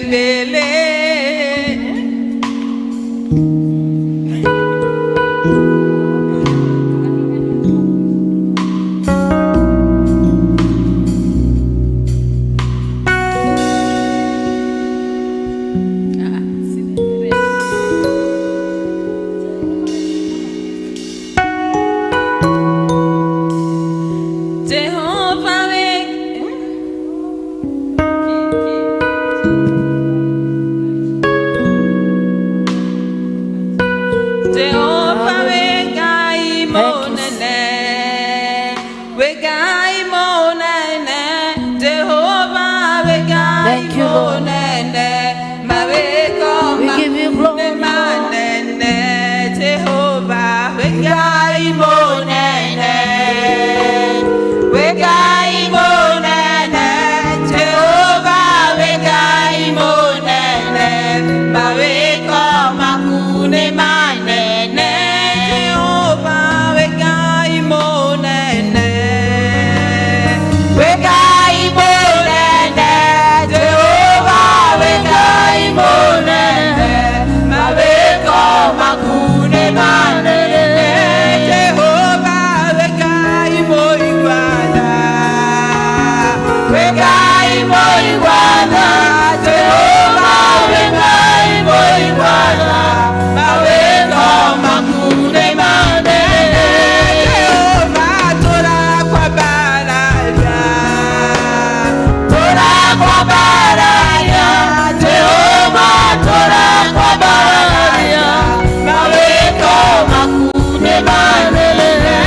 Mbele. Jehovah Jehovah we Ngai munene, we Ngai munene, Jehovah we Ngai Thank you, Lord. munene, maweko We give you glory, Lord. manene, Jehovah we Ngai munene, we Ngai munene, Jehovah we Ngai munene, maweko makune manene, Jehovah we Ngai munene, we Ngai munene, Jehovah we Ngai munene, maweko makune manene, Jehovah we Ngai moigwana, we Ngai moigwana, Jehovah we Ngai moigwana, maweko makune manene, Jehovah torakwambararia, torakwambararia, Jehovah torakwambararia, maweko makune manene,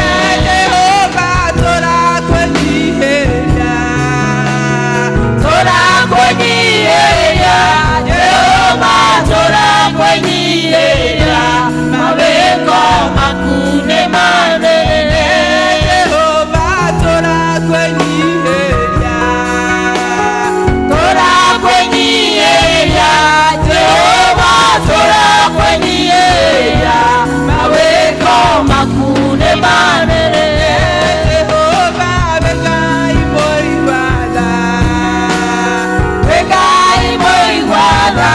Jehovah torakwenyiheria, torakwenyiheria, Jehovah torakwenyiheria, maweko makune manene, Jehovah torakwenyiheria, torakwenyiheria, Jehovah torakwenyiheria, maweko makune manene, Jehovah we Ngai moigwana, we Ngai moigwana,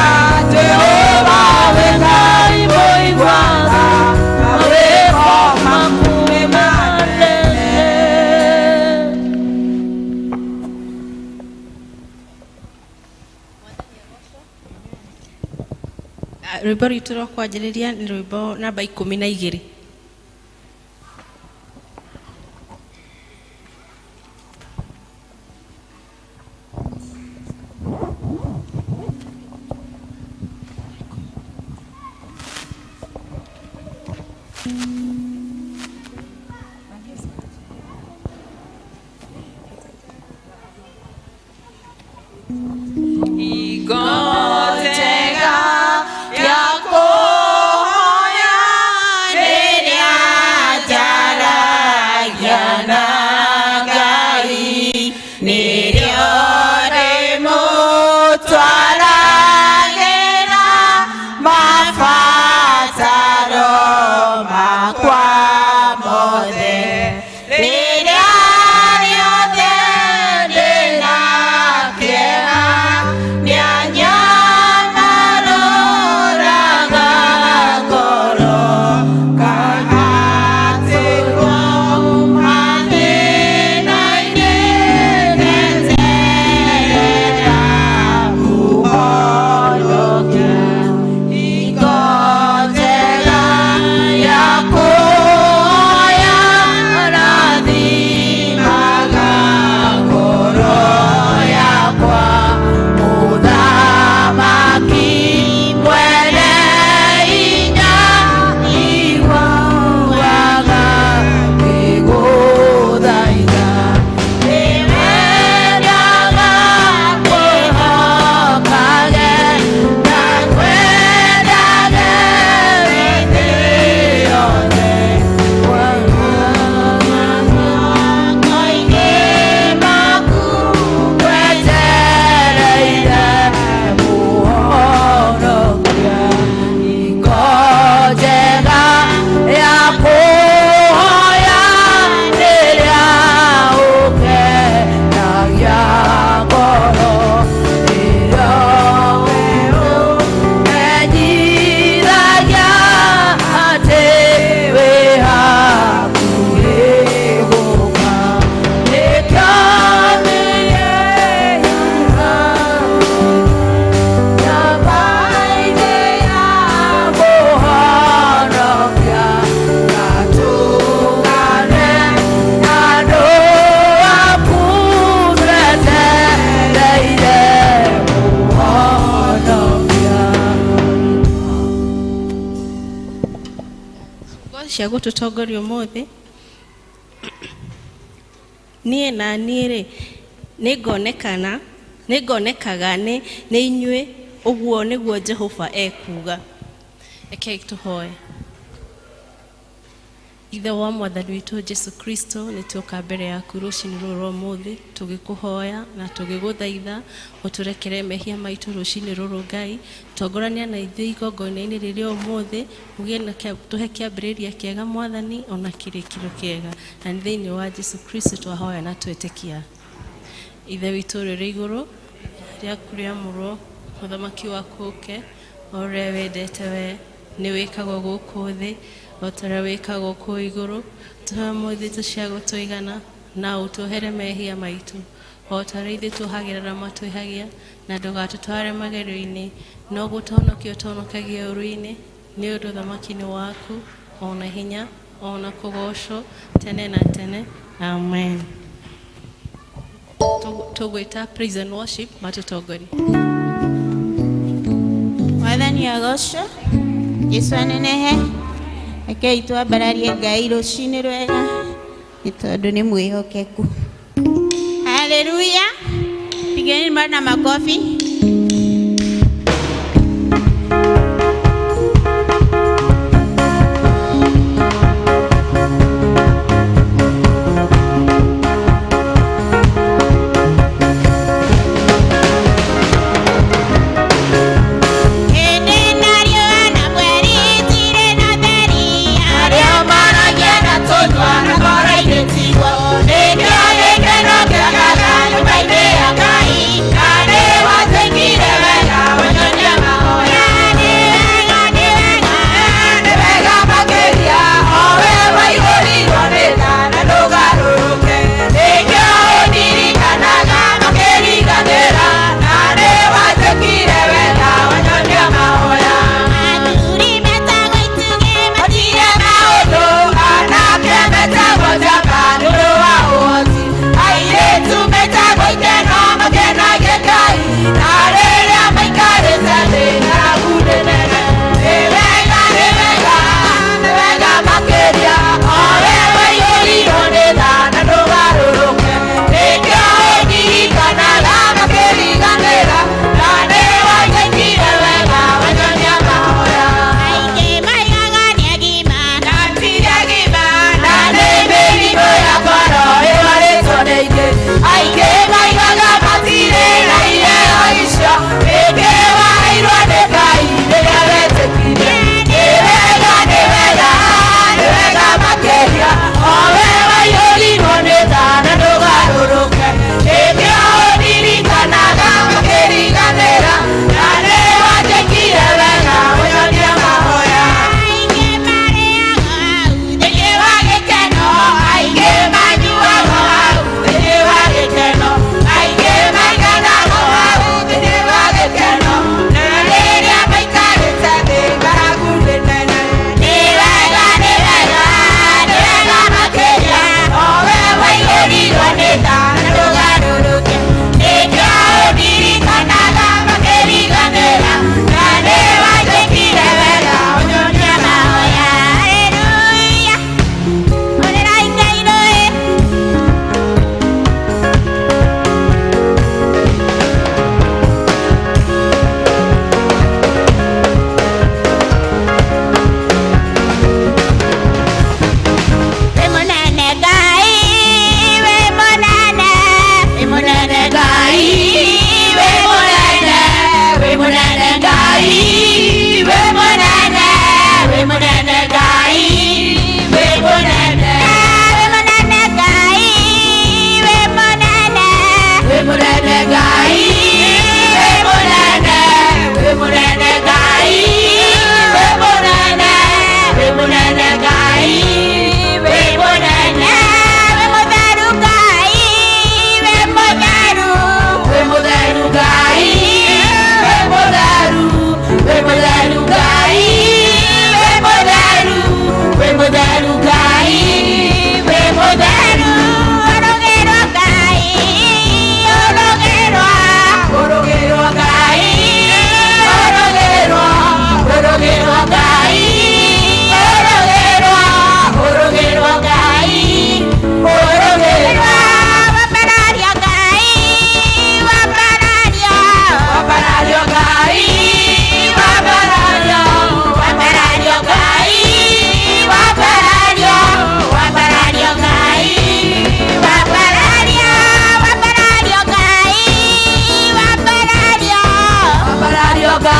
Jehovah we Ngai moigwana, maweko makune manene. Rwĩmbo rwitũ rwa kwanjĩrĩria nĩ rwĩmbo namba 12. Igotega yakohoya rĩrĩa njaragia na Ngai, nĩrĩo rĩmũtwaragĩra mabataro makwa. Cia gũtũtongoria ũmũthĩ. Niĩ na niĩ rĩ, nĩngonekana, nĩngonekaga nĩ inyuĩ, ũguo nĩguo Jehova ekuuga. Rekei tũhoe. Ithe wa Mwathani witũ Jesu Kristo, nĩ tuoka mbere yaku rũcinĩ rũrũ rwa ũmũthĩ, tũgĩkũhoya na tũgĩgũthaitha ũtũrekere mehia maitũ rũcinĩ rũrũ. Ngai, tongorania na ithuĩ igongona-inĩ rĩrĩ ũmũthĩ, ũgĩe na tũhe kĩambĩrĩria kĩega, Mwathani, ona kĩrĩkĩro kĩega, na nĩ thĩinĩ wa Jesu Kristo twahoya na twetĩkia. Ithe witũ ũrĩa ũrĩ igũrũ, rĩaku rĩamũrwo, ũthamaki waku ũke, o ũrĩa wendete we nĩ wĩkagwo gũkũ thĩ o ta ũrĩa wĩkagwo kũu igũrũ. Tũhe ũmũthĩ indo cia gũtũigana, na ũtuohere mehia maitũ o ta ũrĩa ithuĩ tuohagĩra arĩa matwĩhagia, na ndũgatũtware magerio-inĩ, no gũtũhonokia ũtũhonokagie ũũru-inĩ, nĩ ũndũ ũthamaki nĩ waku, ona hinya, ona kũgoocwo tene na tene. Amen. Tũgwĩta praise and worship matũtongorie. Mwathani agocwo, Jesu anenehe. Rekei twambararie Ngai rũcinĩ rwega nĩ tondũ nĩ mwĩhokeku. Haleluya! Pigeni na makofi. Hĩndĩ na riũa na mweri itirĩ na theri, Arĩa maragia na tũnua na ngoro-inĩ tiguo, nĩkĩo gĩkeno kĩagaga nyũmba-inĩ ya Ngai, na nĩ wa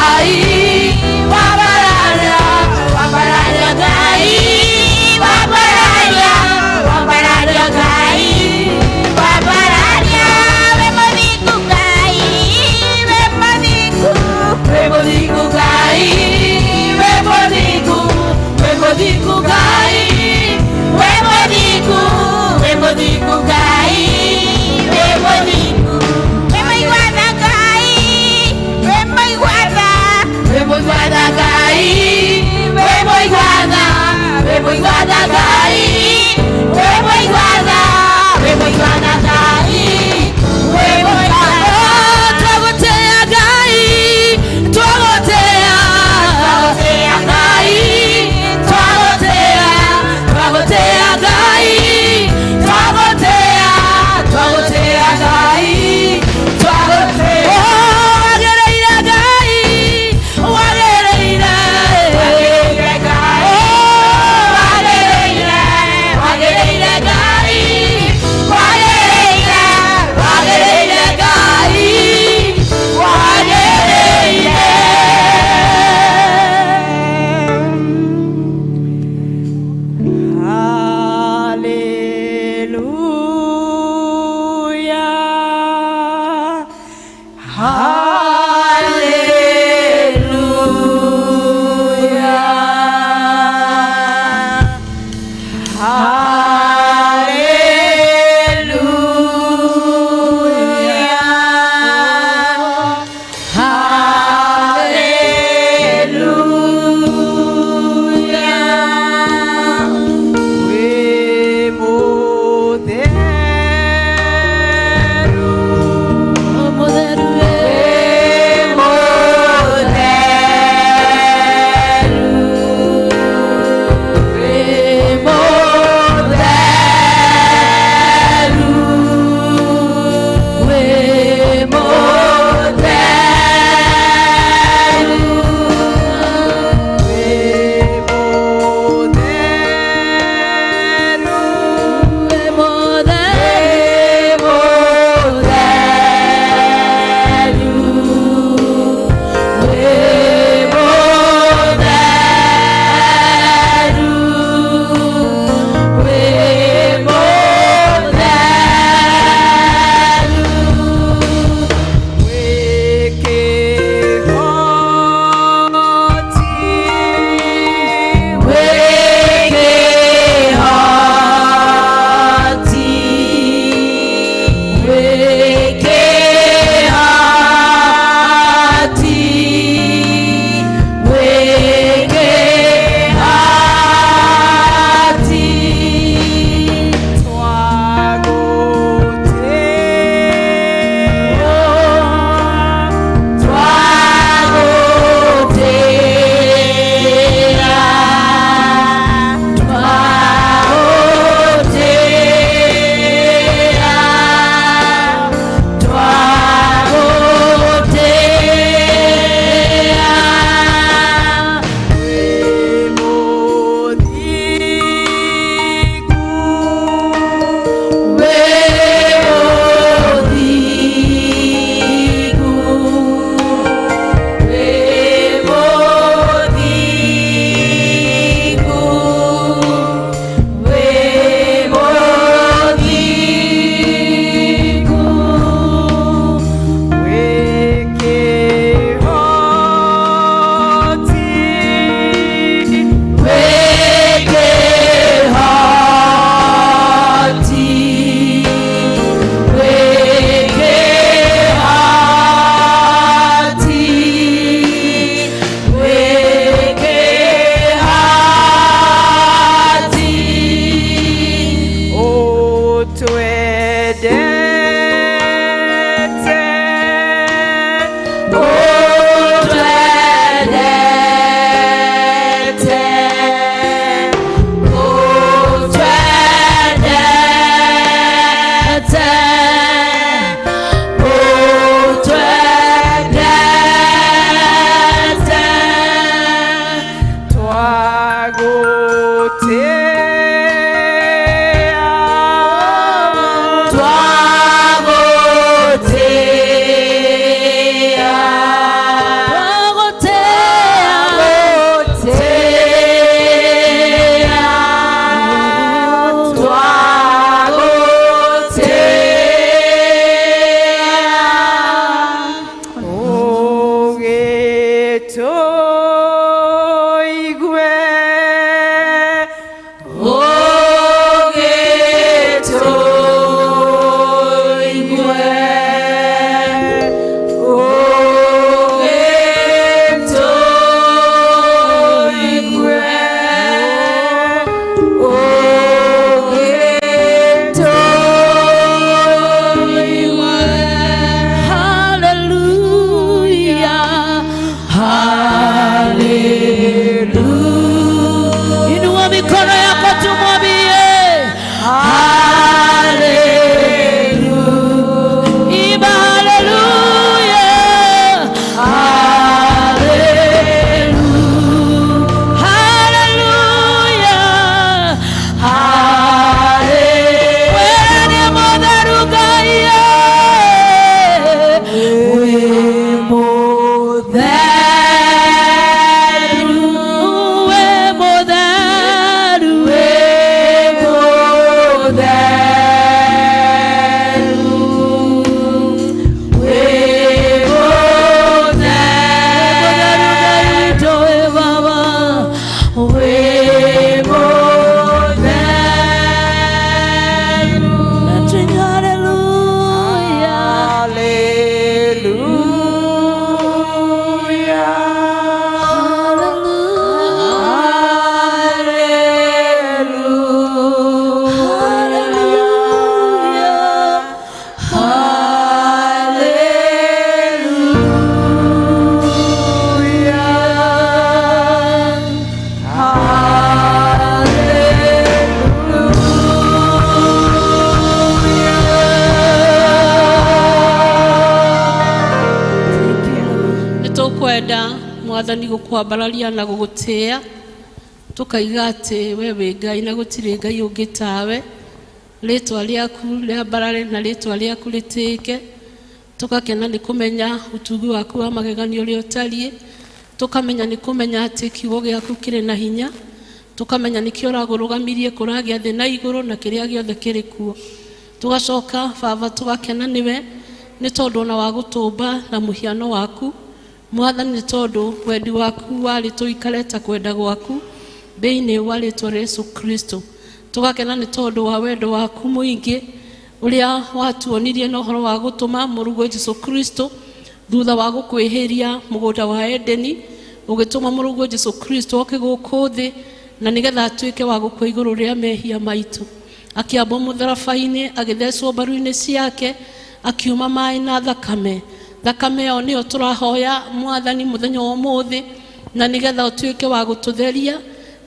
Ngai, wambararia, wambararia Ngai, wambararia, wambararia Ngai, wambararia. We mũthingu Ngai, we mũthingu. We mũthingu Ngai, we mũthingu, we mũthingu Ngai, we mũthingu, we mũthingu Ngai, we mũthingu. We mũigua tha Ngai, we mũigua tha. We mũigua tha Ngai, we mũigua tha, we mũigua tha Ngai, we mũigua tha, we mũigua tha Ngai, we mũigua tha. Twagũtĩa Ngai, twagũtĩa, twagũtĩa Ngai, twagũtĩa, twagũtĩa Ngai, twagũtĩa, twagũtĩa Ngai, twagũtĩa. Oh, wagĩrĩire Ngai, wagĩrĩire, wagĩrĩire Ngai, oh, wagĩrĩire, Ũgĩtũigue. Hallelujah. Hallelujah. Inua mikono yako tumwambie Hallelujah. Imba hallelujah. Hallelujah. Hallelujah. Hallelujah. Wewe ni Mũtheru Ngai, wĩ mũtheru, wĩ mũtheru, wĩ mũtheru, wĩ mũtheru Ngai witũ, wĩ Baba, wĩ mũtheru. Na tuimbe hallelujah. Hallelujah. Nĩ tũkwenda mwathani gũkwambararia na gũgũtĩĩa, tũkaiga atĩ we wĩ Ngai na gũtirĩ Ngai ũngĩ tawe. Rĩtwa rĩaku rĩambarare na rĩtwa rĩaku rĩtĩĩke. Tũgakena nĩ kũmenya ũtugi waku wa magegania ũrĩa ũtariĩ, tũkamenya nĩ kũmenya atĩ kiugo gĩaku kĩrĩ na hinya, tũkamenya nĩkĩo ũragũrũgamirie kũragĩa thĩ na igũrũ na kĩrĩa gĩothe kĩrĩ kuo. Tũgacoka Baba tũgakena nĩwe nĩ tondũ ona wa gũtũmba na mũhiano waku mwathani, nĩ tondũ wendi waku warĩ tũikare ta kwenda gwaku thĩinĩ wa rĩtwa rĩa Yesu Kristo. Tũgakena nĩ tondũ wa wendo waku mũingĩ ũrĩa watuonirie na ũhoro wa gũtũma mũrũguo Jesu Kristo thutha wa gũkwĩhĩria mũgũnda wa Edeni, ũgĩtũma mũrũguo Jesu Kristo oke gũkũ thĩ na nĩgetha atuĩke wa gũkua igũrũ rĩa mehia maitũ. Akĩambwo mũtharaba-inĩ, agĩthecwo mbaru-inĩ ciake, akiuma maĩ na thakame. Thakame ĩyo nĩyo tũrahoya mwathani mũthenya wa ũmũthĩ, na nĩgetha ũtuĩke wa gũtũtheria,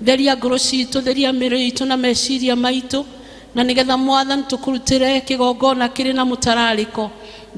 theria ngoro citũ, theria mĩĩrĩ itũ na meciria maitũ, na nĩgetha mwathani tũkũrutĩre kĩgongona kĩrĩ na mũtararĩko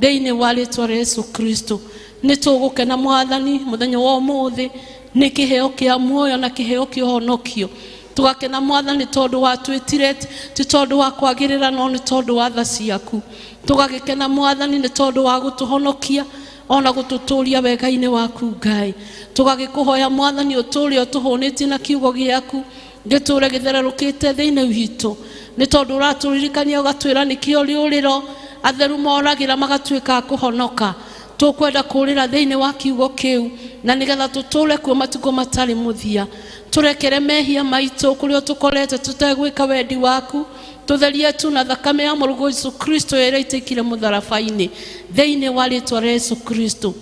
thĩinĩ wa rĩtwa rĩa Yesu Kristo. Nĩ tũgũkena mwathani mũthenya wa ũmũthĩ nĩ kĩheo kĩa muoyo na kĩheo kĩa ũhonokio. Tũgakena mwathani tondũ watwĩtire ti tondũ wa kwagĩrĩra no nĩ tondũ wa tha ciaku. Tũgagĩkena mwathani nĩ tondũ wa gũtũhonokia ona gũtũtũria wega-inĩ waku Ngai. Tũgagĩkũhoya mwathani ũtũũre ũtũhũnĩtie na kiugo gĩaku, gĩtũũre gĩthererũkĩte thĩinĩ witũ, nĩ tondũ ũratũririkania ũgatwĩra nĩkĩo rĩũrĩro atheru moragĩra magatuĩka a kũhonoka. Tũkwenda kũũrĩra thĩinĩ wa kiugo kĩu na nĩgetha tũtũũre kuo matukũ matarĩ mũthia. Tũrekere mehia maitũ kũrĩa tũkorete tũtegwĩka wendi waku, tũtherie tu na thakame ya mũrũguo Jesu Kristo ĩrĩa ĩitĩkire mũtharaba-inĩ thĩinĩ wa rĩtwa rĩa Yesu Kristo.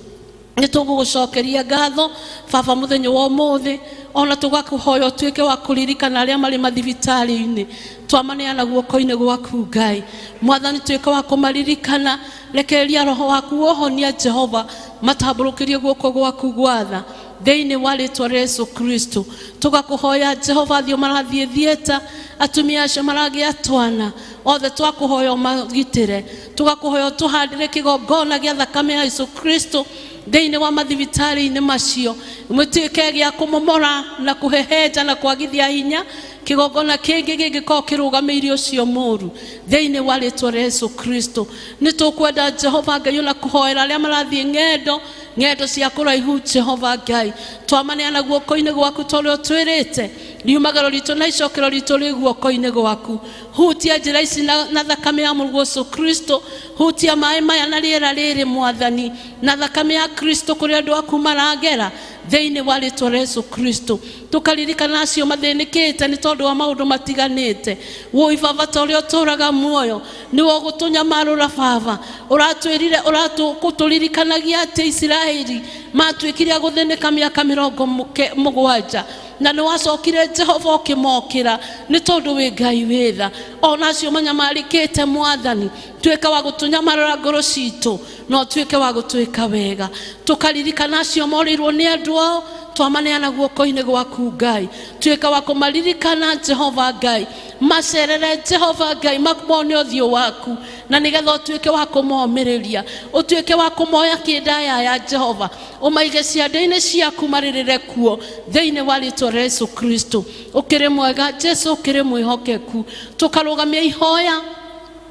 Nĩ tũgũgũcokeria ngatho Baba mũthenya wa ũmũthĩ, ona tũgakũhoya ũtuĩke wa kũririkana arĩa marĩ mathibitarĩ-inĩ, twamaneana guoko-inĩ gwaku Ngai. Mwathani tuĩke wa kũmaririkana, rekereria roho waku wohonia Jehova, matambũrũkĩrie guoko gwaku gwatha thĩinĩ wa rĩtwa rĩa Yesu Kristo. Tũgakũhoya Jehova athio marathiĩ thieta, atumia acio maragĩa twana othe twakũhoya ũmagitĩre. Tũgakũhoya ũtũhandĩre kĩgongona gĩa thakame ya Yesu Kristo thĩinĩ wa mathibitarĩ-inĩ macio, mũtuĩke gĩa kũmomora na kũhehenja na kwagithia hinya kĩgongona kĩngĩ gĩngĩkorwo kĩrũgamĩire ũcio mũũru thĩinĩ wa rĩtwa rĩa Yesu Kristo. Nĩ tũkwenda Jehova Ngai ona kũhoera arĩa marathiĩ ng'endo, ng'endo cia kũraihu Jehova Ngai, twamaneana guoko-inĩ gwaku ta ũrĩa ũtwĩrĩte, riumagaro ritũ na icokero ritũ rĩ guoko-inĩ gwaku. Hutia njĩra ici na thakame ya mũrũguo Yesu Kristo, hutia maĩ maya na rĩera rĩrĩ mwathani, na thakame ya Kristo kũrĩa andũ aku maragera Thĩinĩ wa rĩtwa rĩa Yesu Kristo, tũkaririkana acio mathĩnĩkĩte nĩ tondũ wa maũndũ matiganĩte. Woi baba, ta ũrĩa ũtũraga muoyo nĩwe ũgũtũnyamarũra. Baba, ũratwĩrire, ũratũririkanagia atĩ Isiraeli matuĩkire a gũthĩnĩka mĩaka 70, na nĩ wacokire Jehova ũkĩmokĩra, nĩ tondũ wĩ Ngai wĩ tha. Ona acio manyamarĩkĩte, Mwathani, tuĩka wa gũtũnyamarũra ngoro citũ na ũtuĩke wa gũtwĩka wega. Tũkaririkana acio morĩirwo nĩ andũ ao, twamaneana guoko-inĩ gwaku Ngai. Tuĩka wa kũmaririkana, Jehova Ngai, macerere, Jehova Ngai, mone ũthiũ waku, na nĩgetha ũtuĩke wa kũmomĩrĩria, ũtuĩke wa kũmoya kĩndayaya. Jehova, ũmaige ciande-inĩ ciaku, marĩrĩre kuo, thĩinĩ wa rĩtwa rĩa Yesu Kristo. Ũkĩrĩ mwega Jesu, ũkĩrĩ mwĩhokeku. Tũkarũgamia ihoya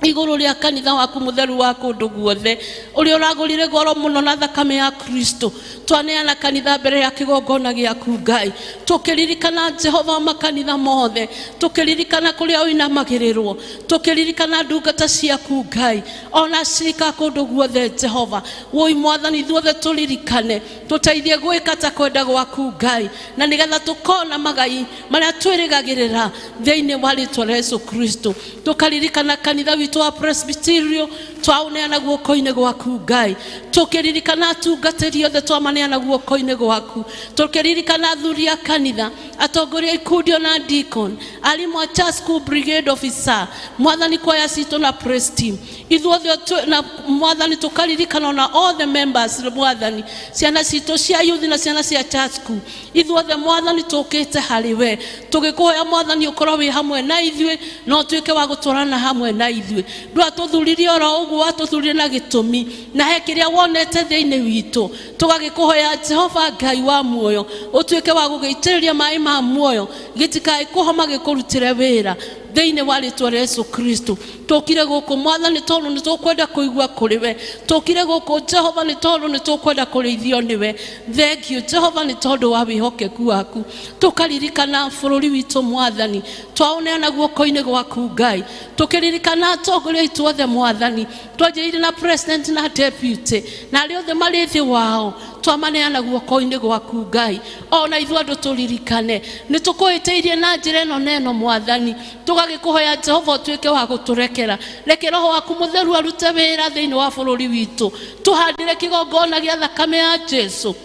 igũrũ rĩa kanitha waku mũtheru wa kũndũ guothe, ũrĩa ũragũrire goro mũno na thakame ya Kristo. Twaneana kanitha mbere ya kĩgongona gĩaku Ngai, tũkĩririkana Jehova makanitha mothe, tũkĩririkana kũrĩa ũinamagĩrĩrwo, tũkĩririkana ndungata ciaku Ngai, ona cirika kũndũ guothe. Jehova, woi Mwathani, ithuothe tũririkane, tũteithie gwĩka ta kwenda gwaku Ngai, na nĩgetha tũkona magai marĩa twĩrĩgagĩrĩra, thĩinĩ wa rĩtwa rĩa Yesu Kristo. Tũkaririkana kanitha witũ wa Presbyterial, twaũneana guoko-inĩ gwaku Ngai, tũkĩririkana atungatĩri othe, twamaneana guoko-inĩ gwaku, tũkĩririkana athuri a kanitha, atongoria a ikundi, ona deacon, arimũ a church school, brigade officer, Mwathani, kwaya citũ na praise team, ithuothe na Mwathani, tũkaririkana ona all the members, Mwathani, ciana citũ cia youth na ciana cia church school, ithuothe Mwathani, tũkĩte harĩ we tũgĩkũhoya, Mwathani, ũkorwo wĩ hamwe na ithuĩ na ũtuĩke wa gũtwarana hamwe na ithuĩ. Ndwatũthuririe oro ũguo, watũthurire na gĩtũmi, na he kĩrĩa wonete thĩinĩ witũ. Tũgagĩkũhoya, Jehova Ngai wa muoyo, ũtuĩke wa gũgĩitĩrĩria maĩ ma muoyo, gĩtikaĩ kũhoma gĩkũrutĩre wĩra, thĩinĩ wa rĩtwa rĩa Yesu Kristo. Tũkire gũkũ, Mwathani, tondũ nĩ tũkwenda kũigua kũrĩ we. Tũkire gũkũ, Jehova, nĩ tondũ nĩ tũkwenda kũrĩithio nĩwe. Thank you, Jehova, nĩ tondũ wa wĩhokeku waku. Tũkaririkana bũrũri witũ, Mwathani, twaũneana guoko-inĩ gwaku Ngai, tũkĩririkana atongoria aitũ othe, Mwathani, twanjĩrĩire na president na deputy na arĩa othe marĩ thĩ wao, twamaneana guoko-inĩ gwaku Ngai. Ona ithuĩ andũ tũririkane nĩ tũkũhĩtĩirie na njĩra ĩno na ĩno, Mwathani, tũgagĩkũhoya, Jehova, ũtuĩke wa gũtũrekera. Reke Roho waku Mũtheru arute wĩra thĩinĩ wa bũrũri witũ. Tũhandĩre kĩgongona gĩa thakame ya Jesu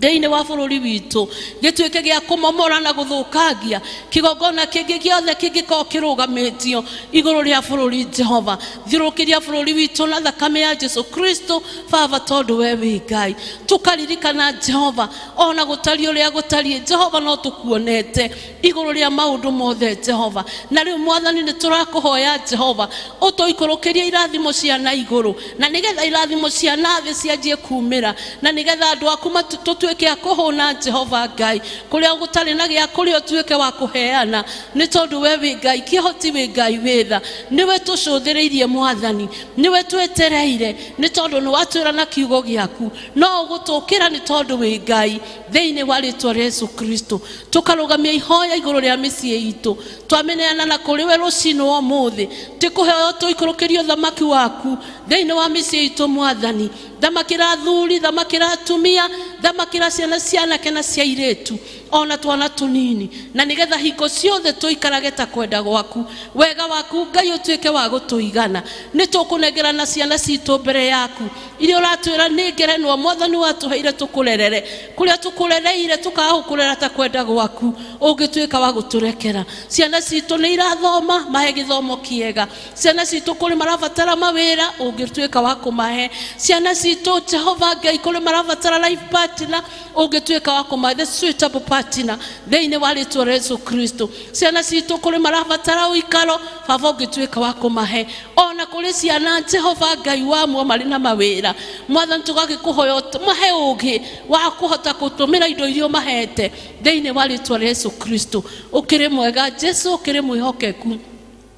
thĩinĩ wa bũrũri witũ, gĩtuĩke gĩa kũmomora na gũthũkangia kĩgongona kĩngĩ gĩothe kĩngĩkorwo kĩrũgamĩtio igũrũ rĩa bũrũri. Jehova, thiũrũrũkĩria bũrũri witũ na thakame ya Jesu Kristo. Baba, tondũ we wĩ Ngai, tũkaririkana, Jehova, ona gũtariĩ ũrĩa gũtariĩ, Jehova, no tũkuonete igũrũ rĩa maũndũ mothe, Jehova. Na rĩu, Mwathani, nĩ tũrakũhoya, Jehova, ũtũikũrũkĩrie irathimo cia na igũrũ, na nĩgetha irathimo cia na thĩ cianjie kumĩra, na nĩgetha andũ aku tũtuĩke a kũhũna. Jehova Ngai, kũrĩa gũtarĩ na gĩa kũrĩa, ũtuĩke wa kũheana, nĩ tondũ we wĩ Ngai kĩhoti, wĩ Ngai wĩ tha. Nĩwe tũcũthĩrĩirie, Mwathani, nĩwe twetereire, nĩ tondũ nĩ watwĩra na kiugo gĩaku no ũgũtũkĩra, nĩ tondũ wĩ Ngai, thĩinĩ wa rĩtwa rĩa Yesu Kristo. Tũkarũgamia ihoya igũrũ rĩa mĩciĩ itũ, twamĩneana na kũrĩ we rũcinĩ wa ũmũthĩ, tĩkũheo tũikũrũkĩrie ũthamaki waku thĩinĩ wa mĩciĩ itũ. Mwathani, thamakĩra athuri, thamakĩra atumia, thamakĩra ciana cia anake na cia airĩtu, ona twana tũnini, na nĩgetha hingo ciothe tũikarage ta kwenda gwaku. Wega waku, Ngai, ũtuĩke wa gũtũigana. Nĩ tũkũnengerana ciana citũ mbere yaku, iria ũratwĩra nĩ ngerenwa, Mwathani, watũheire tũkũrerere. Kũrĩa tũkũrereire tũkaga gũkũrera ta kwenda gwaku, ũngĩtuĩka wa gũtũrekera. Ciana citũ nĩ irathoma, mahe gĩthomo kĩega. Ciana citũ kũrĩ marabatara mawĩra, ũngĩtuĩka wa kũmahe. Ciana citũ, Jehova Ngai, kũrĩ marabatara life partner, ũngĩtuĩka wa kũmahe the suitable partner, thĩinĩ wa rĩtwa rĩa Yesu Kristo. Ciana citũ kũrĩ marabatara ũikaro, Baba, ũngĩtuĩka wa kũmahe. Ona kũrĩ ciana, Jehova Ngai wa muo, marĩ na mawĩra, Mwathani, tũgagĩkũhoya mahe ũgĩ wa kũhota gũtũmĩra indo iria ũmahete, thĩinĩ wa rĩtwa rĩa Yesu Kristo. Ũkĩrĩ mwega, Jesu, ũkĩrĩ mwĩhokeku.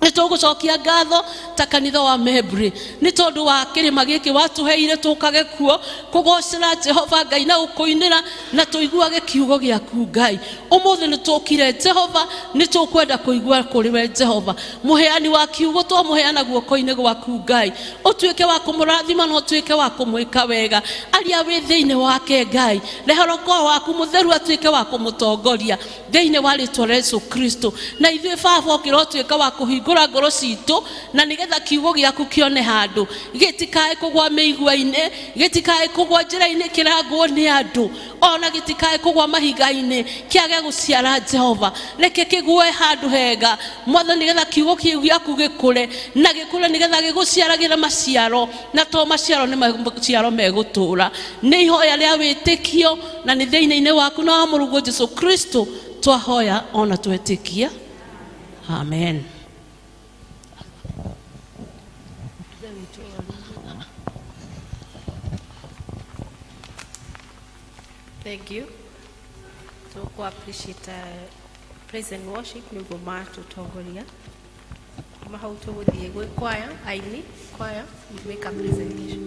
Nĩ tũgũcokia ngatho ta kanitha wa Membri nĩ tondũ wa kĩrĩma gĩkĩ watũheire tũkage kuo kũgocera Jehova Ngai na gũkũinĩra na tũiguage kiugo gĩaku Ngai. Ũmũthĩ nĩ tũkire Jehova, nĩ tũkwenda kũigua kũrĩ we Jehova. Mũheani wa kiugo twamũheana guoko-inĩ gwaku Ngai, ũtuĩke wa kũmũrathima na ũtuĩke wa kũmwĩka wega. Aria wĩ thĩinĩ wake Ngai, rehe roho waku mũtheru atuĩke wa kũmũtongoria thĩinĩ wa rĩtwa rĩa Yesu Kristo. Na ithuĩ Baba ũkĩrotuĩka wa kũhingũra ngoro citũ na nĩgetha kiugo gĩaku kĩone handũ, gĩtikae kũgwa mĩigua-inĩ, gĩtikae kũgwa njĩra-inĩ kĩrangwo nĩ andũ, ona gĩtikae kũgwa mahiga-inĩ kĩage gũciara Jehova. Reke kĩgwe handũ hega Mwathani, nĩgetha kiugo kĩu gĩaku gĩkũre na gĩkũre, nĩgetha gĩgũciaragĩre maciaro, na to maciaro nĩ maciaro megũtũũra. Nĩ ihoya rĩa wĩtĩkio na nĩ thĩinĩ-inĩ waku na wa Mũrũguo Jesu Kristo twahoya ona twetĩkia, amen. Thank you. Tũkũ appreciate praise and worship nĩ ũguo matũtongoria. Kuma hau tũgũthiĩ gwĩ choir, aini choir, make a presentation.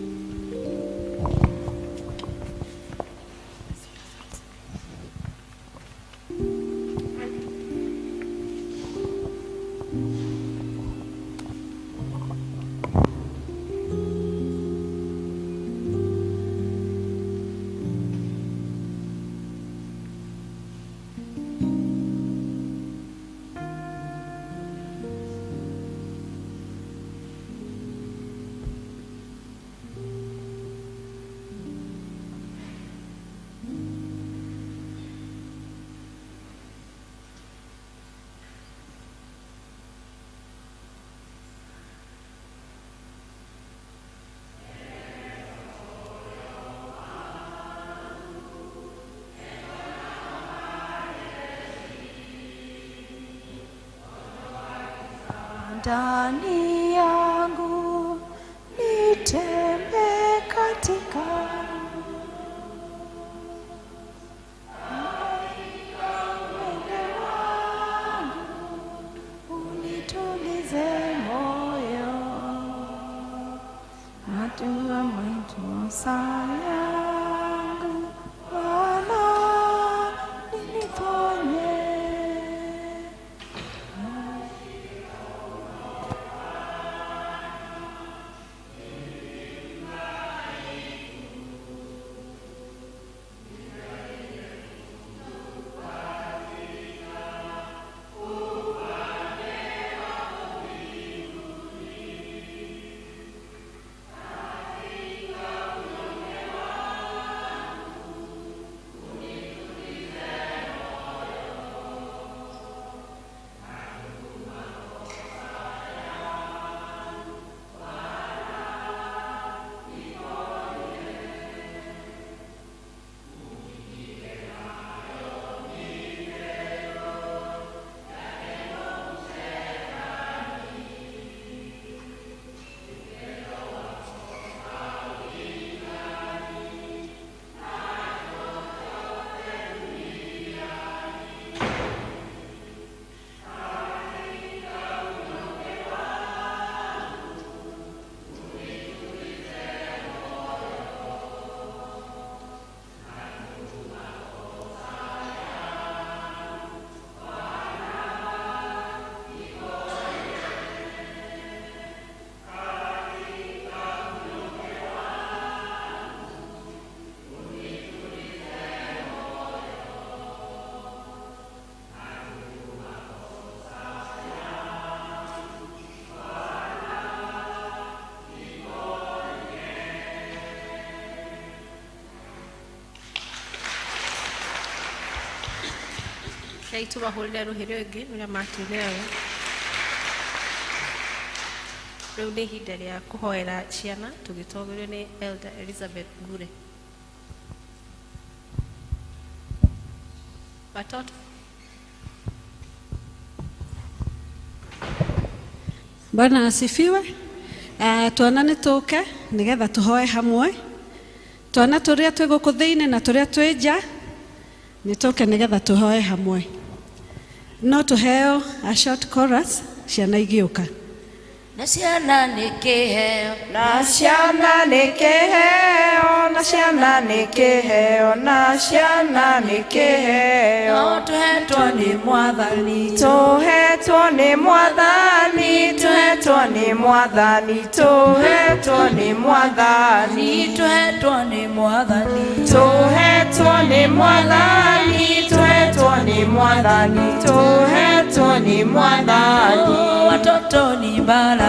Ndani yangu nitembee katika mwendo wangu, unitulize moyo, najua makosa yangu, Bwana niponye. Rekei tũmahũrĩre rũhĩ rũngĩ ũrĩa matuire wega. Rĩu nĩ ihinda rĩa kũhoera ciana tũgĩtongorio nĩ Elder Elizabeth Ngure. Watoto. Bwana asifiwe. Twana nĩ tũke nĩgetha tũhoe hamwe. Twana tũrĩa twĩ gũkũ thĩinĩ na tũrĩa twĩ nja nĩ tũke nĩgetha tũhoe hamwe. No tũheo a short chorus. Ciana igĩũka. Na ciana nĩ kĩheo. Na ciana nĩ kĩheo, na ciana nĩ kĩheo, na ciana nĩ kĩheo. No tũhetwo nĩ Mwathani. Tũhetwo nĩ Mwathani, tũhetwo nĩ Mwathani, tũhetwo nĩ Mwathani. Tũhetwo nĩ Mwathani. Tũhetwo nĩ Mwathani, tũhetwo nĩ Mwathani, tũhetwo nĩ Mwathani. Watoto ni baraka.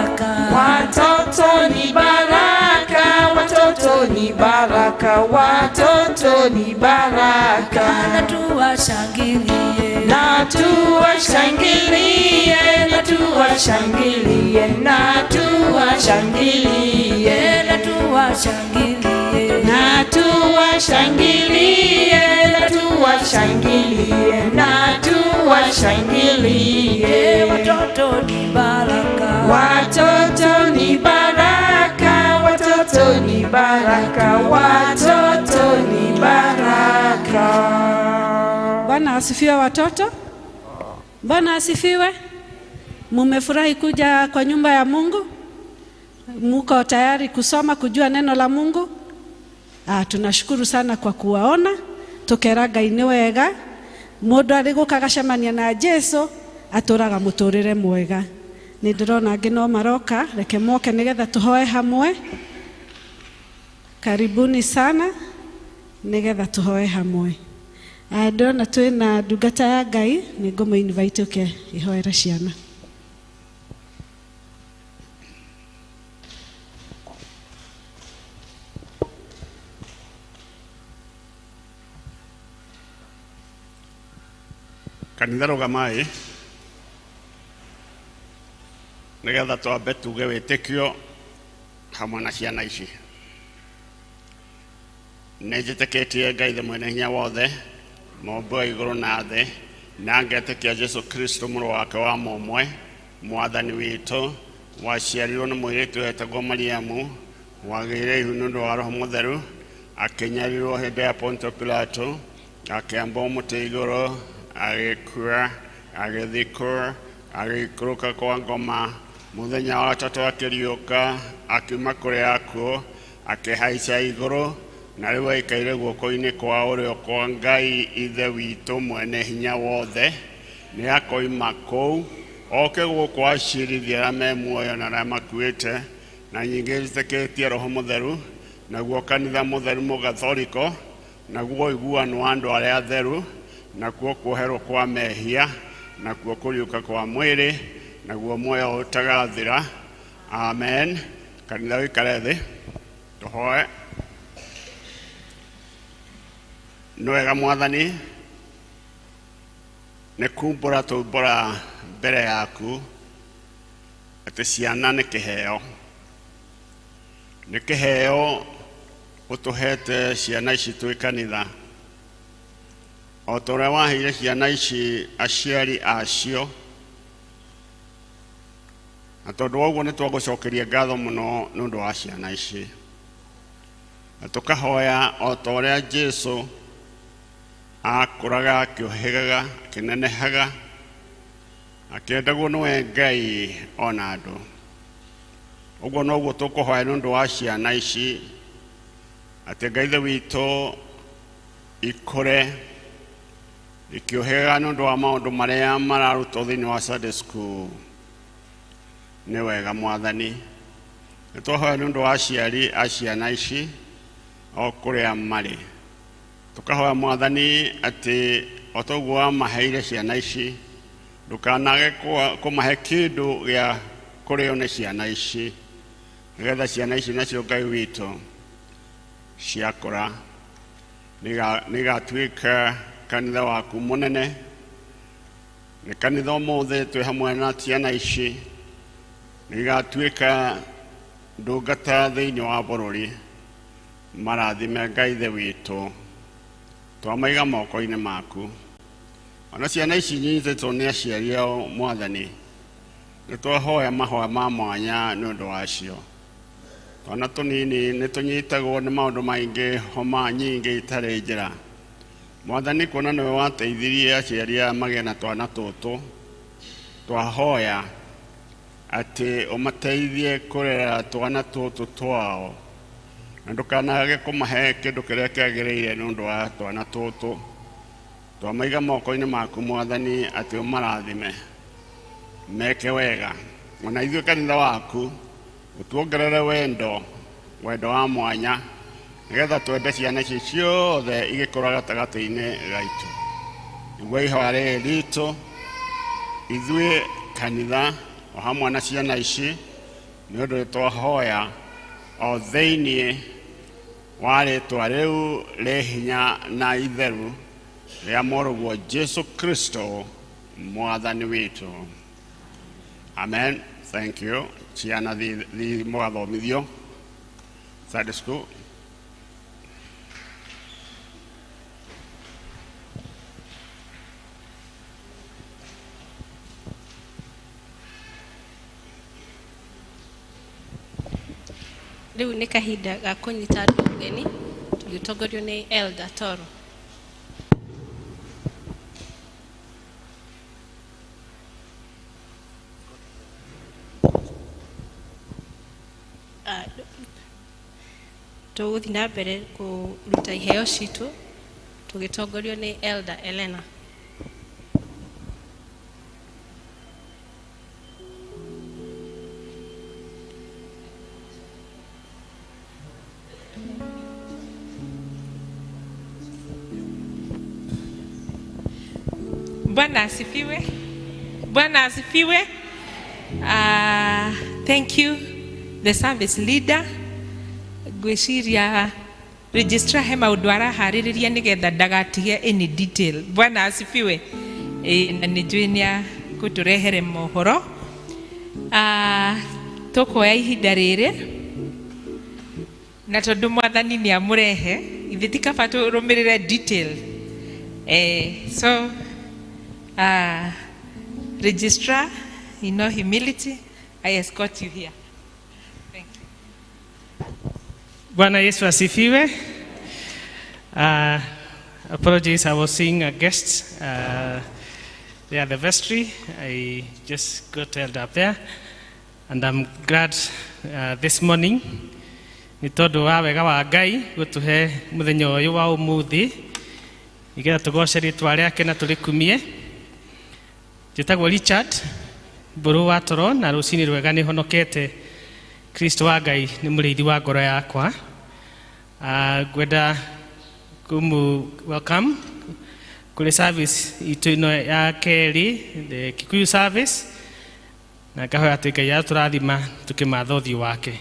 Watoto ni baraka, watoto ni baraka, watoto ni baraka. Na tuwashangilie. Na tuwashangilie, na tuwashangilie, na tuwashangilie. Na tuwashangilie. Na tuwashangilie, na tuwashangilie, na tuwashangilie. Watoto ni baraka. Watoto ni baraka, watoto ni baraka, watoto ni baraka. Bwana asifiwe watoto. Bwana asifiwe. Mumefurahi kuja kwa nyumba ya Mungu? Muko tayari kusoma kujua neno la Mungu? Tunashukuru sana kwa kuwaona. Tukera Ngai nĩ wega. Mũndũ arĩ gũka agacemania na Jesu atũraga mũtũrĩre mwega. Nĩ ndĩrona angĩ no maroka, reke moke nĩgetha tũhoe hamwe. Karibuni sana nĩgetha tũhoe hamwe. Ndĩrona twĩna ndungata ya Ngai, nĩ ngũmũ invite ũke ihoere ciana. Kanitha rũgamai nĩgetha twambe tuge wĩtĩkio hamwe na ciana ici. Nĩ njĩtĩkĩtie Ngai the mwene hinya wothe, mũmbi wa igũrũ na thĩ, na ngetĩkia Jesũ Kristo mũrũ wake wa mũmwe, mwathani witũ, waciarirwo nĩ mũirĩtu wetagwo Mariamu, wagĩire ihu nĩ ũndũ wa Roho Mũtheru, akĩnyarirwo hĩndĩ ya Pontio Pilato, akĩambwo mũtĩ igũrũ, agĩkua, agĩthikwo, agĩikũrũka kwa ngoma, mũthenya wa gatatũ akĩriũka, akiuma kũrĩa akuũ, akĩhaica igũrũ, na rĩu aikaire guoko-inĩ kwa ũrĩo kwa Ngai Ithe witũ mwene hinya wothe. Nĩ akoima kũu oke gũkũ acirithie arĩa me muoyo na arĩa makuĩte, na nyingĩ njĩtĩkĩtie Roho Mũtheru, naguo kanitha mũtheru mũgathoriko, naguo ũiguano wa andũ arĩa atheru, nakuo kuoherwo kwa mehia, nakuo kũriũka kwa mwĩrĩ, naguo muoyo ũtagathira. Amen. Kanitha ũikare thĩ tũhoe. Nĩ wega Mwathani, nĩ kumbũra tũmbũra mbere yaku atĩ ciana nĩ kĩheo, nĩ kĩheo ũtũhete ciana ici twĩ kanitha, o ta ũrĩa waheire ciana ici aciari acio, na tondũ wa ũguo nĩ twagũcokeria ngatho mũno nĩ ũndũ wa ciana ici, na tũkahoya o ta ũrĩa Jesũ akũraga akĩũhĩgaga akĩnenehaga akĩendagwo nĩwe Ngai ona andũ. Ũguo noguo tũkũhoya nĩ ũndũ wa ciana ici, atĩ Ngai Ithe witũ ikũre ikĩũhĩgaga nĩ ũndũ wa maũndũ marĩa mararutwo thĩinĩ wa Sunday school. Nĩ wega Mwathani, nĩ twahoya nĩ ũndũ wa aciari a ciana ici o kũrĩa marĩ, tũkahoya Mwathani atĩ o ta ũguo wamaheire ciana ici, ndũkanage kũmahe kĩndũ gĩa kũrĩo nĩ ciana ici, nĩgetha ciana ici nacio Ngai witũ ciakũra nĩigatuĩka kanitha waku mũnene. Nĩ kanitha ũmũthĩ twĩ hamwe na ciana ici, nĩigatuĩka ndungata thĩinĩ wa bũrũri. Marathime Ngai Ithe witũ, twamaiga moko-inĩ maku. Ona ciana ici nyitĩtwo nĩ aciari ao Mwathani, nĩ twahoya mahoya ma mwanya nĩ ũndũ wacio. Twana tũnini nĩ tũnyitagwo nĩ maũndũ maingĩ, homa nyingĩ itarĩ njĩra. Mwathani, kuona nĩwe wateithirie aciari aya magĩe na twana tũtũ, twahoya Atĩ ũmateithie kũrera twana tũtũ twao na ndũkanage kũmahe kĩndũ kĩrĩa kĩagĩrĩire nĩ ũndũ wa twana tũtũ. Twamaiga moko-inĩ maku Mwathani atĩ ũmarathime meke wega. Ona ithuĩ kanitha waku ũtuongerere wendo, wendo wa mwanya, nĩgetha twende ciana ici ciothe igĩkũra gatagatĩ-inĩ gaitũ. Nĩguo ihoya rĩrĩ ritũ ithuĩ kanitha o hamwe na ciana ici, nĩ ũndũ twahoya o thĩinĩ wa rĩtwa rĩu rĩ hinya na itheru rĩa mũrũguo Jesu Kristo Mwathani witũ. Amen. Thank you. Ciana thi mũgathomithio Sunday school. Rĩu nĩ kahinda ga kũnyita andũ ũgeni tũgĩtongorio nĩ Elder Toro. Ah, tũgũthiĩ na mbere kũruta iheo citũ tũgĩtongorio nĩ Elder Elena. Bwana asifiwe. Bwana asifiwe. Thank you, the service leader. Ngwĩciria registrar he maũndũ araharĩrĩria nĩgetha ndagatige any detail. Bwana asifiwe. Na nĩ njũĩ nĩ akũtũrehere mohoro. Tũkuoya ihinda rĩrĩ na tondũ Mwathani nĩ amũrehe, ithuĩ ti kaba tũrũmĩrĩre detail. So, registrar, in all humility, I escort you here. Thank you. Bwana Yesu asifiwe. Apologies, I was seeing a guest there at the vestry. I just got held up there. And I'm glad this morning nĩ tondũ wa wega wa Ngai gũtũhe mũthenya ũyũ wa ũmũthĩ nĩgetha tũgoce rĩtwa rĩake na tũrĩkumie. Njĩtagwo Richard Mbũrũ wa Toro na rũcinĩ rwega nĩ honokete. Kristo wa Ngai nĩ mũrĩithi wa ngoro yakwa. Ngwenda kũmũ welcome kũrĩ service itũ ĩno ya kerĩ, the Kikuyu service, na ngahoya atĩ Ngai atũrathima tũkĩmatha ũthiũ wake.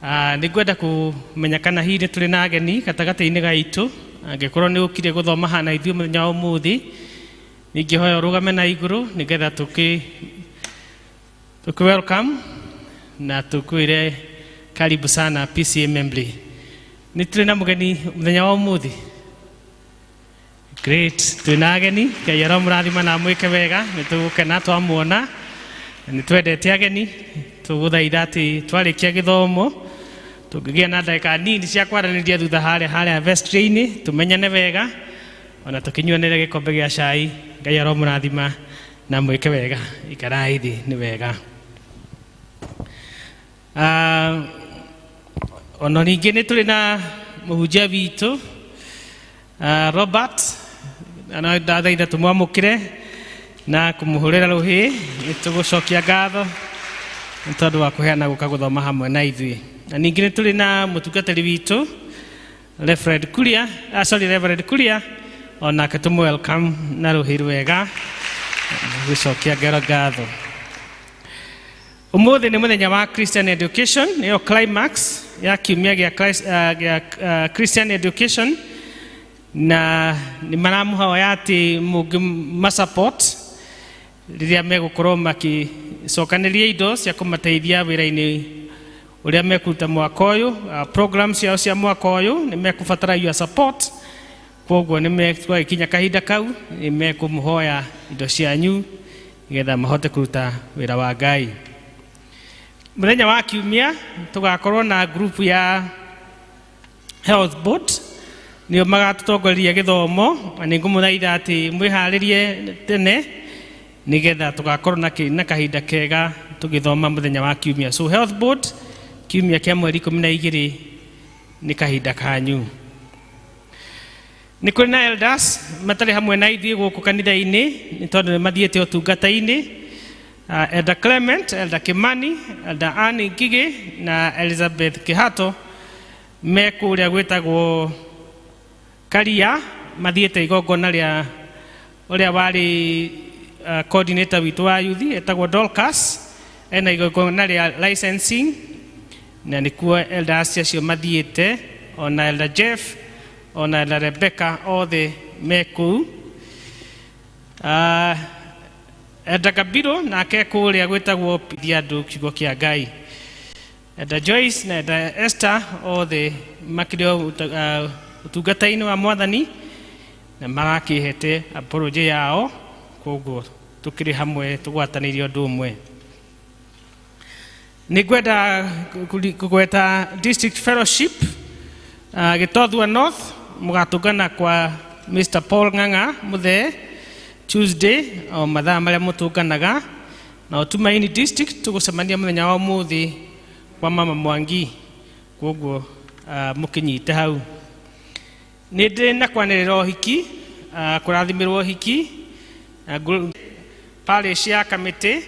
Nĩ ngwenda kũmenya kana hihi nĩ tũrĩ na ageni gatagatĩ-inĩ gaitũ. Angĩkorwo nĩ ũkire gũthoma haha na ithuĩ mũthenya wa ũmũthĩ, ningĩhoya ũrũgame na igũrũ nĩgetha tũkĩ welcome na tũkwĩre karibu sana PCEA Membley. Nĩ tũrĩ na mũgeni mũthenya wa ũmũthĩ? Great, twĩ na ageni. Ngai aromũrathima na amwĩke wega. Nĩ tũgũkena twamuona na nĩ twendete ageni. Tũgũthaitha atĩ twarĩkia gĩthomo tũngĩgĩa na ndagĩka nini cia kwaranĩria thutha harĩa vestry-inĩ, tũmenyane wega ona tũkĩnyuanĩre gĩkombe gĩa cai. Ngai aromũrathima na mwĩke wega. Ikarai thĩ, nĩ wega. Ona ningĩ nĩ tũrĩ na mũhunjia witũ Robert, na ndathaitha tũmwamũkĩre na kũmũhũrĩra rũhĩ. Nĩ tũgũcokia ngatho nĩ tondũ wa kũheana gũka gũthoma hamwe na ithuĩ. Na ningĩ nĩ tũrĩ na mũtungatĩri witũ Reverend Kuria, sorry, Reverend Kuria, onake tũmũ welcome na rũhĩ rwega gũcokia ngero ngatho. Ũmũthĩ nĩ mũthenya wa Christian Education, nĩyo climax ya kiumia gĩa Christian Education, na nĩ maramũhoya atĩ mũngĩmasupport rĩrĩa megũkorwo magĩcokanĩria indo cia kũmateithia wĩra-inĩ ũrĩa mekũruta mwaka ũyũ, program ciao cia mwaka ũyũ, nĩ mekũbatara your support. Koguo nĩ twagĩkinya kahinda kau nĩ mekũmũhoya indo cianyu nĩgetha mahote kũruta wĩra wa Ngai. Mũthenya wa kiumia tũgakorwo na group ya Health Board, nĩo magatũtongoria gĩthomo, na nĩ ngũmũthaitha atĩ mwĩharĩrie tene nĩgetha tũgakorwo na kahinda kega. tũgĩthoma mũthenya wa kiumia. So health board kiumia kĩa mweri 12 nĩ kahinda kanyu. Nĩ kũrĩ na elders matarĩ hamwe na ithuĩ gũkũ kanitha-inĩ nĩ tondũ nĩ mathiĩte ũtungata-inĩ. Elder Clement, Elder Kimani, Elder Anne Ngigĩ na Elizabeth Kihato me kũrĩa gwĩtagwo Karia, mathiĩte igongona rĩa ũrĩa warĩ coordinator witũ wa youth etagwo Dorcas, ena igongona rĩa licensing na nĩkuo elders acio mathiĩte, ona Elder Jeff ona Elder Rebecca othe me kũu. Elder Gabiro nake kũrĩa gwĩtagwo andũ kiugo kĩa Ngai. Elder Joyce na Elder Esther othe makĩrĩ ũtungata-inĩ wa Mwathani na marakĩhete apology yao, koguo tũkĩrĩ hamwe tũgwatanĩire ũndũ ũmwe. Nĩ ngwenda kũgweta district fellowship Gĩtothua North mũgatũngana kwa Mr. Paul Ng'ang'a Mũthee Tuesday o mathaa marĩa mũtũnganaga, na Tumaini district tũgũcemania mũthenya wa ũmũthĩ kwa Mama Mwangi, koguo mũkĩnyite hau. Nĩ ndĩ na kwanĩrĩra ũhiki, kũrathimĩrwo ũhiki parish ya Kamĩtĩ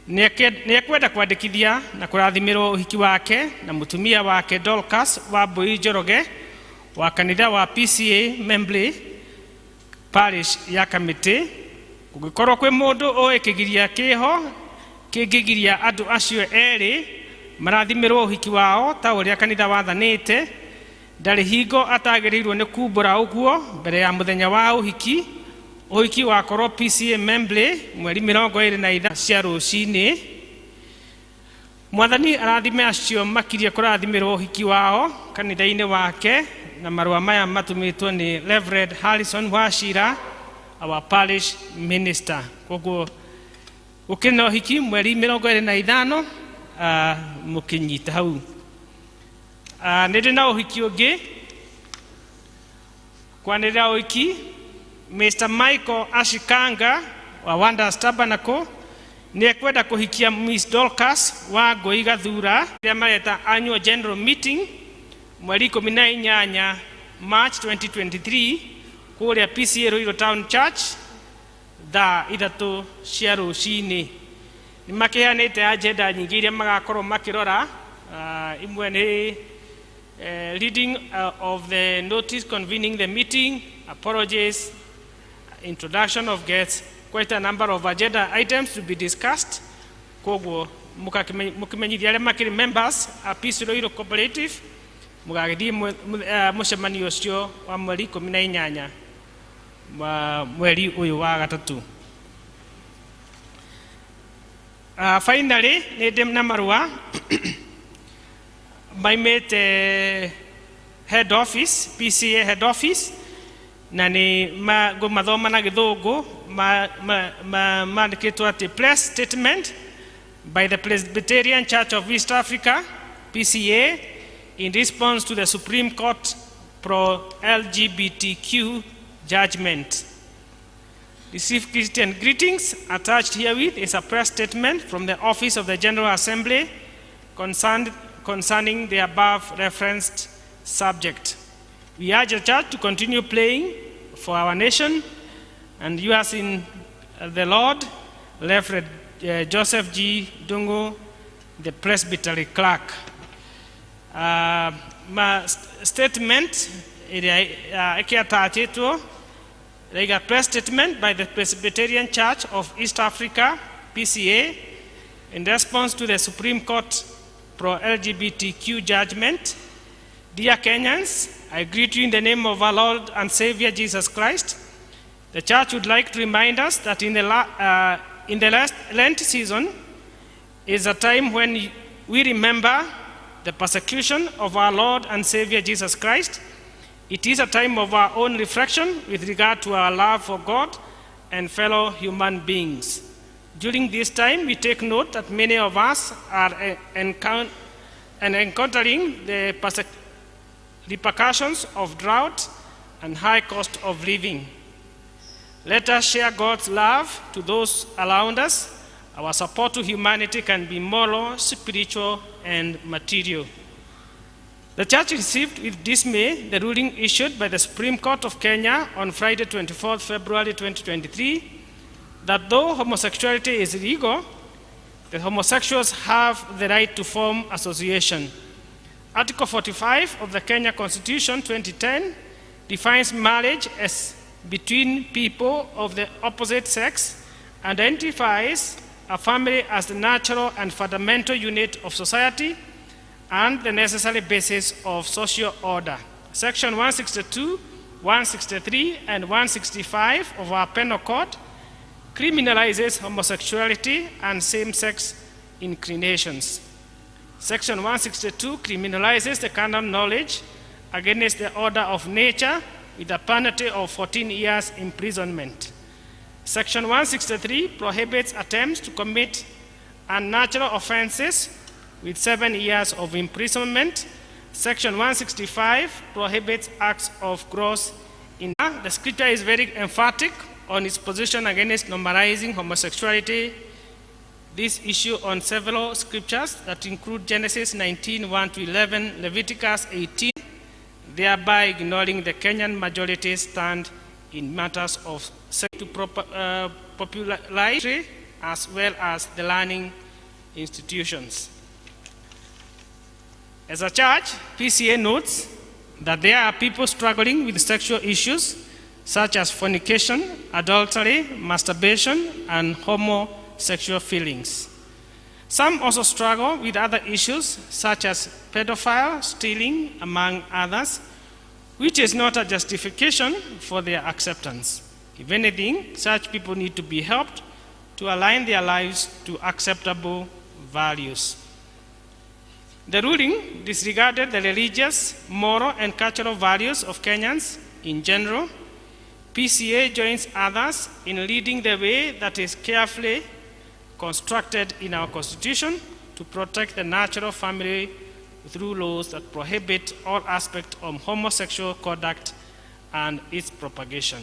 nĩ ekwenda kwandĩkithia na kũrathimĩrwo ũhiki wake na mũtumia wake Dorcas Wambui Njoroge wa kanitha wa PCA Membley parish ya Kamĩtĩ. Kũngĩkorwo kwĩ mũndũ ũĩ kĩgiria kĩho kĩngĩgiria andũ acio erĩ marathimĩrwo ũhiki wao ta ũrĩa kanitha wathanĩte, ndarĩ hingo atagĩrĩirwo nĩ kumbũra ũguo mbere ya mũthenya wa ũhiki. Ũhiki wakorwo PCA Membley mweri 25 cia rũcinĩ. Mwathani arathime acio makirie kũrathimĩrwo ũhiki wao kanitha-inĩ wake, na marũa maya matũmĩtwo nĩ Reverend Harrison Wachira, our parish minister. Koguo gũkĩrĩ na ũhiki mweri 25, mũkĩnyita hau. Nĩ ndĩ na ũhiki ũngĩ kwanĩrĩra ũhiki Mr. Michael Ashikanga wa Wonders Tabernacle nĩ ekwenda kũhikia Miss Dorcas wa Ngũi Gathura rĩa mareta annual general meeting mweri 18 March 2023 kũrĩa PCA Ruiru Town Church thaa 3 cia rũcinĩ. Nĩ makĩheanĩte agenda nyingĩ iria magakorwo makĩrora. Imwe nĩ reading of the notice convening the meeting, apologies, introduction of guests, quite a number of agenda items to be discussed. Koguo mũkĩmenyithia arĩa makĩrĩ members a Peace Ruiru Cooperative mũgagĩthiĩ mũcemanio ũcio wa mweri 18 mweri ũyũ wa gatatũ. Finally nĩ ndĩ na marũa maimĩte head office, PCA head office, na nĩ ngũmathoma na gĩthũngũ mandĩkĩtwo atĩ press statement by the Presbyterian Church of East Africa PCA in response to the Supreme Court pro-LGBTQ judgment. Receive Christian greetings. Attached herewith is a press statement from the Office of the General Assembly concerning the above referenced subject. We urge the church to continue praying for our nation, and you as in the Lord, Reverend Joseph G. Dungu, the Presbytery Clerk. Ma statement ĩkĩatachĩtwo like a press statement by the Presbyterian Church of East Africa, PCA, in response to the Supreme Court pro-LGBTQ judgment. Dear Kenyans, I greet you in the name of our Lord and Savior Jesus Christ. The church would like to remind us that in the last Lent season is a time when we remember the persecution of our Lord and Savior Jesus Christ. It is a time of our own reflection with regard to our love for God and fellow human beings. During this time, we take note that many of us are encountering the repercussions of drought and high cost of living. Let us share God's love to those around us Our support to humanity can be moral, spiritual, and material. The Church received with dismay the ruling issued by the Supreme Court of Kenya on Friday, 24th February 2023, that though homosexuality is illegal, the homosexuals have the right to form association. Article 45 of the Kenya Constitution 2010 defines marriage as between people of the opposite sex and identifies a family as the natural and fundamental unit of society and the necessary basis of social order. Section 162, 163, and 165 of our Penal Code criminalizes homosexuality and same-sex inclinations. Section 162 criminalizes the carnal knowledge against the order of nature with a penalty of 14 years imprisonment. Section 163 prohibits attempts to commit unnatural offenses with 7 years of imprisonment. Section 165 prohibits acts of gross in. The scripture is very emphatic on its position against normalizing homosexuality. This issue on several scriptures that include Genesis 19, 1 to 11, Leviticus 18, thereby ignoring the Kenyan majority's stand in matters of sex to popularize as well as the learning institutions. As a church, PCA notes that there are people struggling with sexual issues such as fornication, adultery, masturbation, and homosexual feelings. Some also struggle with other issues such as pedophile, stealing, among others, which is not a justification for their acceptance. If anything, such people need to be helped to align their lives to acceptable values. The ruling disregarded the religious, moral, and cultural values of Kenyans in general. PCA joins others in leading the way that is carefully constructed in our Constitution to protect the natural family through laws that prohibit all aspects of homosexual conduct and its propagation.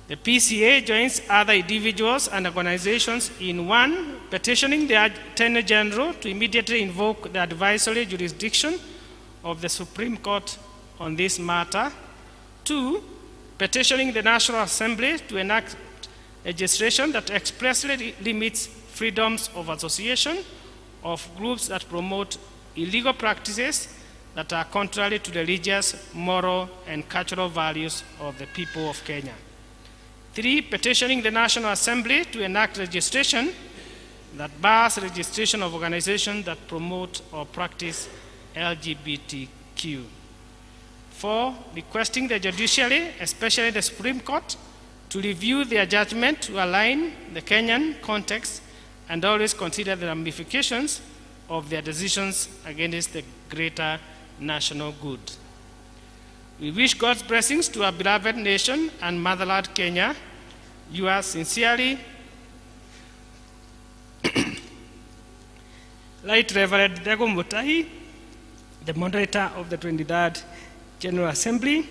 The PCA joins other individuals and organizations in one, petitioning the Attorney General to immediately invoke the advisory jurisdiction of the Supreme Court on this matter. 2, petitioning the National Assembly to enact legislation that expressly limits freedoms of association of groups that promote illegal practices that are contrary to religious, moral, and cultural values of the people of Kenya. 3, petitioning the National Assembly to enact legislation that bars registration of organizations that promote or practice LGBTQ. 4, requesting the judiciary, especially the Supreme Court, to review their judgment to align the Kenyan context and always consider the ramifications of their decisions against the greater national good. We wish God's blessings to our beloved nation and motherland, Kenya. You are sincerely, Right Reverend Ndegwa Mutahi, the moderator of the 23rd General Assembly,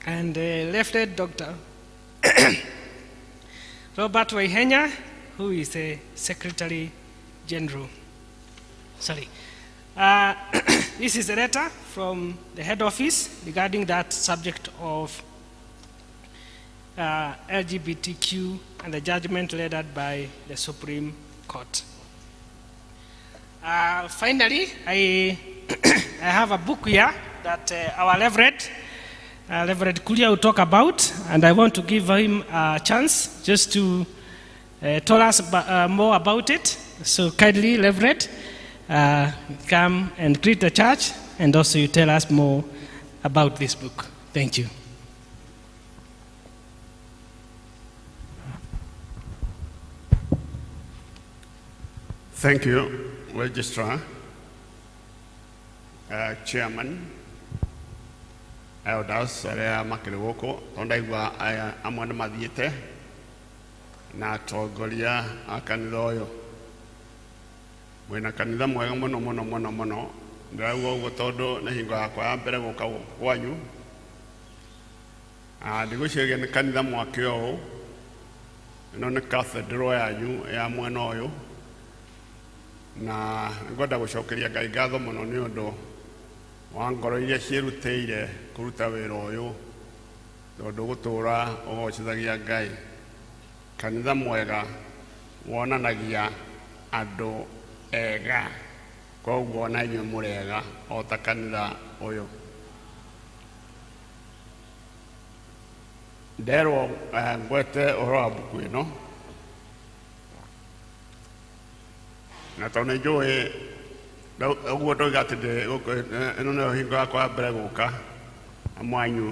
and Left Dr. Robert Waihenya, who is the Secretary General. Sorry. This is a letter from the head office regarding that subject of LGBTQ and the judgment rendered by the Supreme Court. Finally, I have a book here that our Reverend Kuria will talk about, and I want to give him a chance just to tell us more about it. So kindly, Reverend, come and greet the church, and also you tell us more about this book. Thank you. Thank you, Registrar, Chairman, elders arĩa makĩrĩ gũkũ tondũ ndaigua aya amwe nĩ mathiĩte na atongoria a kanitha ũyũ. Mwĩna kanitha mwega mũno mũno mũno mũno. Ndĩrauga ũguo tondũ nĩ hingo yakwa ya mbere gũka gũkũ kwanyu. Ndigwĩciria nĩ kanitha mwake ũũ Ĩno nĩ cathedral yanyu ya mwena ũyũ, na ngwenda gũcokeria Ngai ngatho mũno nĩ ũndũ wa ngoro iria ciĩrutĩire kũruta wĩra ũyũ, tondũ gũtũũra ũgocithagia Ngai. Kanitha mwega wonanagia andũ ega, koguo ona inyuĩ mũrĩ ega o ta kanitha ũyũ. Nderwo ngwete ũhoro wa mbuku ĩno, na tondũ nĩ njũĩ ũguo ndoiga atĩ ĩno nĩyo hingo yakwa ya mbere gũka mwanyu,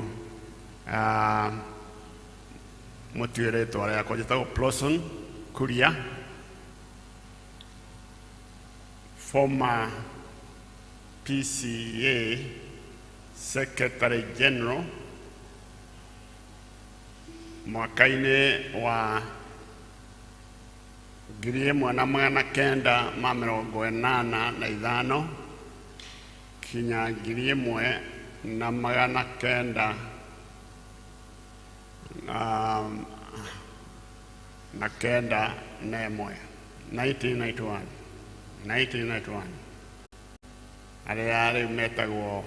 mũtiũĩ rĩtwa rĩakwa, njĩtagwo Plawson Kuria, former PCA Secretary General mwaka-inĩ wa 1985 kinya 1991, 1991, 1991, arĩa rĩu metagwo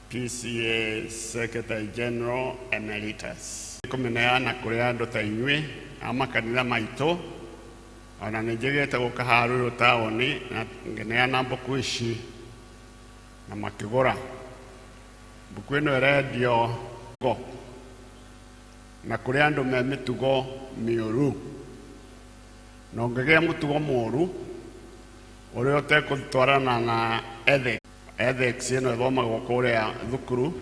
PCA Secretary General Emeritus. Kũmĩneana kũrĩ andũ ta inyuĩ a makanitha maitũ, ona nĩ njĩgĩte gũka haha Ruiru taũni na ngĩneana mbuku ici na makĩgũra. Mbuku ĩno ĩrendio ngo na kũrĩ andũ me mĩtugo mĩũru, na ũngĩgĩa mũtugo mũũru ũrĩa ũtegũtwarana na ethics, ethics ĩno ĩthomagwo kũrĩa thukuru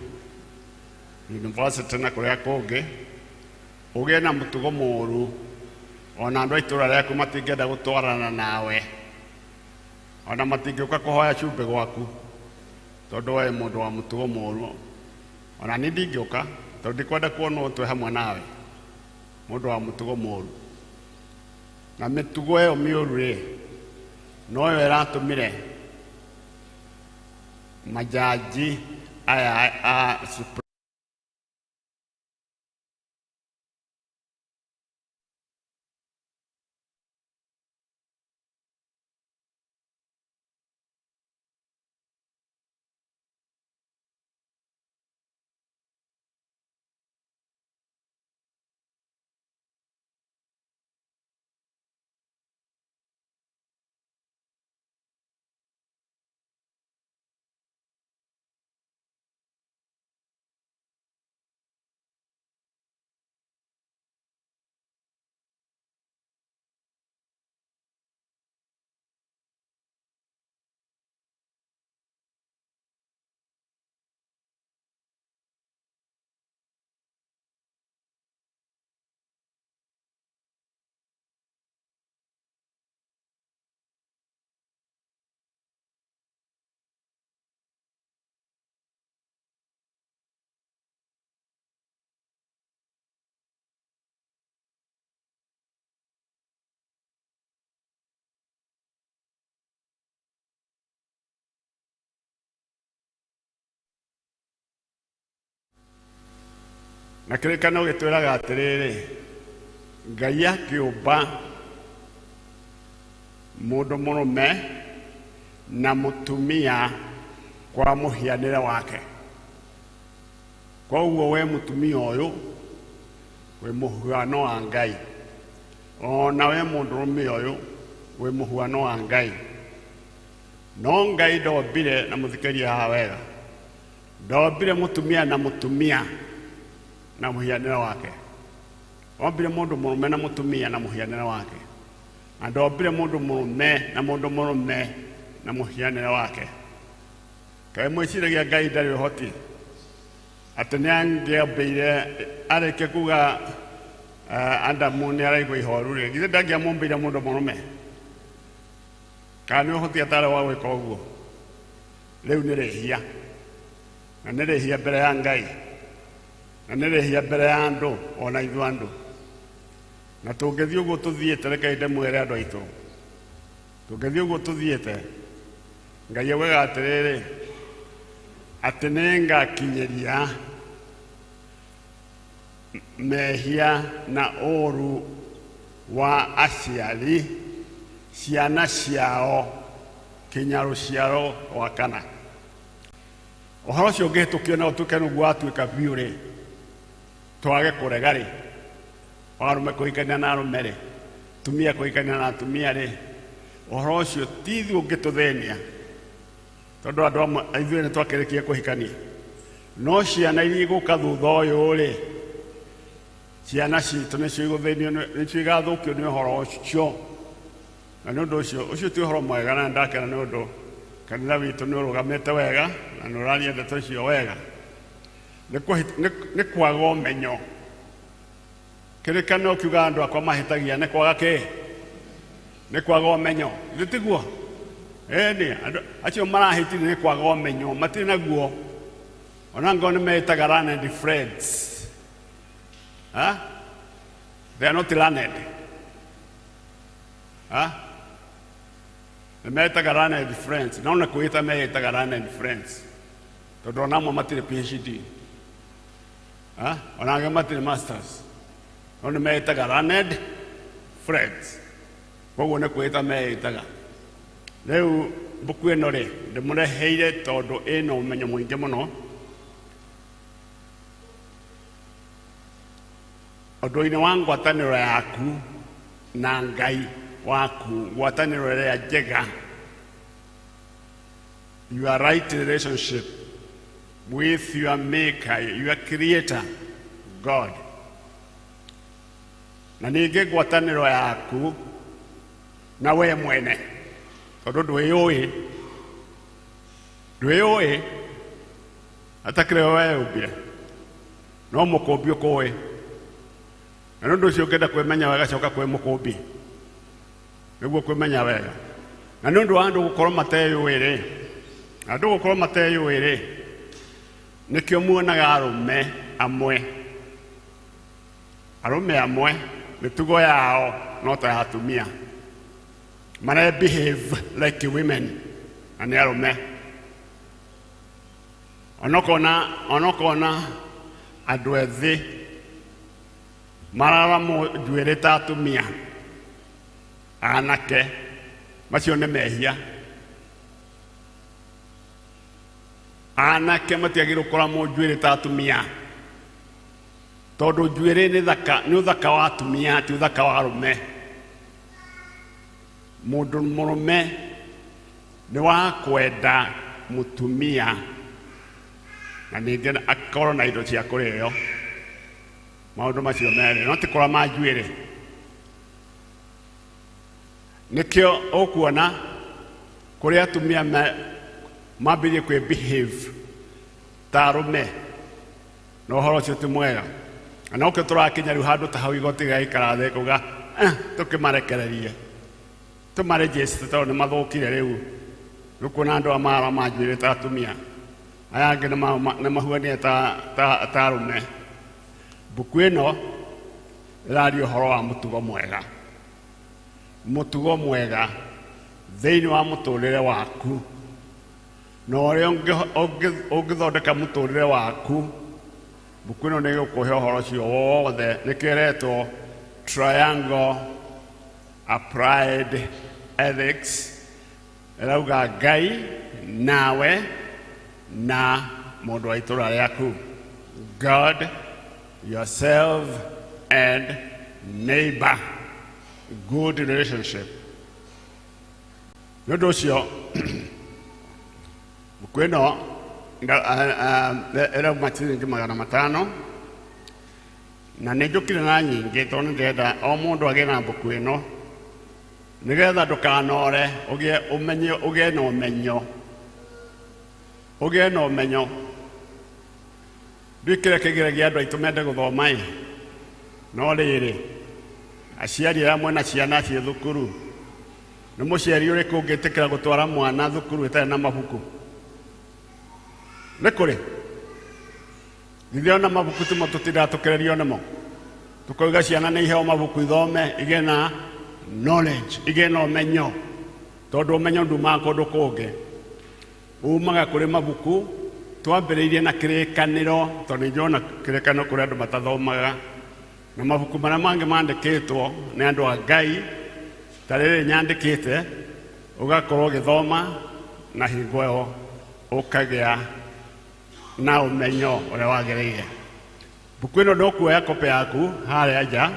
university na kũrĩa kũngĩ, ũgĩe na mũtugo mũũru ona andũ a itũũra rĩaku matingĩenda gũtwarana nawe, ona matingĩũka kũhoya cumbĩ gwaku tondũ we mũndũ wa mũtugo mũũru. Ona niĩ ndingĩũka tondũ ndikwenda kuonwo twĩ hamwe nawe, mũndũ wa mũtugo mũũru. Na mĩtugo ĩyo mĩũru rĩ, noyo ĩratũmire majaji aya a Supreme na kĩrĩkanĩro gĩtwĩraga atĩrĩrĩ, Ngai akĩũmba mũndũ mũrũme na mũtumia kwa mũhianĩre wake. Koguo we mũtumia ũyũ wĩ mũhuano wa Ngai, ona we mũndũrũme ũyũ wĩ mũhuano wa Ngai. No Ngai ndombire, na mũthikĩrie haha wega, ndombire mũtumia na mũtumia na mũhianĩre wake. Ombire mũndũ mũrũme na mũtumia na mũhianĩre wake, na ndombire mũndũ mũrũme na mũndũ mũrũme na mũhianĩre wake. Kaĩ mwĩciragia Ngai ndarĩ ũhoti atĩ nĩ angĩambĩire arĩkie kuga Adamu nĩ araigua ihoru rĩ, githĩ ndangĩamũmbĩire mũndũ mũrũme? Kana nĩ ũhoti atarĩ wa gwĩka ũguo? Rĩu nĩ rĩhia, na nĩ rĩhia mbere ya Ngai, na nĩ rĩhia mbere ya andũ ona ithuĩ andũ. Na tũngĩthiĩ ũguo tũthiĩte, rekei ndĩmwĩre andũ aitũ, tũngĩthiĩ ũguo tũthiĩte, Ngai augaga atĩrĩrĩ, atĩ nĩ ngakinyĩria Mehia na ũũru wa aciari ciana ciao kinya rũciaro rwa kana. Ũhoro ũcio ũngĩhĩtũkio na ũtuĩke nĩguo watuĩka biũ rĩ, twage kũrega rĩ, arũme kũhikania na arũme rĩ, atumia kũhikania na atumia rĩ, ũhoro ũcio ti ithuĩ ũngĩtũthĩnia tondũ andũ amwe ithuĩ nĩ twakĩrĩkia kũhikania, no ciana iria igũka thutha ũyũ rĩ, ciana citũ nĩcio igũthĩnio, nĩcio igathũkio nĩ ũhoro ũcio. Na nĩ ũndũ ũcio, ũcio ti ũhoro mwega, na nĩndakena nĩ ũndũ kanitha witũ nĩ ũrũgamĩte wega na nĩ ũraria ndeto icio wega. Nĩ kwaga ũmenyo. Kĩrĩkanĩro kiugaga andũ akwa mahĩtagia nĩ kwaga kĩ? Nĩ kwaga ũmenyo. Githĩ tiguo? Ĩni, andũ acio marahĩtire nĩ kwaga ũmenyo, matirĩ naguo. Ona ngorwo nĩ meĩtaga learned friends. Huh? They are not learned. Huh? Nĩ meĩtaga learned friends. No nĩ kwĩĩta meĩtaga learned friends. Tondũ ona amwe matirĩ PhD. Huh? Ona angĩ matirĩ masters. No nĩ meĩtaga learned friends. Koguo nĩ kwĩĩta meĩtaga. Rĩu mbuku ĩno rĩ, ndĩmũreheire tondũ ĩna ũmenyo mũingĩ mũno. Ũndũ-inĩ wa ngwatanĩro yaku na Ngai waku, ngwatanĩro ĩrĩa njega, your right relationship with your maker, your creator, God. Na ningĩ ngwatanĩro yaku na we mwene, tondũ ndwĩyũĩ, ndwĩyũĩ atakĩrĩ we weyũmbire, no mũkũmbi ũkũĩ. Na nĩ ũndũ ũcio ũngĩenda kwĩmenya wega, coka kwĩ mũkũmbi nĩguo kwĩmenya wega. Na nĩ ũndũ wa andũ gũkorwo mateyũĩ rĩ, andũ gũkorwo mateyũĩ rĩ, nĩkĩo muonaga arũme amwe, arũme amwe mĩtugo yao no ta ya atumia, mare behave like women na nĩ arũme. Onokona andũ ethĩ mararamwo njuĩrĩ ta atumia, anake macio nĩ mehia. Anake matiagĩrĩirwo kũramwo njuĩrĩ ta atumia, tondũ njuĩrĩ nĩ thaka, nĩ ũthaka wa atumia, ti ũthaka wa arũme. Mũndũ mũrũme nĩ wa kwenda mũtumia na ningĩ akorwo na indo cia kũrĩo, maũndũ macio merĩ, no ti kũrama njuĩrĩ. Nĩkĩo ũkuona kũrĩ atumia mambĩrĩrie kwĩ behave ta arũme, na ũhoro ũcio ti mwega. Na nokĩo tũrakinya rĩu handũ ta hau igoti rĩgaikara thĩ kuga tũkĩmarekererie, tũmarejeste tondũ nĩ mathũkire rĩu. Nĩ kuona andũ aya marama njuĩrĩ ta atumia, aya angĩ nĩ mahuanire ta arũme. Mbuku ĩno ĩraria ũhoro wa mũtugo mwega, mũtugo mwega thĩinĩ wa mũtũrĩre waku, na ũrĩa ũngĩthondeka mũtũrĩre waku. Mbuku ĩno nĩ ĩgũkũhe ũhoro ũcio wothe. Nĩkĩo ĩretwo Triangle Applied Ethics. Ĩrauga Ngai nawe na mũndũ wa itũra rĩaku, God, yourself and neighbor, good relationship. Nĩ ũndũ ũcio mbuku ĩno ĩrauma ciringi 500, na nĩ njũkire na nyingĩ tondũ nĩ ndĩrenda o mũndũ agĩe na mbuku ĩno nĩgetha ndũkanore, ũgĩe ũmenyo, ũgĩe na ũmenyo, ũgĩe na ũmenyo. Ndiũĩ kĩrĩa kĩgiragia andũ aitũ mende gũthoma ĩ, no rĩrĩ, aciari arĩa mwena ciana ciĩ thukuru, nĩ mũciari ũrĩkũ ũngĩtĩkĩra gũtwara mwana thukuru ĩtarĩ na mabuku? Nĩ kũrĩ githĩ ona mabuku timo tũtindaga tũkĩrerio nĩmo, tũkauga ciana nĩ iheo mabuku ithome igĩe na knowledge, igĩe na ũmenyo, tondũ ũmenyo ndumaga kũndũ kũngĩ, umaga kũrĩ mabuku Twambĩrĩirie na kĩrĩkanĩro tondũ nĩ njona kĩrĩkanĩro kũrĩ andũ matathomaga na mabuku marĩa mangĩ mandĩkĩtwo nĩ andũ a Ngai ta rĩrĩ nyandĩkĩte ũgakorwo ũgĩthoma na hingo ĩyo ũkagĩa na ũmenyo ũrĩa wagĩrĩire. Mbuku ĩno ndũkuoya kopi yaku harĩa nja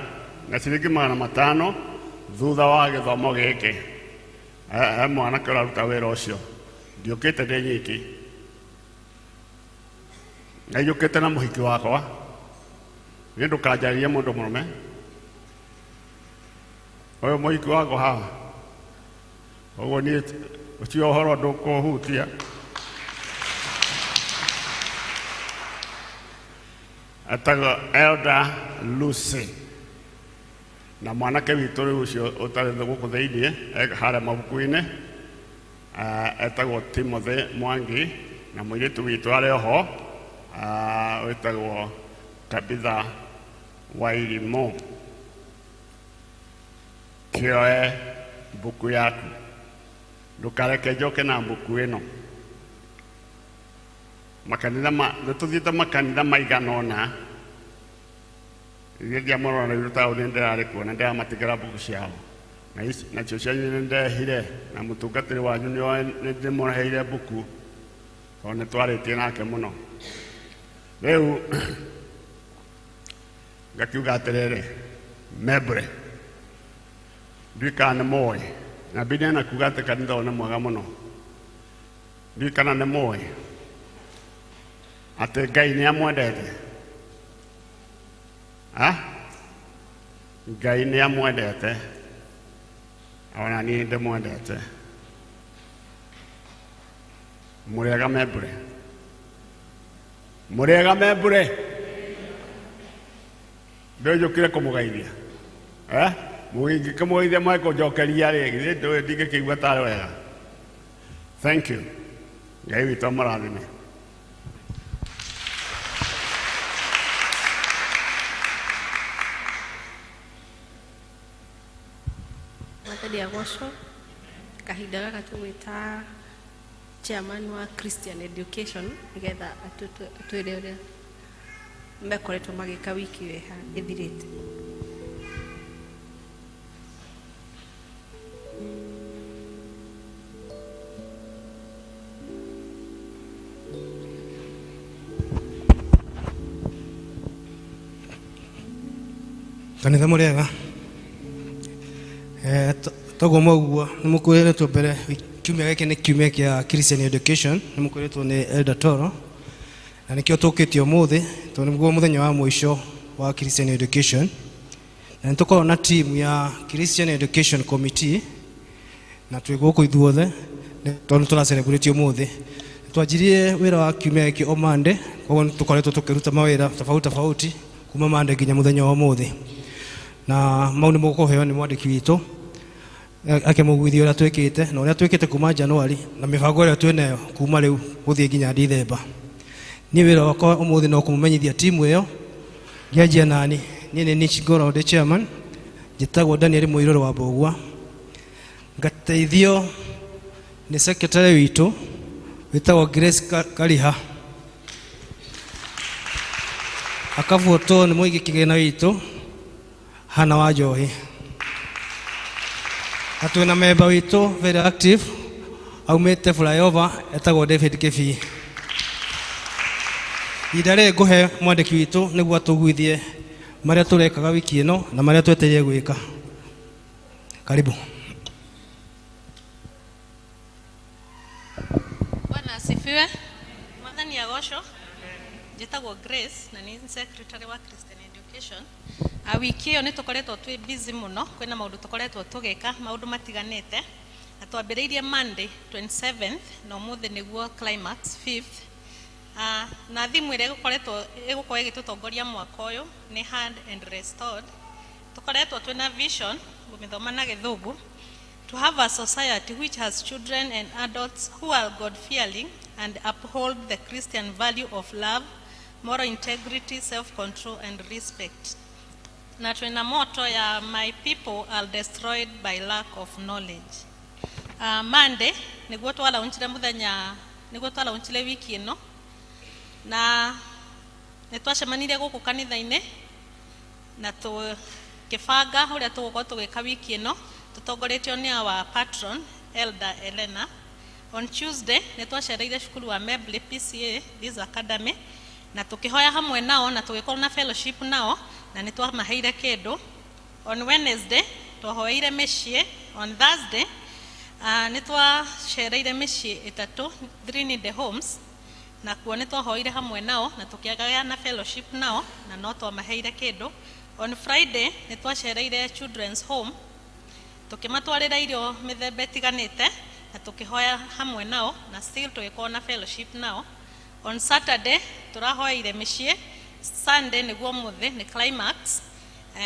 na ciringi 500 thutha wa gĩthomo gĩkĩ. He mwanake ũraruta wĩra ũcio, ndiũkĩte ndĩ nyiki, na njũkĩte na mũhiki wakwa. Niĩ ndũkanjarĩrie mũndũ mũrũme ũyũ mũhiki wakwa haha, ũguo niĩ ũcio ũhoro ndũkũhutia. Etagwo Elder Lucy na mwanake witũ rĩu ũcio ũtarĩ gũkũ thĩiniĩ harĩa mabuku-inĩ, etagwo Timothy Mwangi na mũirĩtu witũ arĩ oho wĩtagwo Tabitha Wairimũ. Kĩoe mbuku yaku, ndũkareke njoke na mbuku ĩno. Makanitha nĩ tũthiĩte makanitha maigana ũna, ithuĩ ndiamũrora rĩu taũni ndĩrarĩ kuo na ndĩramatigĩra mbuku ciao na nacio cianyu nĩ ndehire na mũtungatĩri wanyu nĩ ndĩmũheire mbuku tondũ nĩ twarĩtie nake mũno. Rĩu ngakiuga atĩrĩrĩ, membure ndiũĩ kana nĩ mũĩ na Bibilia na kuga atĩ kanitha ũyũ nĩ mwega mũno. Ndiũĩ kana nĩ mũĩ atĩ Ngai nĩ amwendete. Ngai nĩ amwendete ona niĩ ndĩmwendete. Mũrĩega membure, mũrĩega membure, ndĩnjũkire kũmũgeithia. Mũngĩkĩmũgeithia mwage kũnjokeria rĩ, githĩ ndũĩ ndingĩkĩigua tarĩ wega. Thank you. Ngai witũ amũrathime. Mwathani agocwo. Kahinda gaka tũgwĩta chairman wa Christian Education nĩgetha atwĩre ũrĩa mekoretwo magĩka wiki ĩyo ĩthirĩte. Kanitha mũrĩega. Toguo mwaigua nĩ mũkwĩrĩtwo mbere kiumia gĩkĩ nĩ kiumia kĩa Christian Education, nĩ mũkwĩrĩtwo nĩ Elder Toro na nĩkĩo tũkĩte ũmũthĩ tondũ nĩguo mũthenya wa mũico wa Christian Education, na nĩ tũkoragwo na team ya Christian Education Committee na twĩ gũkũ ithuothe tondũ nĩ tũra celebrate ũmũthĩ. Twanjirie wĩra wa kiumia gĩkĩ o Monday, koguo nĩ tũkoretwo tũkĩruta mawĩra tofauti tofauti kuma Monday nginya mũthenya wa ũmũthĩ, na mau nĩ mũkũheo nĩ mwandĩki witũ akĩmũguithia ũrĩa twĩkĩte na ũrĩa twĩkĩte kuma January na mĩbango ĩrĩa twĩnayo kuma rĩu gũthiĩ nginya Dithemba. Niĩ wĩra wakwa ũmũthĩ no kũmũmenyithia timu ĩyo. Ngĩanjia nani, niĩ nĩ Nick Ngoro ndĩ chairman, njĩtagwo Daniel Mũirũrĩ wa Mbũgua, ngateithio nĩ secretary witũ wĩtagwo Grace Kariha, akabuatwo nĩ mũigi kĩgĩna witũ Hana wa Njohi, na twĩna memba witũ very active aumĩte flyover etagwo David Kĩbii. Ihinda rĩrĩ ngũhe mwandĩki witũ nĩguo atũguithie marĩa tũrekaga wiki ĩno na marĩa twetereire gwĩka. Karibu. Bwana asifiwe. Mwathani agocwo. Njĩtagwo Grace na nĩ secretary wa Christian Education. Wiki ĩyo nĩ tũkoretwo twĩ busy mũno, kwĩna maũndũ tũkoretwo tũgĩka, maũndũ matiganĩte. Na twambĩrĩirie Monday 27th na ũmũthĩ nĩguo climax 5th. Na thimũ ĩrĩa ĩgũkorwo ĩgĩtũtongoria mwaka ũyũ nĩ Heard and Restored. Tũkoretwo twĩna vision, ngũmĩthoma na Gĩthũngũ, to have a society which has children and adults who are God-fearing and uphold the Christian value of love, moral integrity, self-control, and respect. Na twĩna motto ya my people are destroyed by lack of knowledge. Monday nĩguo twalaunchire mũthenya, nĩguo twalaunchire wiki ĩno. Na nĩ twacemanirie gũkũ kanitha-inĩ na tũkĩbanga ũrĩa tũgũkorwo tũgĩka wiki ĩno tũtongoretio nĩ our patron Elder Elena. On Tuesday nĩ twacereire cukuru wa Mebley PCA this academy na tũkĩhoya hamwe nao na tũgĩkorwo na fellowship nao na nĩ twamaheire kĩndũ. On Wednesday twahoeire mĩciĩ. On Thursday nĩ twacereire mĩciĩ ĩtatũ, three needy homes, na kuo nĩ twahoire hamwe nao na tũkĩgaya na fellowship nao na no twamaheire kĩndũ. On Friday nĩ twacereire children's home tũkĩmatwarĩra irio mĩthemba ĩtiganĩte na tũkĩhoya hamwe nao na still tũgĩkorwo na fellowship nao. On Saturday tũrahoeire mĩciĩ. Sunday nĩguo mũthĩ nĩ climax,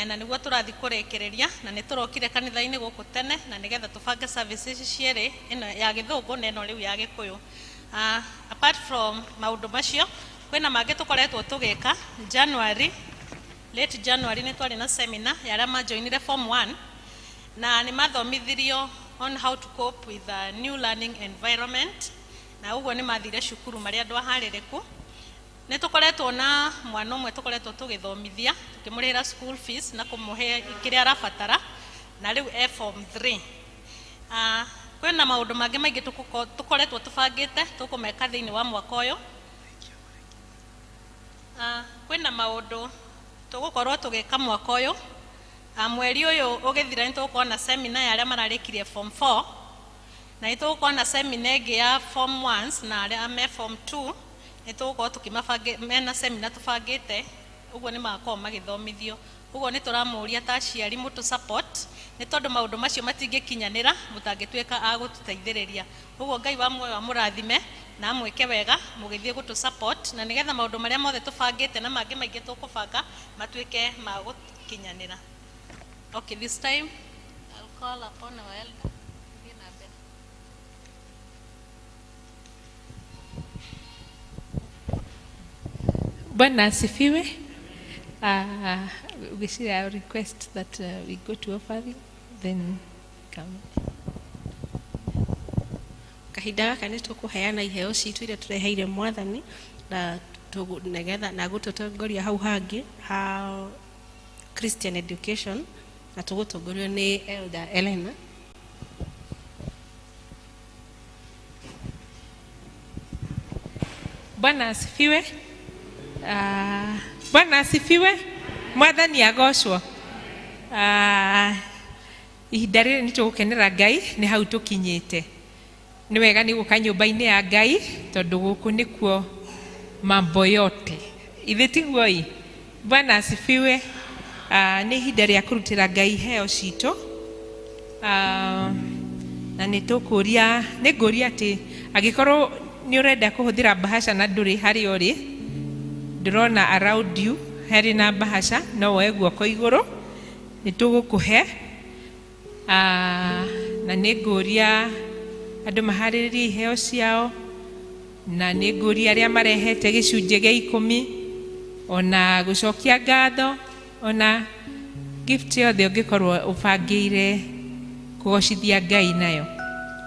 na nĩguo tũrathiĩ kũrĩkĩrĩria na nĩ tũrokire kanitha-inĩ gũkũ tene na nĩgetha tũbange services ici cierĩ, ĩno ya gĩthũngũ na ĩno rĩu ya gĩkũyũ. Apart from maũndũ macio kwĩna mangĩ tũkoretwo tũgĩka. January, late January, nĩ twarĩ na seminar ya arĩa majoinire form 1 na nĩ mathomithirio on how to cope with a new learning environment, na ũguo nĩ mathire cukuru marĩ andũ aharĩrĩku. Nĩ tũkoretwo na mwana ũmwe tũkoretwo tũgĩthomithia, tũkĩmũrĩhĩra school fees na kũmũhe kĩrĩa arabatara, na rĩu e form 3. Kwĩna maũndũ mangĩ maingĩ tũkoretwo tũbangĩte tũkũmeka thĩinĩ wa mwaka ũyũ. Kwĩna maũndũ tũgũkorwo tũgĩka mwaka ũyũ. Mweri ũyũ ũgĩthira nĩ tũgũkorwo na seminar ya arĩa mararĩkirie form 4, na nĩ tũgũkorwo na seminar ĩngĩ ya form 1 na arĩa me form 2 nĩ tũgũkorwo tũkĩmabange mena seminar tũbangĩte, ũguo nĩ magakorwo magĩthomithio. Ũguo nĩ tũramũria ta aciari mũtũ support, nĩ tondũ maũndũ macio matingĩkinyanĩra mũtangĩtuĩka a gũtũteithĩrĩria. Ũguo Ngai wa muoyo amũrathime na amwĩke wega mũgĩthiĩ gũtũ support, na nĩgetha maũndũ marĩa mothe tũbangĩte na mangĩ maingĩ tũkũbanga matuĩke ma gũkinyanĩra. Okay, this time I'll call upon our elder. Thiĩ na mbere. Bwana asifiwe. We see our request that we go to offering, then come. Kahinda gaka nĩ tũkũheana iheo citũ iria tũreheire mwathani na nĩgetha na gũtũtongoria hau hangĩ ha Christian education, na tũgũtongorio nĩ Elder Elena. Bwana asifiwe. Bwana asifiwe. Mwathani agocwo. Ihinda rĩrĩ nĩ tũgũkenera Ngai, nĩ hau tũkinyĩte. Nĩ wega nĩ gũka nyũmba-inĩ ya Ngai tondũ gũkũ nĩkuo mambo yote. Ithe tiguo ĩ? Bwana asifiwe. Nĩ ihinda rĩa kũrutĩra Ngai iheo citũ. Na nĩ tũkũria, nĩ ngũria atĩ angĩkorwo nĩ ũrenda kũhũthĩra bahasha na ndũrĩ harĩa ũrĩ, ndĩrona around you harĩ na bahasha, no woe guoko igũrũ nĩ tũgũkũhe. Na nĩ ngũria andũ maharĩrĩrie iheo ciao, na nĩ ngũria arĩa marehete gĩcunjĩ gĩa ikũmi, ona gũcokia ngatho, ona gift yothe ũngĩkorwo ũbangĩire kũgocithia Ngai nayo,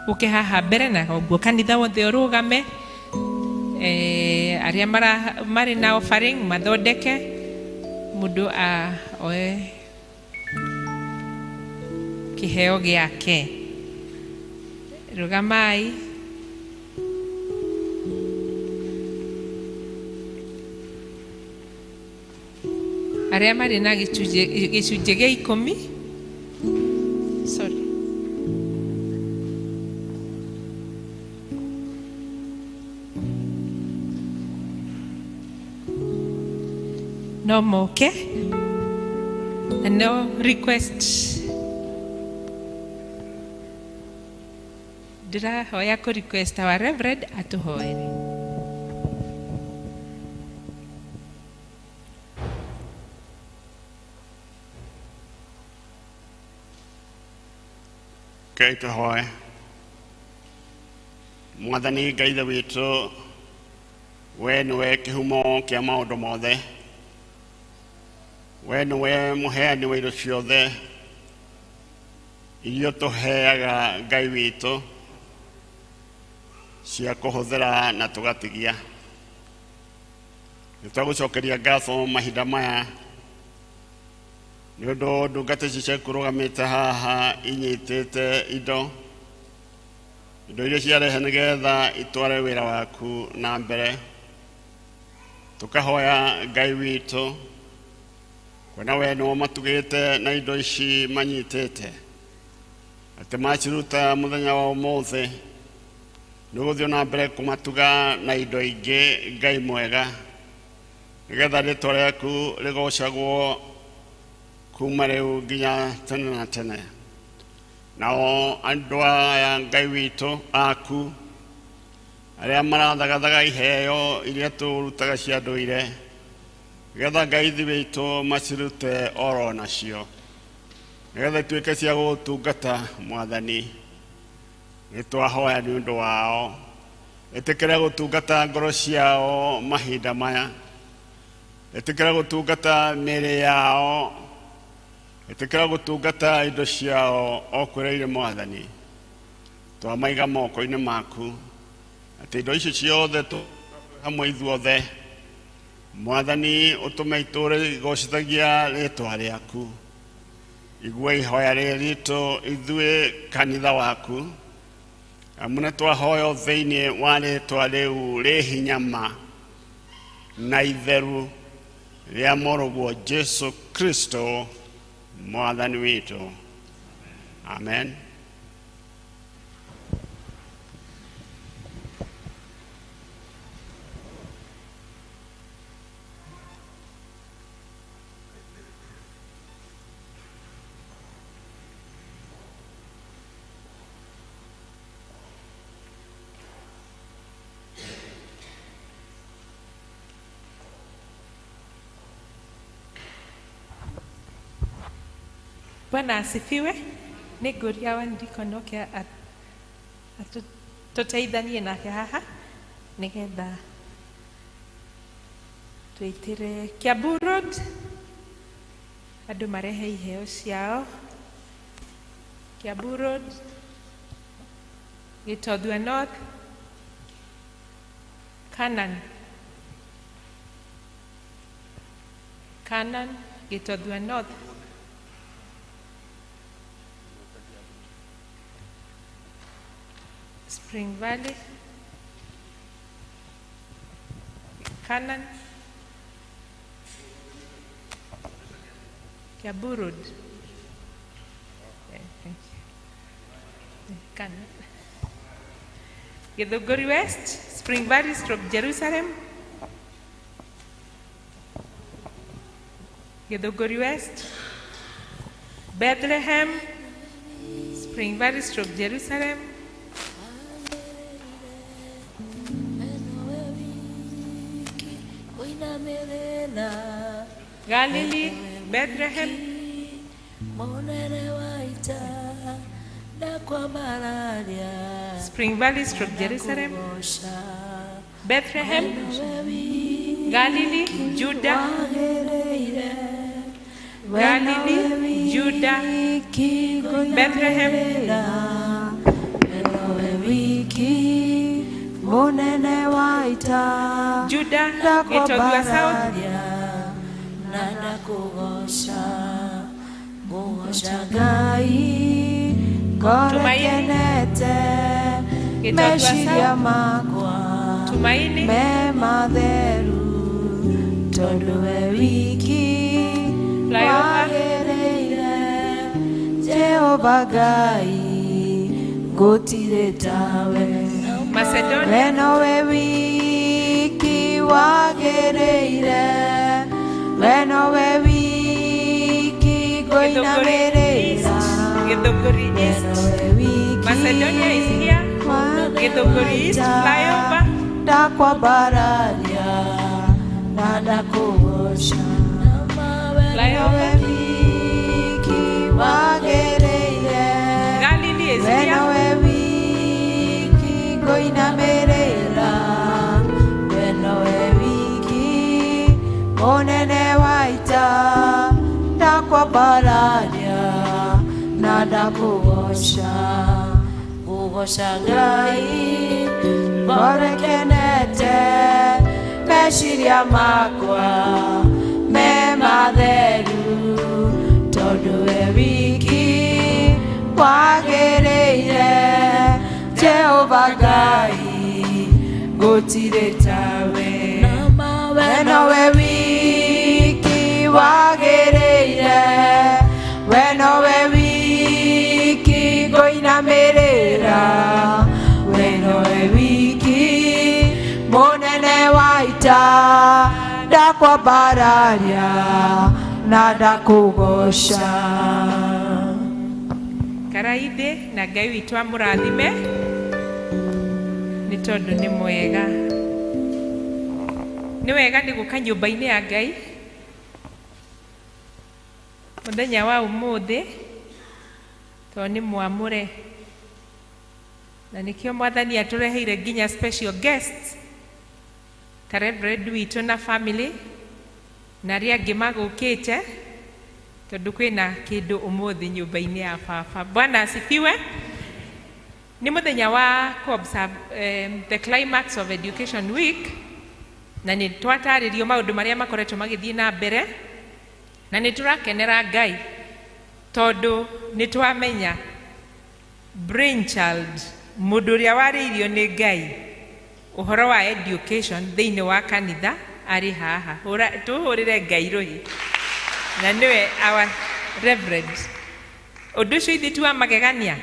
ũke haha mbere na ũguo kanitha wothe ũrũgame. Arĩa marĩ na offering mathondeke mũndũ oe kĩheo gĩake. Rũgamai. Arĩa marĩ na gĩcunjĩ gĩa ikũmi, sorry, no moke na no request. Ndĩrahoya kũ request our reverend atũhoere. Ngai tũhoe. Mwathani Ngai Ithe witũ, we nĩwe kĩhumo kĩa maũndũ mothe, we nĩwe mũheani wa indo ciothe iria tũheaga Ngai witũ cia kũhũthĩra na tũgatigia. Nĩ twagũcokeria ngatho mahinda maya nĩ ũndũ ndungata ici ciaku rũgamĩte haha inyitĩte indo iria ciarehe nĩgetha itware wĩra waku na mbere. Tũkahoya Ngai witũ kuona we nĩwe matugĩte na indo ici manyitĩte atĩ maciruta mũthenya wa ũmũthĩ nĩ ũgũthiĩ na mbere kũmatuga na indo ingĩ Ngai mwega nĩgetha rĩtwa rĩaku rĩgocagwo kuma rĩu nginya tene na tene. Nao andũ aya Ngai witũ aku arĩa marathagathaga iheo iria tũrutaga cia ndũire nĩgetha Ngai ithe witũ macirute oro nacio nĩgetha ituĩke cia gũgũtungata Mwathani. Nĩ twahoya nĩ ũndũ wao, ĩtĩkĩra gũtungata ngoro ciao mahinda maya, ĩtĩkĩra gũtungata mĩĩrĩ yao, ĩtĩkĩra gũtungata indo ciao o kwĩrĩire Mwathani. Twamaiga moko-inĩ maku atĩ indo icio ciothe hamwe ithuothe Mwathani ũtũme itũũre igocithagia rĩtwa rĩaku. Igua ihoya rĩrĩ ritũ ithuĩ kanitha waku, amu nĩ twahoya thĩinĩ wa rĩtwa rĩu rĩ hinya ma na itheru rĩa mũrũguo Jesu Kristo Mwathani witũ. Amen. Bwana asifiwe. Nĩ ngũria wa ndikono kĩa tũteithanie nake haha nĩgetha twĩtĩre Kiambu Road andũ marehe iheo ciao. Kiambu Road, Gĩtothua North, Canaan, Canaan, Gĩtothua North. Spring Valley, Canaan, Kiambu Road. Thank you. Canaan. Githunguri West, Spring Valley stroke Jerusalem. Githunguri West, Bethlehem, Spring Valley stroke Jerusalem. Galilee, Bethlehem, Spring Valley stroke Jerusalem, Bethlehem, Galilee, Judah, Galilee, Judah, Bethlehem, Judah, Gĩtothua South, Tumaini, Gĩtothua South, Tumaini, Flyover, Macedonia, Githunguri East, Macedonia is here, Githunguri East, flyover, flyover, Galilee is here, Kugosha Ngai, ngoro kenete. Meciria makwa me matheru, tondũ we wiki wagĩrĩire. Jehova Ngai, gũtirĩ tawe. We nowe wiki wagĩrĩire, we nowe wiki ngũinamĩrĩra, we nowe wiki mũnene wa ita, ndakwambararia na ndakũgoca. Karaithĩ na Ngai witũ amũrathime nĩ tondũ nĩ mwega. Nĩ wega nĩ gũka nyũmba-inĩ ya Ngai mũthenya wa ũmũthĩ, tondũ nĩ mwamũre, na nĩkĩo Mwathani atũreheire nginya special guests ta Reverend witũ na family na arĩa angĩ magũkĩte, tondũ kwĩna kĩndũ ũmũthĩ nyũmba-inĩ ya baba. Bwana asifiwe. Nĩ mũthenya wa ku-observe the climax of Education Week, na nĩ twatarĩrio maũndũ marĩa makoretwo magĩthiĩ na mbere, na nĩ tũrakenera Ngai tondũ nĩ twamenya brainchild, mũndũ ũrĩa warĩirio nĩ Ngai ũhoro wa education thĩinĩ wa kanitha arĩ haha. Tũhũrĩre Ngai rũhĩ, na nĩwe our reverend. Ũndũ ũcio ithuĩ ti wa magegania,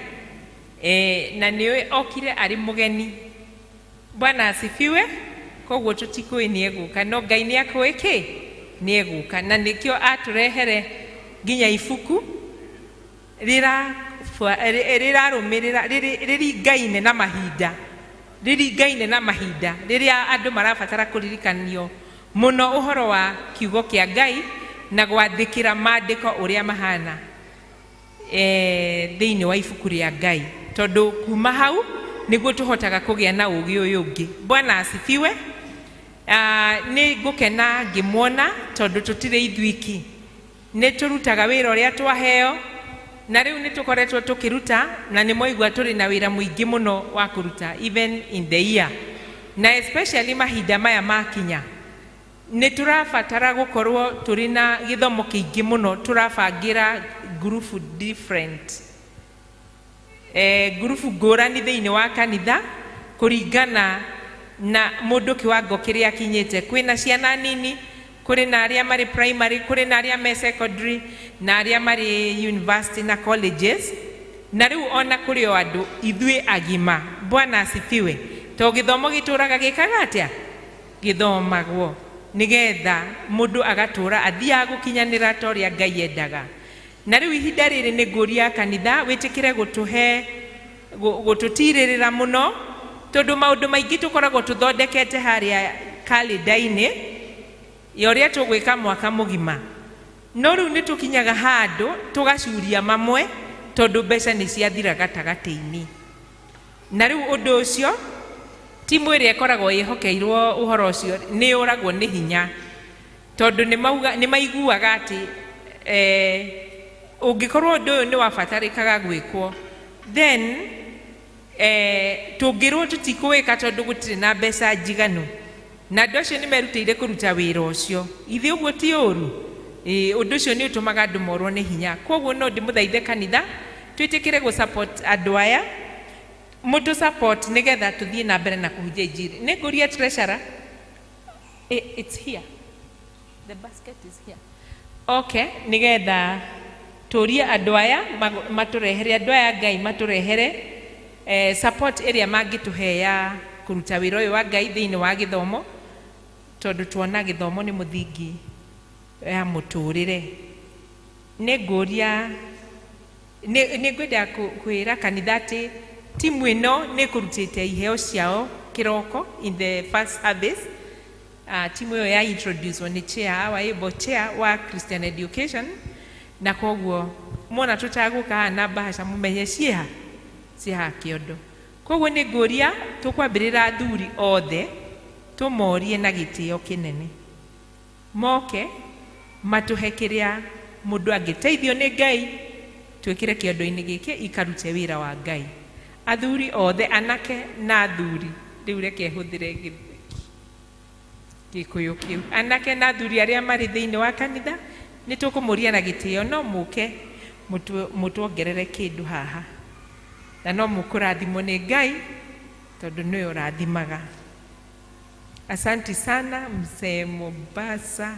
na nĩwe okire arĩ mũgeni. Bwana asifiwe. Koguo tũtikũĩ nĩ egũka, no Ngai nĩ akũĩ kĩ nĩ egũka, na nĩkĩo atũrehere nginya ibuku rĩrarũmĩrĩra rĩringaine na mahinda, rĩringaine na mahinda rĩrĩa andũ marabatara kũririkanio mũno ũhoro wa kiugo kĩa Ngai na gwathĩkĩra maandĩko ũrĩa mahana thĩinĩ wa ibuku rĩa Ngai, tondũ kuma hau nĩguo tũhotaga kũgĩa na ũũgĩ ũyũ ũngĩ. Bwana asifiwe. Nĩ ngũkena ngĩmuona tondũ tũtirĩ ithuiki, nĩ tũrutaga wĩra ũrĩa twaheo, na rĩu nĩ tũkoretwo tũkĩruta, na nĩ mwaigua tũrĩ na wĩra mũingĩ mũno wa kũruta even in the year, na especially mahinda maya makinya nĩ tũrabatara gũkorwo tũrĩ na gĩthomo kĩingĩ mũno. Tũrabangĩra ngurubu different, ngurubu ngũrani thĩinĩ wa kanitha kũringana na mũndũ kĩwango kĩrĩa akinyĩte. Kwĩna ciana nini, kũrĩ na arĩa marĩ primary, kũrĩ na arĩa me secondary, na arĩa marĩ university na colleges, na rĩu ona kũrĩ o andũ ithuĩ agima. Bwana asifiwe. To gĩthomo gĩtũraga gĩkaga atĩa? Gĩthomagwo nĩgetha mũndũ agatũra athiaga gũkinyanĩra ta ũrĩa Ngai endaga. Na rĩu ihinda rĩrĩ nĩ ngũria kanitha wĩtĩkĩre gũtũhe gũtũtirĩrĩra mũno, tondũ maũndũ maingĩ tũkoragwo tũthondekete harĩa kalenda-inĩ ya ũrĩa tũgwĩka mwaka mũgima, no rĩu nĩ tũkinyaga handũ tũgacuria mamwe tondũ mbeca nĩ ciathira gatagatĩ-inĩ. Na rĩu ũndũ ũcio timu ĩrĩa ĩkoragwo ĩhokeirwo ũhoro ũcio nĩ yũragwo nĩ hinya, tondũ nĩ maiguaga atĩ ũngĩkorwo ũndũ ũyũ nĩ wabatarĩkaga gwĩkwo, then tũngĩrwo tũtikũwĩka tondũ gũtirĩ na mbeca njiganu, na andũ acio nĩ merutĩire kũruta wĩra ũcio. Ithe ũguo ti ũru? Ũndũ ũcio nĩ ũtũmaga andũ morwo nĩ hinya. Koguo no ndĩmũthaithe kanitha twĩtĩkĩre gũ support andũ aya, mũtũ support nĩgetha tũthiĩ na mbere na kũhunjia injiri. Nĩ ngũria treasurer, it's here, the basket is here. Okay, nĩgetha tũrie andũ aya matũrehere, andũ aya Ngai matũrehere support ĩrĩa mangĩtũhe ya kũruta wĩra ũyũ wa Ngai thĩinĩ wa gĩthomo, tondũ tuona gĩthomo nĩ mũthingi ya mũtũrĩre. Nĩ ngũria, nĩ ngwenda kwĩra kanitha atĩ timu ĩno nĩ ĩkũrutĩte iheo ciao kĩroko in the first service. Timu ĩyo ya introduce nĩ chair wa able chair wa Christian Education, na koguo mwona tũtagũka haha na bahasha mũmenye ciĩha ciĩha kĩondo. Koguo nĩ ngũria tũkwambĩrĩra athuri othe tũmorie na gĩtĩo kĩnene moke matũhe kĩrĩa mũndũ angĩteithio nĩ Ngai twĩkĩre kĩondo-inĩ gĩkĩ ikarute wĩra wa Ngai. Athuri othe, anake na athuri, rĩu reke hũthĩre gĩthĩ. Gĩkũyũ kĩu. Anake na athuri arĩa marĩ thĩinĩ wa kanitha nĩ tũkũmũria na gĩtĩo no mũke mũtuongerere kĩndũ haha, na no mũkũrathimwo nĩ Ngai tondũ nĩwe ũrathimaga. Asanti sana mzee Mombasa.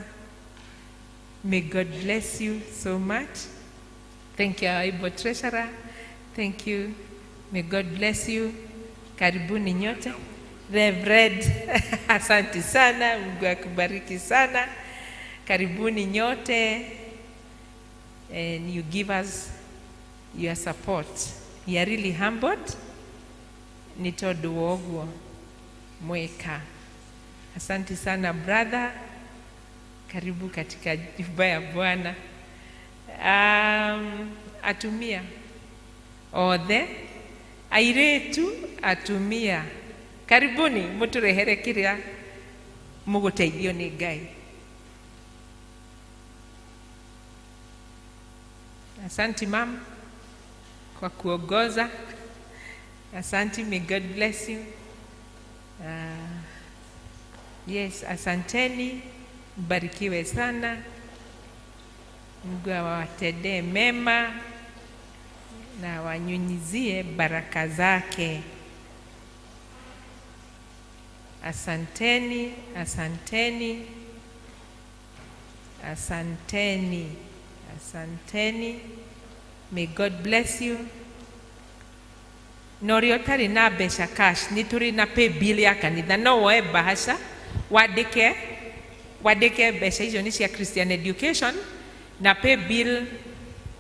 May God bless you so much. Thank you, our able treasurer. Thank you. May God bless you. Karibuni nyote. Reverend, asante sana. Mungu akubariki sana. Karibuni nyote. And you give us your support. We are really humbled. Ni tondu wa ũguo mweka. Asante sana brother. Karibu katika nyumba ya Bwana. Atumia othe, airĩtu, atumia, karibuni mũtũrehere kĩrĩa mũgũteithio nĩ Ngai. Asante mam kwa kuongoza. Asante, may God bless you. Yes, asanteni, mbarikiwe sana. Mungu awatendee mema na wanyunyizie baraka zake. Asanteni, asanteni, asanteni, asanteni. May God bless you. Na ũrĩa ũtarĩ na mbeca cash, nĩ tũrĩ na pay bill ya kanitha, no woe bahasha wandĩke mbeca icio nĩ cia Christian Education, na pay bill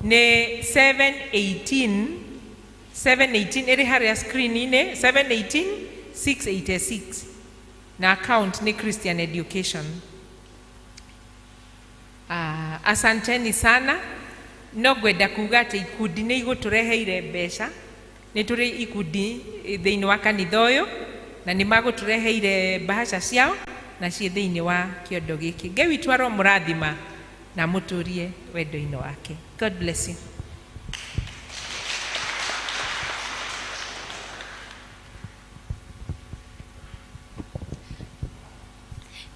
nĩ 718 718 ĩrĩ harĩa screen-inĩ, 718 686, na account nĩ Christian Education. Asanteni sana. No ngwenda kuga atĩ ikundi nĩ igũtũreheire mbeca. Nĩ tũrĩ ikundi thĩinĩ wa kanitha ũyũ na nĩ magũtũreheire bahasha ciao na ciĩ thĩinĩ wa kĩondo gĩkĩ. Ngai witũ aromũrathima na mũtũrie wendo-inĩ wake. God bless you.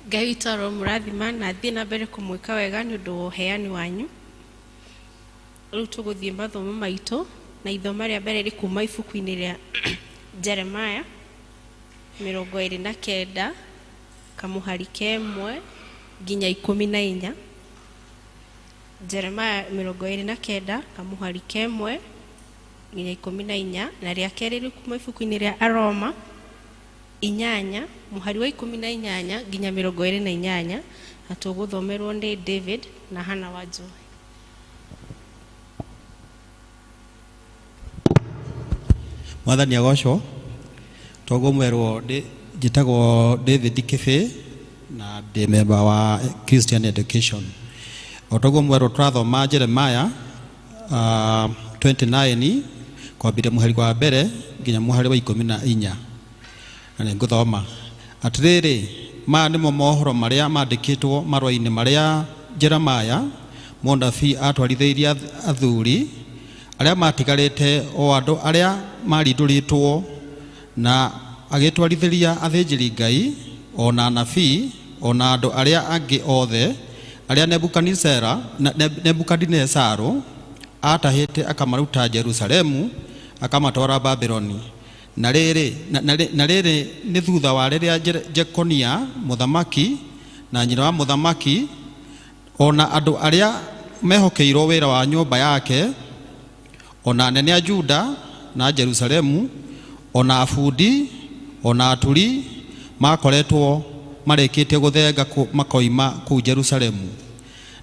Ngai witũ aromũrathima na athiĩ na mbere kũmwĩka wega nĩ ũndũ wa ũheani wanyu. Rĩu tũgũthiĩ mathomo maitũ, na ithoma rĩa mbere rĩ kuma ibuku-inĩ rĩa Jeremiah 29 kamũhari kemwe nginya 14. Jeremiah 29 kamũhari kemwe nginya 14, na rĩa kerĩ rĩ kuma ibuku-inĩ rĩa Aroma 8 mũhari wa 18 nginya 28, na tũgũthomerwo nĩ David na Hannah Wanjohi. Mwathani agocwo. Toguo mwerwo njĩtagwo David Kĩbĩ na ndĩ member wa Christian Education. O toguo mwerwo tũrathoma Jeremiah 29 kwambĩrĩria mũhari wa mbere nginya mũhari wa 14. Na nĩ ngũthoma. Atĩrĩrĩ, maya nĩmo mohoro marĩa mandĩkĩtwo marũa-inĩ marĩa Jeremiah mũnabii atwarithĩirie athuri arĩa matigarĩte, o andũ arĩa marindũrĩtwo, na agĩtwarithĩria athĩnjĩri Ngai o na anabii o na andũ arĩa angĩ othe arĩa Nebukadinesaru atahĩte akamaruta Jerusalemu akamatwara Babuloni. Na rĩrĩ nĩ thutha wa rĩrĩa Jekonia mũthamaki na nyina wa mũthamaki o na andũ arĩa mehokeirwo wĩra wa nyũmba yake, o na anene a Juda na Jerusalemu, o na abundi o na aturi makoretwo marĩkĩtie gũthenga makoima kũu Jerusalemu.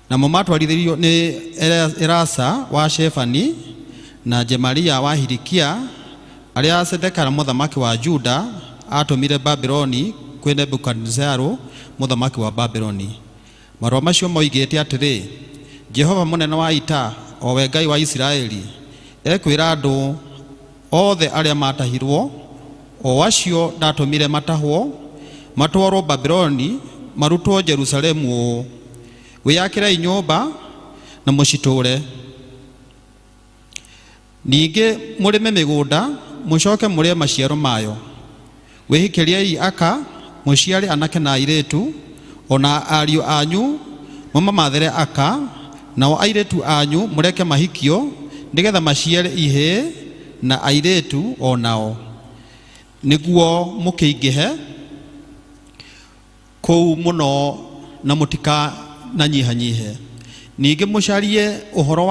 Namo matwarithĩirio nĩ Elasa wa Shefani na Gemaria wa Hilikia, arĩa Zedekia mũthamaki wa Juda atũmire Babuloni kwĩ Nebukadinesaru mũthamaki wa Babuloni. Marũa macio moigĩte atĩrĩ: Jehova mũnene wa ita, o we Ngai wa Isiraeli, ekwĩra andũ othe arĩa matahirwo, o acio ndatũmire matahwo matwarwo Babuloni marutwo Jerusalemu ũũ: wĩyakĩrei nyũmba na mũcitũũre, ningĩ mũrĩme mĩgũnda mũcoke mũrĩe maciaro mayo, wĩhikĩriei aka mũciare anake na airĩtu, O na ariũ anyu mũmamathere aka, nao airĩtu anyu mũreke mahikio, nĩgetha maciare ihĩĩ na airĩtu o nao, nĩguo mũkĩingĩhe kũu mũno na mũtikananyihanyihe. Ningĩ mũcarie ũhoro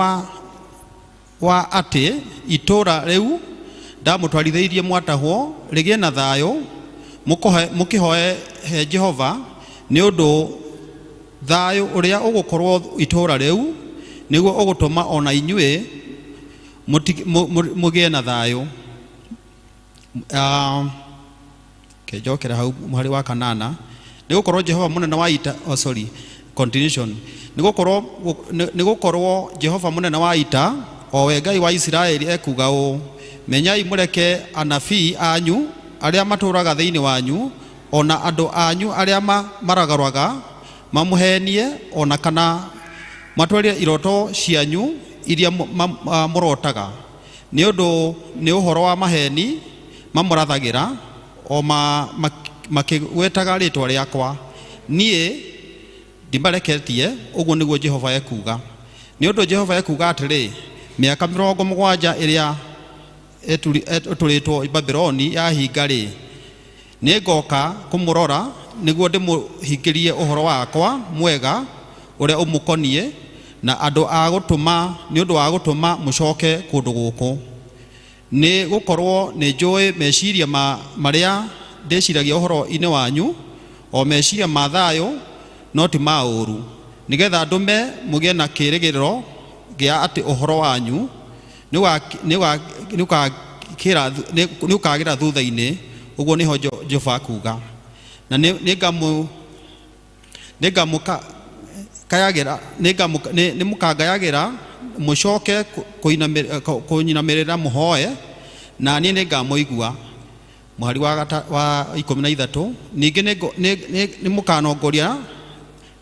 wa atĩ itũũra rĩu ndamũtwarithĩirie mwatahwo rĩgĩe na thayũ, mũkĩhoe he Jehova, nĩ ũndũ thayũ ũrĩa ũgũkorwo itũũra rĩu nĩguo ũgũtũma ona inyuĩ mũgĩe na thayũ. Kenjokera hau mũhari wa kanana. Nĩ gũkorwo Jehova mũnene wa ita, oh sorry, continuation. Nĩ gũkorwo Jehova mũnene wa ita, o we Ngai wa Isiraeli, ekuuga ũũ: menyai mũreke anabii anyu arĩa matũũraga thĩinĩ wanyu, ona andũ anyu arĩa maragarwaga mamũhenie, ona kana matwarie iroto cianyu iria mũrotaga, nĩ ũndũ nĩ ũhoro wa maheni mamũrathagĩra, o makĩgwetaga rĩtwa rĩakwa. Niĩ ndimareketie, ũguo nĩguo Jehova ekuuga. Nĩ ũndũ Jehova ekuuga atĩrĩ, mĩaka 70 ĩrĩa ĩtũrĩtwo Babuloni yahinga-rĩ, nĩngoka kũmũrora nĩguo ndĩmũhingĩrie ũhoro wakwa mwega ũrĩa ũmũkoniĩ, na andũ a gũtũma nĩ ũndũ wa gũtũma mũcoke kũndũ gũkũ. Nĩ gũkorwo nĩ njũĩ meciria marĩa ndĩciragia ũhoro-inĩ wanyu, o meciria ma thayũ no ti ma ũũru, nĩgetha ndũme mũgĩe na kĩĩrĩgĩrĩro gĩa atĩ ũhoro wanyu nĩ ũkagĩra thutha-inĩ, ũguo nĩho Jehova akuuga. Na nĩmũkangayagĩra mũcoke kũnyinamĩrĩra mũhoe, na niĩ nĩngamũigua. Mũhari wa 13, ningĩ nĩmũkanongoria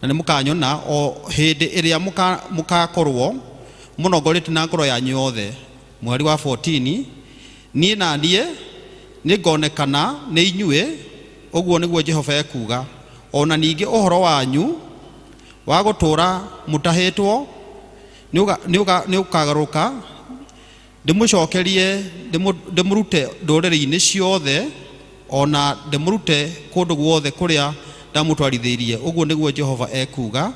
na nĩmũkanyona o hĩndĩ ĩrĩa mũkakorwo mũnongorĩte na ngoro yanyu yothe. Mũhari wa 14, niĩ na niĩ nĩngonekana nĩ inyuĩ, ũguo nĩguo Jehova ekuuga. Ona ningĩ ũhoro wanyu wa gũtũũra mũtahĩtwo nĩũkagarũrũka, ndĩmũcokerie ndĩmũrute ndũrĩrĩ-inĩ ciothe, ona ndĩmũrute kũndũ guothe kũrĩa ndamũtwarithĩirie, ũguo nĩguo Jehova ekuuga.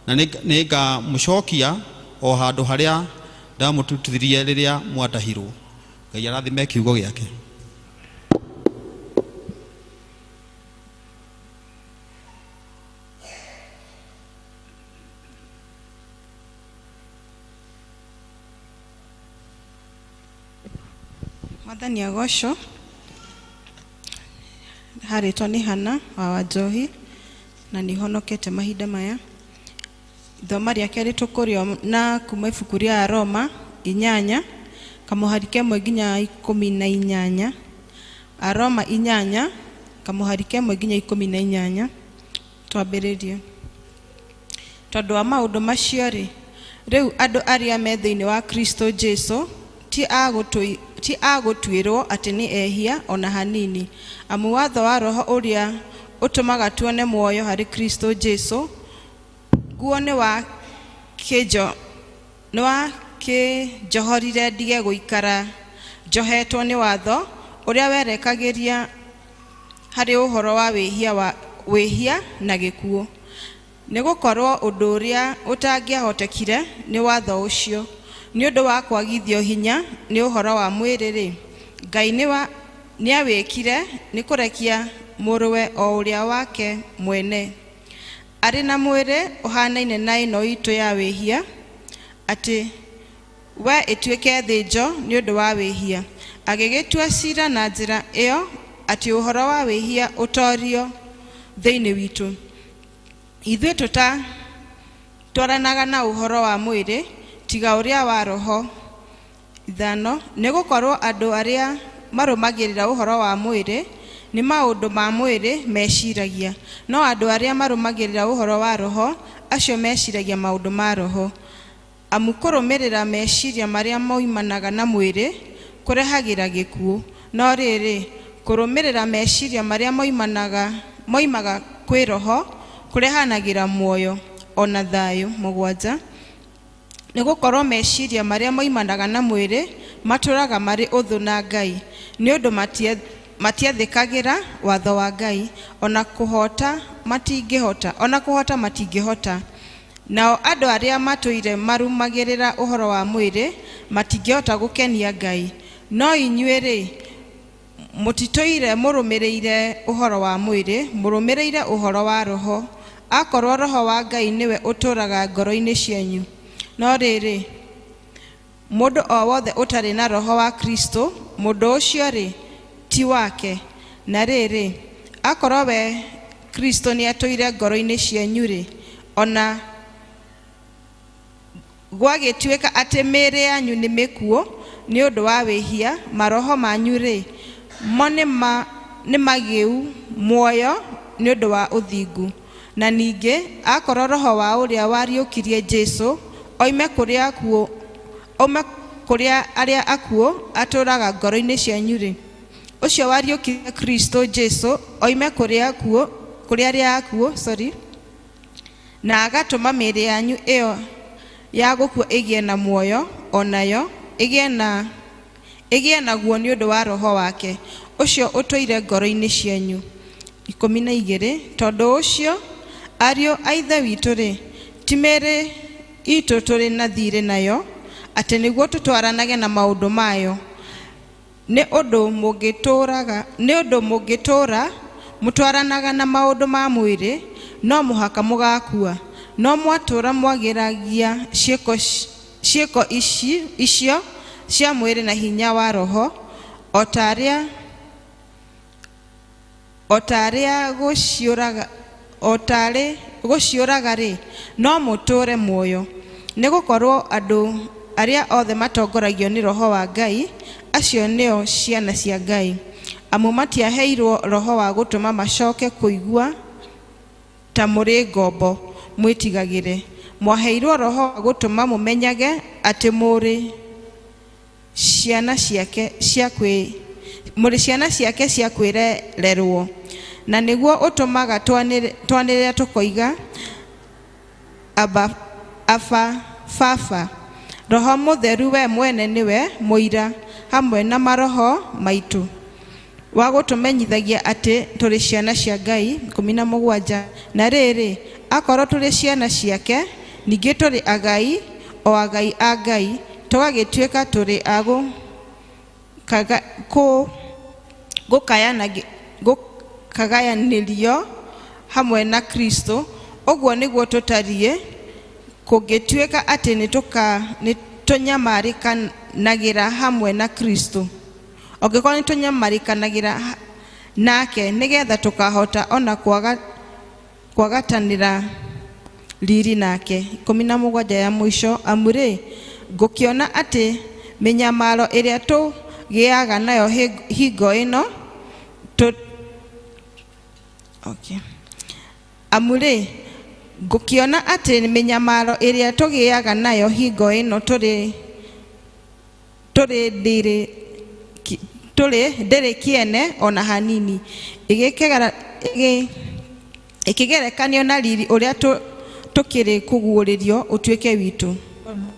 Na nĩngamũcokia o handũ harĩa ndamũtutithirie rĩrĩa mwatahirwo. Ngai arathime kiugo gĩake. Mwathani agocwo. Harĩtwo nĩ Hana wa Wanjohi na nĩ honokete mahinda maya. Ithoma rĩa kerĩ tũkũrĩo na kuma ibuku rĩa Aroma 8 kamũhari kemwe nginya 18. Aroma 8 kamũhari kemwe nginya 18. Twambĩrĩrie. Tondũ wa maũndũ macio rĩ, rĩu andũ arĩa me thĩinĩ wa Kristo Jesu ti a gũtuĩrwo atĩ nĩ ehia ona hanini, amu watho wa roho ũrĩa ũtũmaga tuone muoyo harĩ Kristo Jesu guo nĩ wa kĩnjohorire ndige gũikara njohetwo nĩ watho ũrĩa werekagĩria harĩ ũhoro wa wĩhia na gĩkuũ. Nĩ gũkorwo ũndũ ũrĩa ũtangĩahotekire nĩ watho ũcio, nĩ ũndũ wa kwagithio hinya nĩ ũhoro wa mwĩrĩ-rĩ, Ngai nĩawĩkire nĩ kũrekia mũrũwe o ũrĩa wake mwene arĩ na mwĩrĩ ũhanaine na ĩno itũ ya wĩhia, atĩ we ĩtuĩke thĩnjo nĩ ũndũ wa wĩhia, agĩgĩtua ciira na njĩra ĩyo atĩ ũhoro wa wĩhia ũtoorio thĩinĩ witũ. Ithuĩ tũtatwaranaga na ũhoro wa mwĩrĩ tiga ũrĩa wa roho. 5, nĩ gũkorwo andũ arĩa marũmagĩrĩra ũhoro wa mwĩrĩ nĩ maũndũ ma mwĩrĩ meciragia, no andũ arĩa marũmagĩrĩra ũhoro wa roho acio meciragia maũndũ ma roho. Amu kũrũmĩrĩra meciria marĩa moimanaga na mwĩrĩ kũrehagĩra gĩkuũ, no rĩrĩ, kũrũmĩrĩra meciria marĩa moimaga kwĩ roho Kũrehanagĩra muoyo ona thayũ. 7 nĩ gũkorwo meciria marĩa moimanaga na mwĩrĩ matũraga marĩ ũthũ na Ngai, nĩ ũndũ matiathĩkagĩra watho wa Ngai, ona kũhota matingĩhota. Nao andũ arĩa matũire marumagĩrĩra ũhoro wa mwĩrĩ matingĩhota gũkenia Ngai. No inyuĩ-rĩ, mũtitũire mũrũmĩrĩire ũhoro wa mwĩrĩ, mũrũmĩrĩire ũhoro wa Roho, akorwo Roho wa Ngai nĩwe ũtũũraga ngoro-inĩ cianyu. No rĩrĩ, mũndũ o wothe ũtarĩ na Roho wa Kristo, mũndũ ũcio-rĩ, ti wake. Na rĩrĩ, akorwo we Kristo nĩatũire ngoro-inĩ cianyu-rĩ, ona gwagĩtuĩka atĩ mĩĩrĩ yanyu nĩ mĩkuũ nĩ ũndũ wa wĩhia, maroho manyu-rĩ, mo nĩ magĩu muoyo nĩ ũndũ wa ũthingu. Na ningĩ akorwo Roho wa ũrĩa wariũkirie Jesũ oime kũrĩa arĩa akuũ atũũraga ngoro-inĩ cianyu-rĩ, ũcio wariũkirie Kristo Jesũ oime kũrĩa arĩa akuũ, na agatũma mĩĩrĩ yanyu ĩyo ya gũkua ĩgĩe na muoyo, o nayo ĩgĩe naguo nĩ ũndũ wa Roho wake ũcio ũtũire ngoro-inĩ cianyu. 12 tondũ ũcio ariũ a Ithe witũ-rĩ, ti mĩĩrĩ itũ tũrĩ na thirĩ nayo, atĩ nĩguo tũtwaranage na maũndũ mayo. Nĩ ũndũ mũngĩtũũra mũtwaranaga na maũndũ ma mwĩrĩ, no mũhaka mũgakua. No mwatũũra mwagĩragia ciĩko icio cia mwĩrĩ na hinya wa Roho, o taarĩ gũciũraga-rĩ, no mũtũũre muoyo. Nĩ gũkorwo andũ arĩa othe matongoragio nĩ Roho wa Ngai, acio nĩo ciana cia Ngai. Amu matiaheirwo roho wa gũtũma macoke kũigua ta mũrĩ ngombo mwĩtigagĩre. Mwaheirwo roho wa gũtũma mũmenyage atĩ mũrĩ ciana ciake cia kwĩrererwo. Na nĩguo ũtũmaga twanĩrĩre tũkoiga, Aba, Baba. Roho Mũtheru we mwene nĩwe mũira hamwe na maroho maitũ wa gũtũmenyithagia atĩ tũrĩ ciana cia Ngai. 17 na rĩrĩ, akorwo tũrĩ ciana ciake, ningĩ tũrĩ agai, o agai a Ngai, tũgagĩtuĩka tũrĩ a gũkayanĩrio hamwe na Kristo. Ũguo nĩguo tũtariĩ, kũngĩtuĩka atĩ nĩtũnyamarĩkanagĩra hamwe na Kristo. Angĩkorwo nĩtũnyamarĩkanagĩra nake, nĩgetha tũkahota ona kwagatanĩra riri nake. 17 ya mũico, amu-rĩ, ngũkĩona atĩ mĩnyamaro ĩrĩa tũgĩaga nayo hingo ĩno amu-rĩ, ngũkĩona atĩ mĩnyamaro ĩrĩa tũgĩaga nayo hingo ĩno tũrĩ ndĩrĩ kĩene ona hanini, ĩkĩgerekanio na riri ũrĩa tũkĩrĩ kũguũrĩrio ũtuĩke witũ.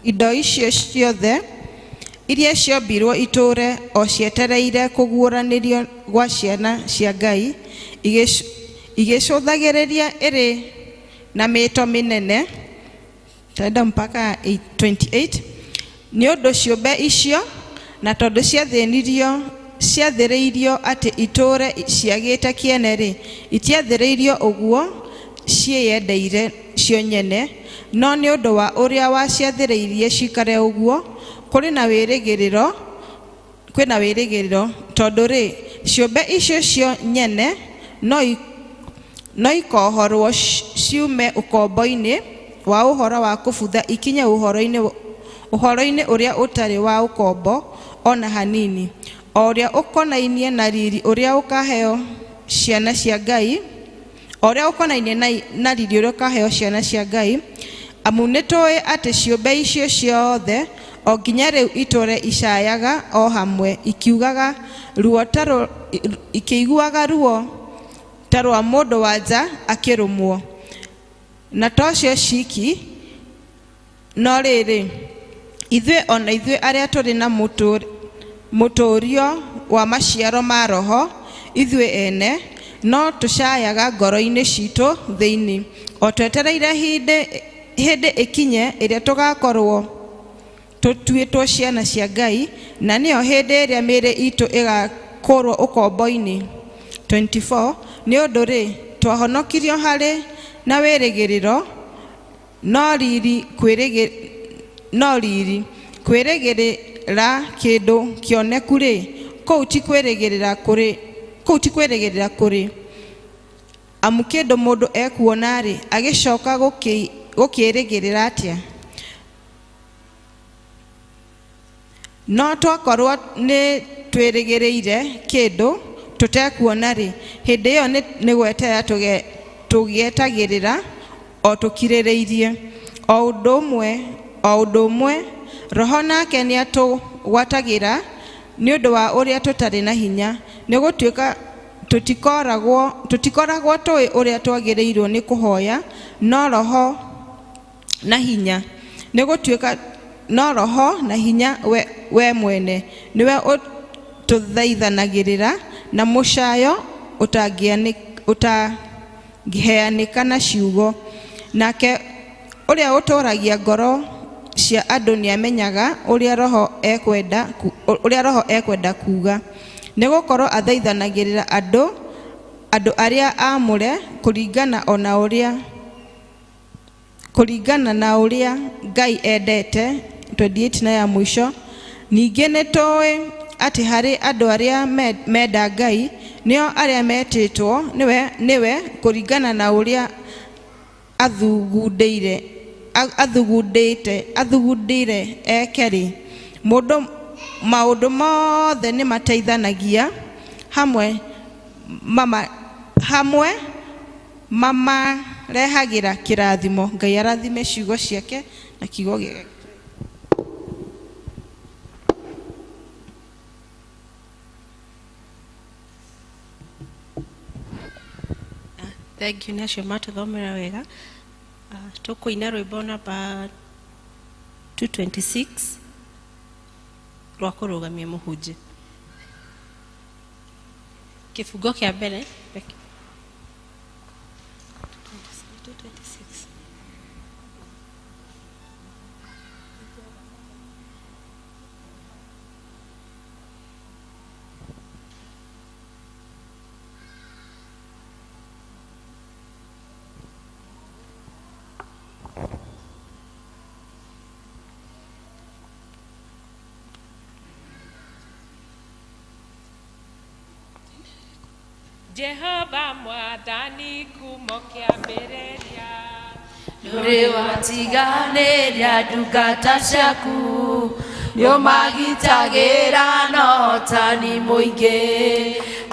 Indo icio ciothe iria ciombirwo itũũre o cietereire kũguũranĩrio gwa ciana cia Ngai, igĩcũthagĩrĩria ĩrĩ na mĩĩto mĩnene. Tenda mpaka 28. Nĩ ũndũ ciũmbe icio, na tondũ ciathĩrĩirio atĩ itũũre ciagĩte kĩene-rĩ, itiathĩrĩirio ũguo ciĩyendeire cio nyene, no nĩ ũndũ wa ũrĩa waciathĩrĩirie cikare ũguo, kũrĩ na wĩrĩgĩrĩro, tondũ rĩ, ciũmbe icio cio nyene no ikohorwo ciume ũkombo-inĩ wa ũhoro wa kũbutha ikinye ũhoro-inĩ ũrĩa ũtarĩ wa ũkombo ona hanini, o ũrĩa ũkonainie na riri ũrĩa ũkaheo ciana cia Ngai, o ũrĩa ũkonainie na riri ũrĩa ũkaheo ciana cia Ngai. Amu nĩtũũĩ atĩ ciũmbe icio ciothe o nginya rĩu itũũre icayaga o hamwe, ikĩiguaga ruo ta rwa mũndũ wa nja akĩrũmwo. Na to cio ciki, no rĩrĩ, ithuĩ ona ithuĩ arĩa tũrĩ na mũtũrio wa maciaro ma Roho, ithuĩ ene no tũcayaga ngoro-inĩ citũ thĩinĩ, o twetereire hĩndĩ ĩkinye ĩrĩa tũgakorwo tũtuĩtwo ciana cia Ngai, na nĩyo hĩndĩ ĩrĩa mĩĩrĩ itũ ĩgakũrwo ũkombo-inĩ. 24 Nĩ ũndũ rĩ, twahonokirio harĩ na wĩrĩgĩrĩro, no riri kwĩrĩgĩrĩra kĩndũ kĩoneku rĩ, kũu ti kwĩrĩgĩrĩra kũrĩ. Amu kĩndũ mũndũ ekuona rĩ, agĩcoka gũkĩĩrĩgĩrĩra atĩa? No twakorwo nĩ twĩrĩgĩrĩire kĩndũ tũtekuona rĩ, hĩndĩ ĩyo nĩ gweterera tũgĩetagĩrĩra o tũkirĩrĩirie. O ũndũ ũmwe Roho nake nĩatũgwatagĩra nĩ ũndũ wa ũrĩa tũtarĩ na hinya, nĩ gũtuĩka tũtikoragwo tũĩ ũrĩa twagĩrĩirwo nĩ kũhoya, no Roho na hinya nĩ gũtuĩka no Roho na hinya we mwene nĩwe ũtũthaithanagĩrĩra na mũcayo ũtangĩheanĩka na ciugo. Nake ũrĩa ũtũragia ngoro cia andũ nĩamenyaga ũrĩa Roho ekwenda kuuga, nĩ gũkorwo athaithanagĩrĩra andũ arĩa aamũre kũringana na ũrĩa Ngai endete. 28 na ya mũico, ningĩ nĩ tũĩ atĩ harĩ andũ arĩa menda Ngai, nĩo arĩa metĩtwo nĩwe kũringana na ũrĩa athugundĩire eke rĩ, maũndũ mothe nĩ mateithanagia hamwe mamarehagĩra kĩrathimo. Ngai arathime ciugo ciake na kiugo gĩake. Thank you nĩ acio matũthomera wega. Tũkũina rwĩmbo namba 226 rwa kũrũgamia mũhunjia. Kĩbungo kĩa mbere 226. Jehova mwathani kumo kĩambĩrĩria, Ndũrĩ watiganĩria ndungata ciaku, nĩũmagitagĩra na ũhotani mũingĩ.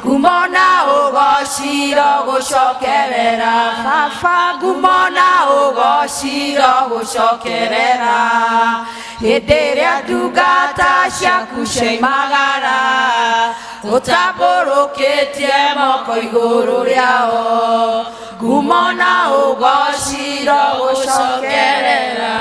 Ngumo na ũgociro gũcokerera, Baba, ngumo na ũgociro gũcokerera. Hĩndĩ ĩrĩa ndungata ciaku ciaimagara, ũtambũrũkĩtie moko igũrũ rĩao, ngumo na ũgociro gũcokerera.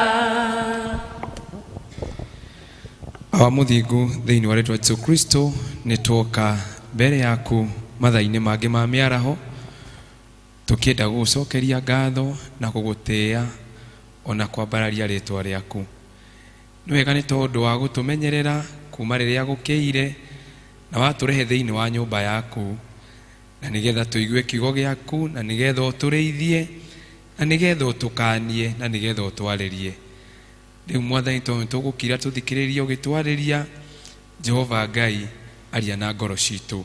Awa mũthingu thĩinĩ wa rĩtwa Jesu Kristo, nĩ tuoka mbere yaku mathaa-inĩ mangĩ ma mĩaraho, tũkĩenda gũgũcokeria ngatho na gũgũtĩĩa ona kwambararia rĩtwa rĩaku. Nĩ wega nĩ tondũ wa gũtũmenyerera kuma rĩrĩa gũkĩire na watũrehe thĩinĩ wa nyũmba yaku, na nĩgetha tũigue kiugo gĩaku, na nĩgetha ũtũrĩithie, na nĩgetha ũtũkanie, na nĩgetha ũtwarĩrie. Rĩu mwathani, tondũ nĩtũgũkira tũthikĩrĩrie ũgĩtwarĩria, Jehova Ngai, aria na ngoro citũ.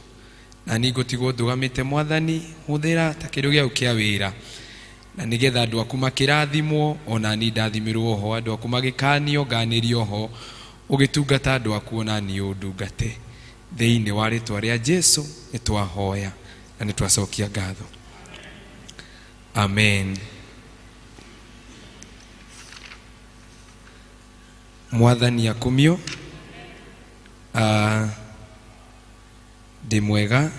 Na niĩ ngũtigwo ndũgamĩte mwathani, hũthĩra ta kĩndũ gĩaku kĩa wĩra, na nĩgetha andũ aku makĩrathimwo, ona niĩ ndathimĩrwo ho, andũ aku magĩkanio nganĩrio ho, ũgĩtungata andũ aku ona niĩ ũndungate. Thĩinĩ wa rĩtwa rĩa Jesu nĩ twahoya na nĩ twacokia ngatho. Amen. Mwathani akumio. Ndĩ mwega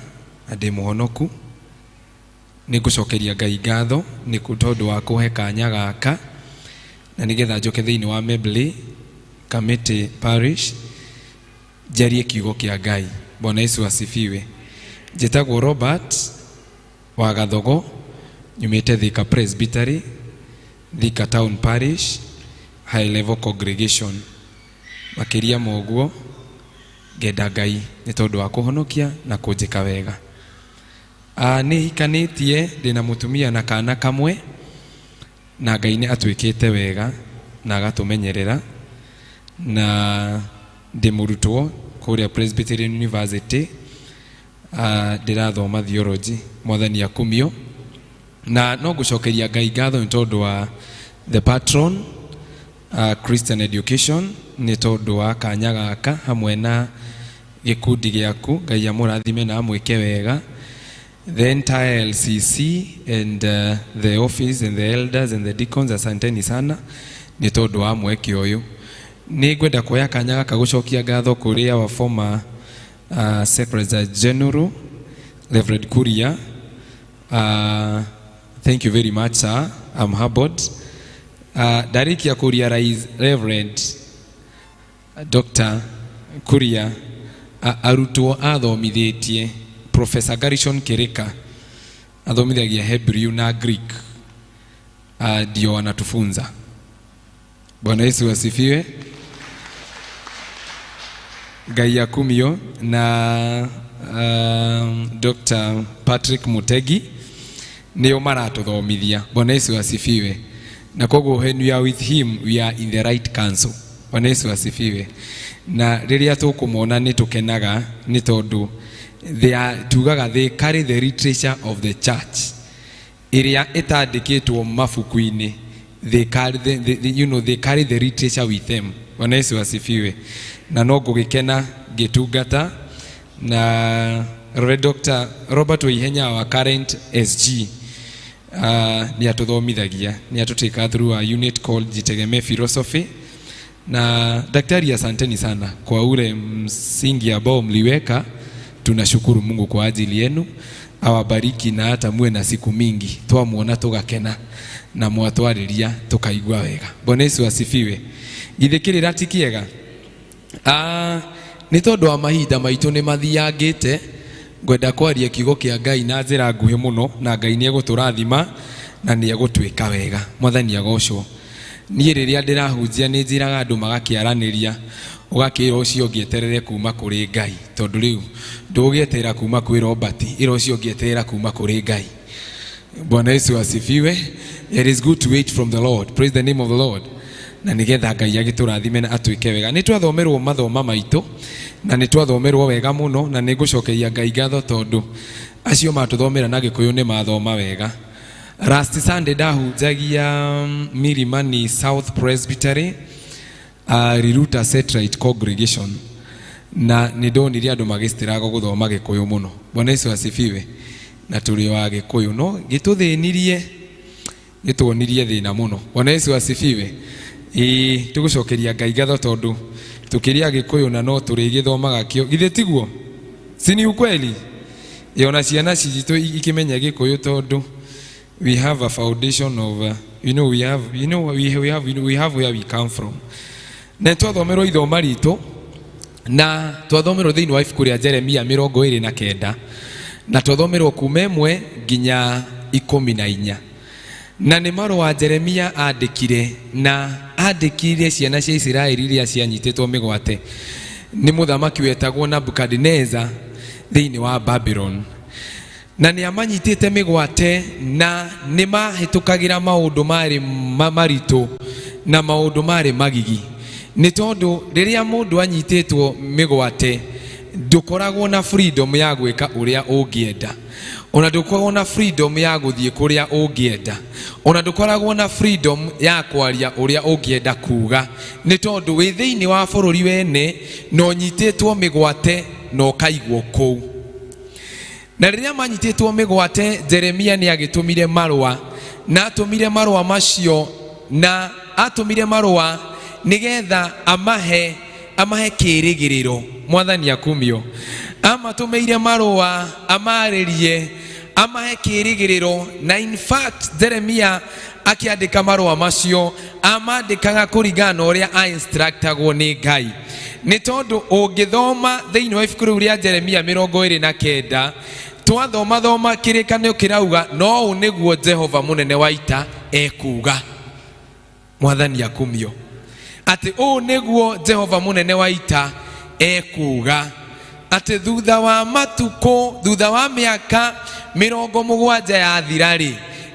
na ndĩ mũhonoku, Nĩ ngũcokeria Ngai ngatho nĩ tondũ wa kũhe kanya gaka na nĩgetha njoke thĩinĩ wa Membley Kamiti Parish njarie kiugo kĩa Ngai. Bwana Yesu asifiwe. Njĩtagwo Robert wa Gathogo, nyumĩte Thika Presbytery, Thika Town Parish, High Level Congregation. Makĩria ma ũguo ngenda Ngai nĩ tondũ wa kũhonokia na kũnjĩka wega. Nĩ hikanĩtie, ndĩna mũtumia na kana kamwe, na Ngai nĩ atwĩkĩte wega na agatũmenyerera, na ndĩ mũrutwo kũrĩa Presbyterian University, ndĩrathoma theology. Mwathani akumio. Na no ngũcokeria Ngai ngatho nĩ tondũ wa the patron, Christian Education, nĩ tondũ wa kanya gaka hamwe na gĩkundi gĩaku. Ngai amũrathime na amwĩke wega. The entire LCC and the office and the elders and the deacons, asanteni sana nĩ tondũ wa mweke ũyũ. Nĩ ngwenda kuoya kanya gaka gũcokia ngatho kũrĩ our former Secretary General Reverend Kuria. Thank you very much, sir. I'm humbled. Ndarĩkia kũria Rais Reverend Dr. Kuria, arutwo athomithĩtie Professor Garrison Kirika athomithagia Hebrew na Greek, ndio wanatufunza. Bwana Yesu asifiwe. Ngai akumio. Na Dr. Patrick Mutegi nĩo maratũthomithia. Bwana Yesu asifiwe. Na koguo when we are with him, we are in the right council. Bwana Yesu asifiwe. Na rĩrĩa tũkũmona nĩ tũkenaga nĩ tondũ they are, tugaga they carry the literature of the church ĩrĩa ĩtandĩkĩtwo mabuku-inĩ. They carry the, you know, they carry the literature with them. Bwana Yesu asifiwe. Na no ngũgĩkena ngĩtungata na Reverend Dr. Robert Waihenya, our current SG, nĩ atũthomithagia, nĩ atũtake through a unit called Jitegemee Philosophy. Na daktari, asanteni sana kwa ule msingi ambao mliweka. Tunashukuru Mungu kwa ajili yenu, awabariki na hata muwe na siku mingi twamuona tugakena na mwatwarĩria tukaigua wega. Bwana Yesu asifiwe. Githĩ kĩrĩra ti kĩega? Nĩ tondũ wa mahinda maitũ nĩ mathiangĩte, ngwenda kwaria kiugo kĩa Ngai na njĩra nguhĩ mũno, na Ngai nĩ egũtũrathima na nĩ egũtwĩka wega. Mwathani agocwo. Niĩ rĩrĩa ndĩrahunjia nĩ njĩraga andũ magakĩaranĩria, ũgakĩra ũcio ũngĩ eterere kuma kũrĩ Ngai, tondũ rĩu ndũgũgĩeterera kuma kwĩ Robert, ĩra ũcio ũngĩ eterera kuma kũrĩ Ngai. Bwana Yesu asifiwe. It is good to wait from the Lord. Praise the name of the Lord. Na nigetha Ngai agĩtũrathime na atwĩke wega. Nĩ twathomerwo mathoma maitũ na nĩ twathomerwo wega mũno, na nĩ ngũcokeria Ngai ngatho tondũ acio matũthomera na Gĩkũyũ nĩ mathoma wega. Last Sunday ndahunjagia Milimani South Presbytery, Riruta Satellite Congregation, na nĩ ndonire andũ magĩcitĩrago gũthoma Gĩkũyũ mũno. Bwana Yesu asifiwe. Na tũrĩ wa Gĩkũyũ no gĩtũthĩnirie, gĩtuonirie thĩna mũno. Bwana Yesu asifiwe. Ĩĩ, tũgũcokeria Ngai ngatho tondũ tũkĩrĩa Gĩkũyũ na no tũrĩgĩthomaga kĩo. Githĩ tiguo? Si ni ukweli? Ĩ, ona ciana citũ ikĩmenya Gĩkũyũ tondũ we have a foundation of you know we have you know we have you know, we have where we come from. Na twathomerwo ithoma ritũ na twathomerwo thĩinĩ wa ibuku rĩa Jeremia 29, na twathomerwo kuma 1 nginya 14, na nĩ marũa Jeremia andĩkire, na andĩkire ciana cia Isiraeli iria cianyitĩtwo mĩgwate nĩ mũthamaki wetagwo Nabukadneza thĩinĩ wa Babylon. Na nĩ amanyitĩte mĩgwate na nĩ mahĩtũkagĩra maũndũ marĩ maritũ na maũndũ marĩ magigi, nĩ tondũ rĩrĩa mũndũ anyitĩtwo mĩgwate ndũkoragwo na freedom ya gwĩka ũrĩa ũngĩenda, ona ndũkoragwo na freedom ya gũthiĩ kũrĩa ũngĩenda, ona ndũkoragwo na freedom ya kwaria ũrĩa ũngĩenda kuga, nĩ tondũ wĩ thĩinĩ wa bũrũri wene na ũnyitĩtwo mĩgwate na ũkaigwo kũu. Na rĩrĩa manyitĩtwo mĩgwate, Jeremia nĩ agĩtũmire marũa, na atũmire marũa macio, na atũmire marũa nĩgetha amahe kĩĩrĩgĩrĩro. Mwathani akumio. Amatũmĩire marũa amarĩrie, Amahe kĩĩrĩgĩrĩro. Na in fact Jeremia akĩandĩka marũa macio amandĩkaga kũringana na ũrĩa a-instructagwo nĩ Ngai, nĩ tondũ ũngĩthoma thĩinĩ wa ibuku rĩu rĩa Jeremia 29, twathomathoma kĩrĩkanĩro kĩrauga no ũũ nĩguo Jehova mũnene wa ita ekuuga. Mwathani akumio. Atĩ ũũ nĩguo Jehova mũnene wa ita ekuuga, atĩ thutha wa matukũ, thutha wa mĩaka 70 yathira-rĩ,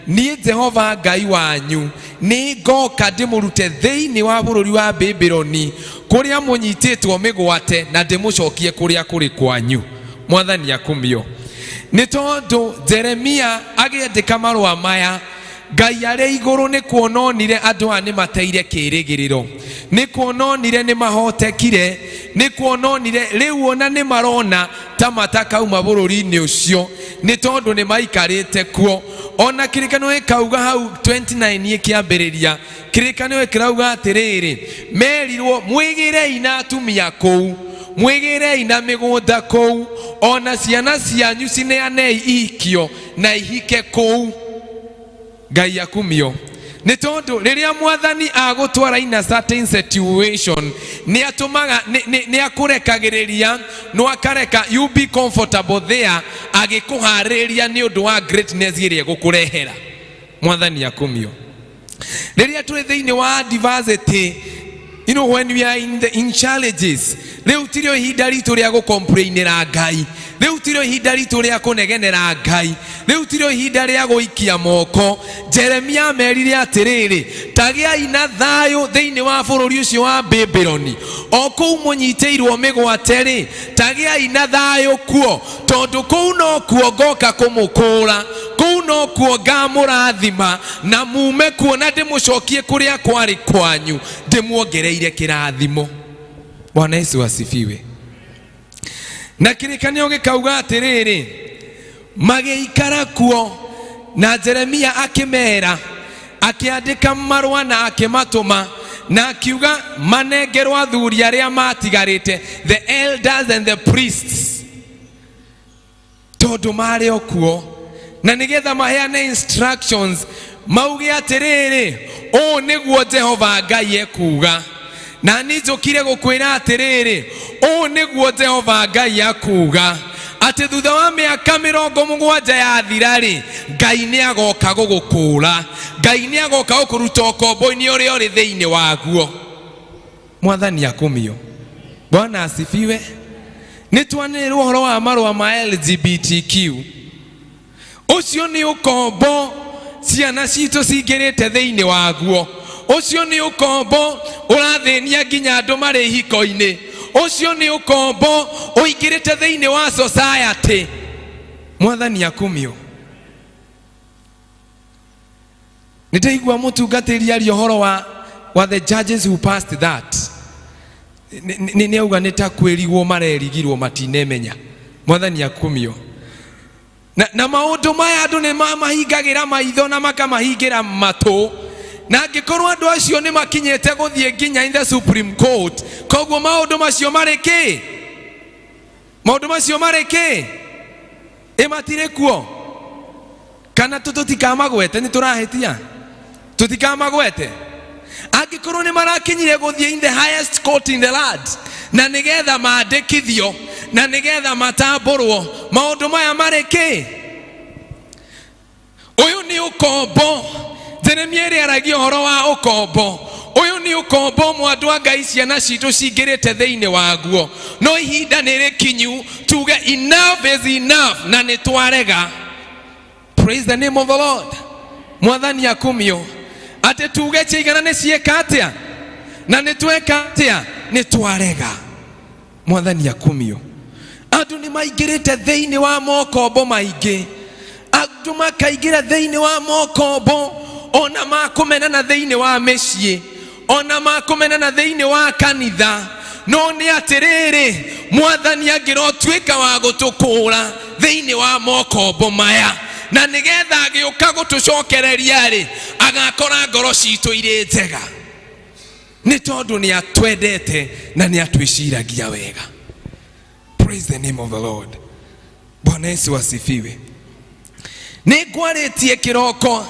niĩ Jehova Ngai wanyu nĩ ngoka ndĩmũrute thĩinĩ wa bũrũri wa Babuloni kũrĩa mũnyitĩtwo mĩgwate, na ndĩmũcokie kũrĩa kũrĩ kwanyu. Mwathani akumio. Nĩ tondũ Jeremia agĩandĩka marũa maya, Ngai arĩ igũrũ nĩ kuona onire andũ aya nĩ mateire kĩĩrĩgĩrĩro, nĩ kuona onire nĩ mahotekire, nĩ kuona onire rĩu ona nĩ marona ta matakauma bũrũri-inĩ ũcio, nĩ tondũ nĩ maikarĩte kuo. Ona kĩrĩkanĩro gĩkauga hau 29 ĩkĩambĩrĩria, kĩrĩkanĩro kĩrauga atĩrĩrĩ, merirwo mwĩgĩrei na atumia kũu, mwĩgĩrei na mĩgũnda kũu, ona ciana cianyu cineanei ihikio na ihike kũu. Ngai akumio. Nĩ tondũ rĩrĩa mwathani agũtwara in a certain situation, nĩ atũmaga nĩ akũrekagĩrĩria, no akareka you be comfortable there, agĩkũharĩrĩria nĩ ũndũ wa greatness ĩrĩa egũkũrehera. Mwathani akumio. Rĩrĩa tũrĩ thĩinĩ wa adversity, you know, when we are in challenges, rĩu tirĩo ihinda ritũ rĩa gũcomplainĩra Ngai, rĩu tirĩo ihinda ritũ rĩa kũnegenera Ngai, rĩu tirĩo ihinda rĩa gũikia moko. Jeremia amerire atĩrĩrĩ, tagĩai na thayũ thĩinĩ wa bũrũri ũcio wa Babuloni, o kũu mũnyitĩirwo mĩgwate rĩ, tagĩai na thayũ kuo, tondũ kũu nokuo ngoka kũmũkũũra, kũu nokuo ngamũrathima, na mume kuo na ndĩmũcokie kũrĩa kwarĩ kwanyu, ndĩmuongereire kĩrathimo. Bwana Yesu asifiwe. Na kĩrĩkanĩro gĩkauga atĩrĩrĩ, magĩikara kuo, na Jeremia akĩmera, akĩandĩka marũa na akĩmatũma, na akiuga manengerwo athuri arĩa matigarĩte, the elders and the priests, tondũ marĩ o kuo, na nĩgetha maheane instructions, mauge atĩrĩrĩ, ũũ nĩguo Jehova Ngai ekuuga. Na niĩ njũkire gũkwĩra atĩrĩrĩ, ũũ nĩguo Jehova Ngai akuuga, atĩ thutha wa mĩaka 70 yathira rĩ, Ngai nĩ agoka gũgũkũũra, Ngai nĩ agoka gũkũruta ũkombo-inĩ ũrĩa ũrĩ thĩinĩ waguo. Mwathani akumio. Bwana asifiwe. Nĩ twanĩrĩrwo ũhoro wa marũa ma LGBTQ. Ũcio nĩ ũkombo ciana citũ cingĩrĩte thĩinĩ waguo. Ũcio nĩ ũkombo ũrathĩnia nginya andũ marĩ ihiko-inĩ. Ũcio nĩ ũkombo ũingĩrĩte thĩinĩ wa society. Mwathani akumio. Nĩ ndaigua mũtungatĩri aria ũhoro wa the judges who passed that. Nĩ auga nĩ ta kwĩrigwo marerigirwo matinemenya. Mwathani akumio. Na maũndũ maya andũ nĩ mamahingagĩra maitho na makamahingĩra matũ, na angĩkorwo andũ acio nĩ makinyĩte gũthiĩ nginya in the Supreme Court, koguo maũndũ macio marĩ kĩ? Maũndũ macio marĩ kĩ? Ĩ matirĩ kuo? Kana tũtikamagwete, nĩ tũrahĩtia? Tũtikamagwete. Angĩkorwo nĩ marakinyire gũthiĩ in the highest court in the land, na nĩgetha mandĩkithio, na nĩgetha matambũrwo, maũndũ maya marĩ kĩ? Ũyũ nĩ ũkombo. Jeremia ĩrĩa aragia ũhoro wa ũkombo. Ũyũ nĩ ũkombo mwandũ wa Ngai ciana citũ cingĩrĩte thĩinĩ waguo. No ihinda nĩ rĩkinyu tuge enough is enough, na nĩ twarega. Praise the name of the Lord. Mwathani akumio. Atĩ tuge ciigana nĩ ciĩka atĩa, na nĩ tweka atĩa, nĩ twarega. Mwathani akumio. Andũ nĩ maingĩrĩte thĩinĩ wa mokombo maingĩ, andũ makaingĩra thĩinĩ wa mokombo ona makũmenana thĩinĩ wa mĩciĩ, ona makũmenana thĩinĩ wa kanitha. No nĩ atĩrĩrĩ, mwathani angĩrotuĩka wa gũtũkũũra thĩinĩ wa mokombo maya, na nĩgetha agĩũka gũtũcokereria rĩ, agakora ngoro citũ irĩ njega, nĩ tondũ nĩ atwendete na nĩ atwĩciragia wega. Praise the name of the Lord. Bwana Yesu asifiwe. Nĩ ngwarĩtie kĩroko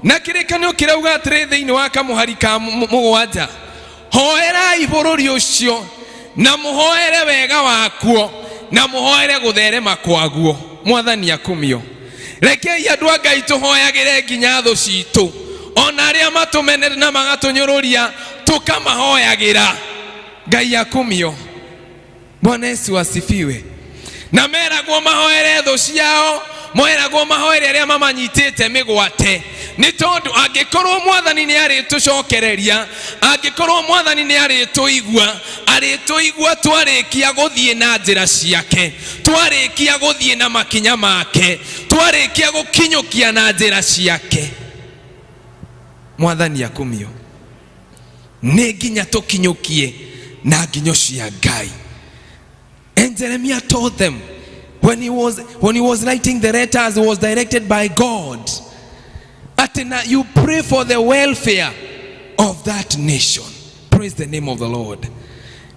na kĩrĩkanĩro kĩrauga atĩrĩ thĩinĩ wa kamũhari ka 7, hoerai bũrũri ũcio na mũhoere wega wakuo na mũhoere gũtherema kwaguo. Mwathani akumio. Rekei andũ a Ngai tũhoyagĩre nginya thũ citũ, ona arĩa matũmenete na magatũnyũrũria tũkamahoyagĩra. Ngai akumio. Bwana Yesu asifiwe. Na meragwo mahoere thũ ciao, meragwo mahoere arĩa mamanyitĩte mĩgwate, nĩ tondũ angĩkorwo mwathani nĩ arĩtũcokereria, angĩkorwo mwathani nĩ arĩtũigua, arĩtũigua twarĩkia gũthiĩ na njĩra ciake, twarĩkia gũthiĩ na makinya make, twarĩkia gũkinyũkia na njĩra ciake. Mwathani akumio. Nĩ nginya tũkinyũkie na nginyo cia Ngai. And Jeremiah told them when he was writing the letters, he was directed by God. Atena, you pray for the welfare of that nation. Praise the name of the Lord.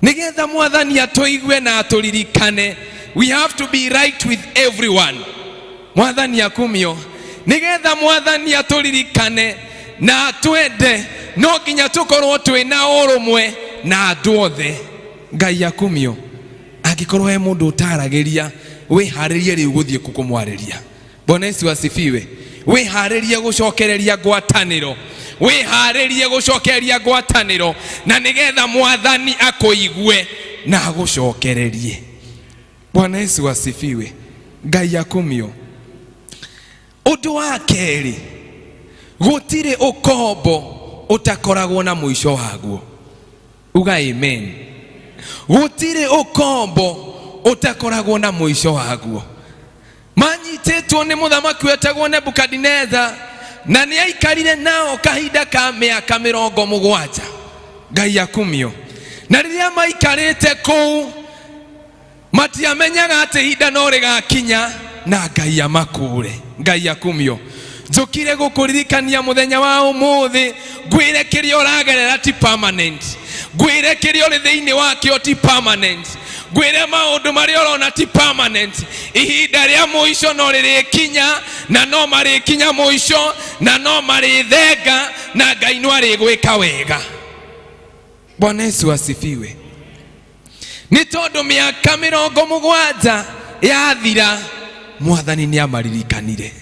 Nigetha mwathani atũigue na atũririkane. We have to be right with everyone. Mwathani akumio. Nigetha mwathani atũririkane na atwende, no nginya tũkorwo twĩna ũrũmwe na andũ othe. Ngai akumio. Angĩkorwo he mũndũ ũtaragĩria, wĩharĩrie rĩu gũthiĩ kũmwarĩria. Bwana Yesu asifiwe. Wĩharĩrie gũcokereria ngwatanĩro, wĩharĩrie gũcokereria ngwatanĩro, na nĩgetha mwathani akũigue na agũcokererie. Bwana Yesu asifiwe. Ngai akumio. Ũndũ wa kerĩ, gũtirĩ ũkombo ũtakoragwo na mũico waguo. Uga amen. Gũtirĩ ũkombo ũtakoragwo na mũico waguo. Manyitĩtwo nĩ mũthamaki wetagwo Nebukadineza, na nĩ aikarire nao kahinda ka mĩaka 70. Ngai akumio. Na rĩrĩa maikarĩte kũu, matiamenyaga atĩ ihinda no rĩgakinya na Ngai amakũũre. Ngai akumio. Njũkire gũkũririkania mũthenya wa ũmũthĩ, ngwĩre kĩrĩa ũragerera ti permanent, ngwĩre kĩrĩa ũrĩ thĩinĩ wakĩo ti permanent, ngwĩre maũndũ marĩa ũrona ti permanent. Ihinda rĩa mũico no rĩrĩkinya, na no marĩkinya mũico, na no marĩthenga, na Ngai no arĩgwĩka wega. Bwana Yesu asifiwe. Nĩ tondũ mĩaka 70 yathira, mwathani nĩ amaririkanire.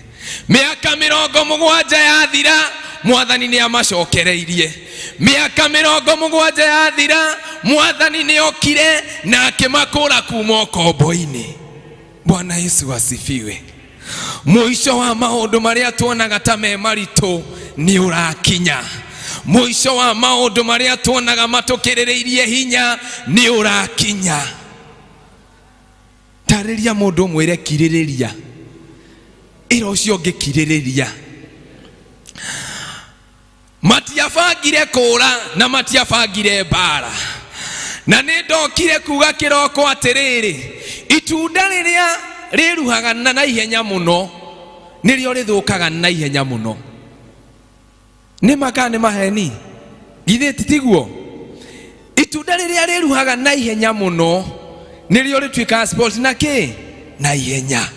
Mĩaka 70 yathira, mwathani nĩ amacokereirie. Mĩaka 70 yathira, mwathani nĩ okire na akĩmakũra kuma ũkombo-inĩ. Bwana Yesu asifiwe. Mũico wa maũndũ marĩa tuonaga ta me maritũ nĩ ũrakinya. Mũico wa maũndũ marĩa tuonaga matũkĩrĩrĩirie hinya nĩ ũrakinya. Tarĩria mũndũ ũmwĩre kirĩrĩria, ĩra ũcio ũngĩ kirĩrĩria. Matiabangire kũũra na matiabangire mbara, na nĩ ndokire kuga kĩroko atĩrĩrĩ, itunda rĩrĩa rĩruhaga na ihenya mũno nĩrĩo rĩthũkaga na ihenya mũno. Nĩ ma kana nĩ maheni? Githĩ ti tiguo? Itunda rĩrĩa rĩruhaga na ihenya mũno nĩrĩo rĩtuĩkaga spoiled na kĩ? Na ihenya.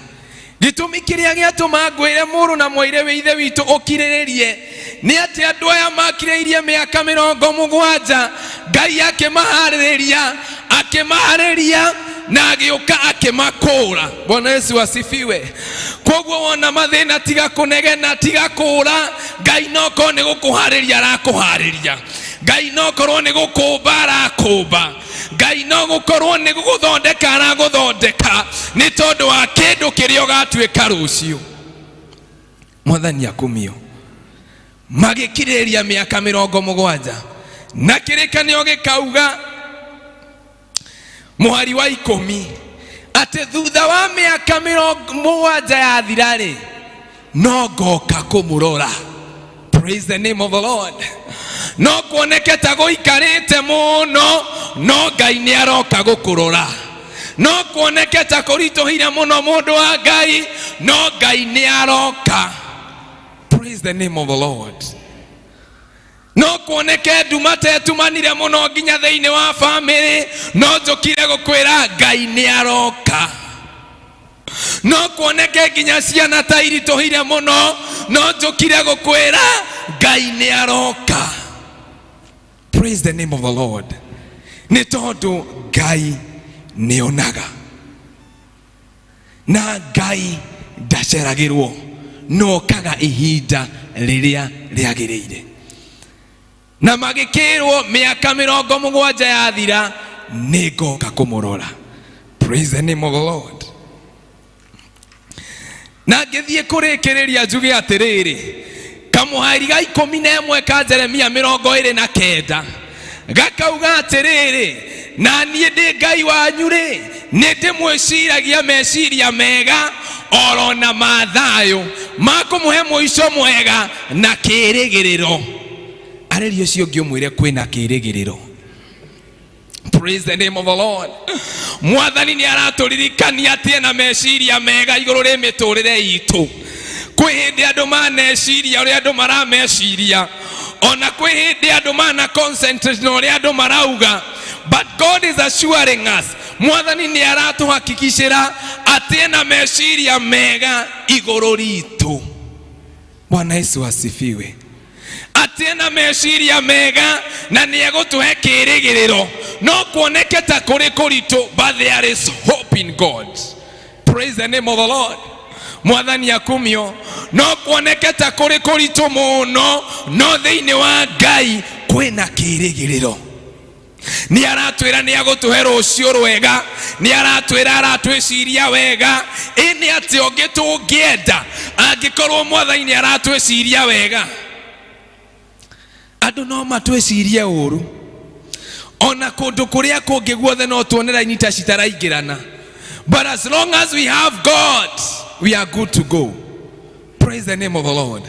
Gĩtũmi kĩrĩa gĩatũma ngwĩre mũrũ na mwairĩ wĩ ithe witũ ũkirĩrĩrie nĩ atĩ andũ aya makirĩirie mĩaka 70, Ngai akĩmaharĩrĩria, akĩmaharĩria na agĩũka akĩmakũũra. Bwana Yesu asifiwe. Koguo wona mathĩna, tiga kũnegena, tiga kũũra. Ngai no korwo nĩ gũkũharĩria arakũharĩria, Ngai no korwo nĩ gũkũmba arakũmba, Ngai no gũkorwo nĩ gũgũthondeka aragũthondeka, nĩ tondũ wa kĩndũ kĩrĩa ũgatuĩka rũciũ. Mwathani akumio. Magĩkirĩrĩria mĩaka 70, na kĩrĩkanĩro gĩkauga mũhari wa 10 atĩ thutha wa mĩaka 70 yathira-rĩ, no ngoka kũmũrora. Praise the name of the Lord. No kuoneke ta gũikarĩte mũno, no Ngai nĩ aroka gũkũrora. No kuoneke ta kũritũhire mũno mũndũ wa Ngai, no Ngai nĩ aroka. Praise the name of the Lord. No kuoneke nduma tetumanire mũno nginya thĩinĩ wa famĩlĩ, no njũkire gũkwĩra Ngai nĩ aroka. No kuoneke nginya ciana ta iritũhire mũno, no njũkire gũkwĩra Ngai nĩ aroka. Praise the name of the Lord. Nĩ tondũ Ngai nĩ onaga na Ngai ndaceragĩrwo, no okaga ihinda rĩrĩa rĩagĩrĩire. Na magĩkĩrwo mĩaka 70 yathira nĩ ngoka kũmũrora. Praise the name of the Lord. Na ngĩthiĩ kũrĩkĩrĩria njuge atĩrĩrĩ, kamũhari ga 11 ka Jeremia 29 gakauga atĩrĩrĩ, na niĩ ndĩ Ngai wanyu rĩ, nĩ ndĩmwĩciragia meciria mega oro na ma thayũ, ma kũmũhe mũico mwega na kĩĩrĩgĩrĩro. Arĩria ũcio ũngĩ ũmwĩre kwĩna kĩĩrĩgĩrĩro. Praise the name of the Lord. Mwathani nĩ aratũririkania atĩ ena meciria mega igũrũ rĩ mĩtũrĩre itũ. Kwĩ hĩndĩ andũ maneciria ũrĩa andũ marameciria, ona kwĩ hĩndĩ andũ mana concentrate na ũrĩa andũ marauga, but God is assuring us, Mwathani nĩ aratũhakikicĩra atĩ ena meciria mega igũrũ ritũ. Bwana Yesu asifiwe. Atĩ ena meciria mega na nĩ egũtũhe kĩĩrĩgĩrĩro. No kuoneke ta kũrĩ kũritũ, but there is hope in God. Praise the name of the Lord. Mwathani akumio. No kuoneke ta kũrĩ kũritũ mũno, no thĩinĩ wa Ngai kwĩna kĩĩrĩgĩrĩro. Nĩ aratwĩra nĩ agũtũhe rũciũ rwega, nĩ aratwĩra aratwĩciria wega. Ĩ nĩ atĩ ũngĩ tũngĩenda angĩkorwo Mwathani nĩ aratwĩciria wega? Andũ no matwĩcirie ũru, ona kũndũ kũrĩa kũngĩ guothe no tuone raini ta citaraingĩrana, but as long as we have God, we are good to go. Praise the name of the Lord.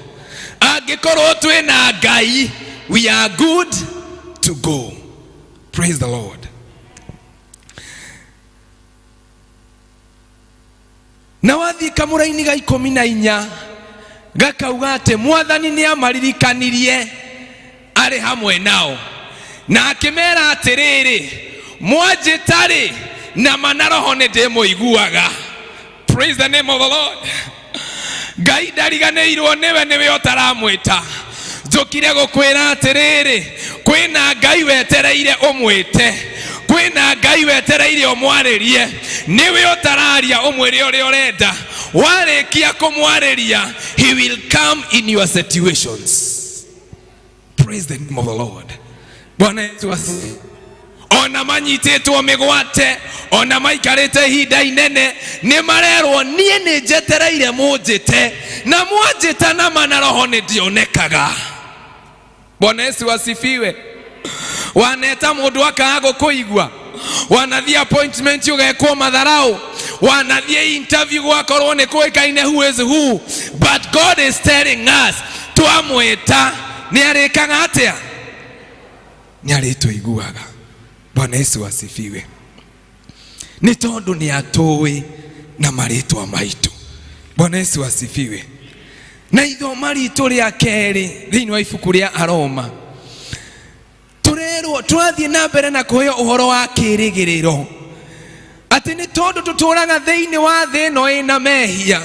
Angĩkorwo twĩna Ngai, we are good to go. Praise the Lord. Na wathiĩ kamũraini ga 14 gakauga atĩ Mwathani nĩ amaririkanirie arĩ hamwe nao, na akĩmera atĩrĩrĩ, mwanjĩta-rĩ, na mana roho nĩ ndĩmũiguaga. Praise the name of the Lord. Ngai ndariganĩirwo nĩwe, nĩwe ũtaramwĩta. Njũkire gũkwĩra atĩrĩrĩ, kwĩna Ngai wetereire ũmwĩte, kwĩna Ngai wetereire ũmwarĩrie, nĩwe ũtararia ũmwĩre ũrĩa ũrenda. Warĩkia kũmwarĩria, he will come in your situations. Praise the name of the Lord. Bwana Yesu asifiwe. Ona manyitĩtwo mĩgwate, ona maikarĩte ihinda inene, nĩ marerwo niĩ nĩ njetereire mũnjĩte, na mwanjĩta na mana roho nĩ ndionekaga. Bwana Yesu asifiwe. Waneta mũndũ akaga gũkũigua, wanathiĩ appointment ũgekwo matharau, wanathiĩ interview gwakorwo nĩ kũĩkaine who is who, but God is telling us twamwĩta nĩ arĩkaga atĩa? Nĩ arĩtũiguaga. Bwana Yesu asifiwe. Nĩ tondũ nĩ atũĩ na marĩtwa maitũ. Bwana Yesu asifiwe. Na ithoma ritũ rĩa kerĩ thĩinĩ wa ibuku rĩa Aroma, tũrerwo tũrathiĩ na mbere na kũheo ũhoro wa kĩĩrĩgĩrĩro, atĩ nĩ tondũ tũtũraga thĩinĩ wa thĩ ĩno ĩna mehia,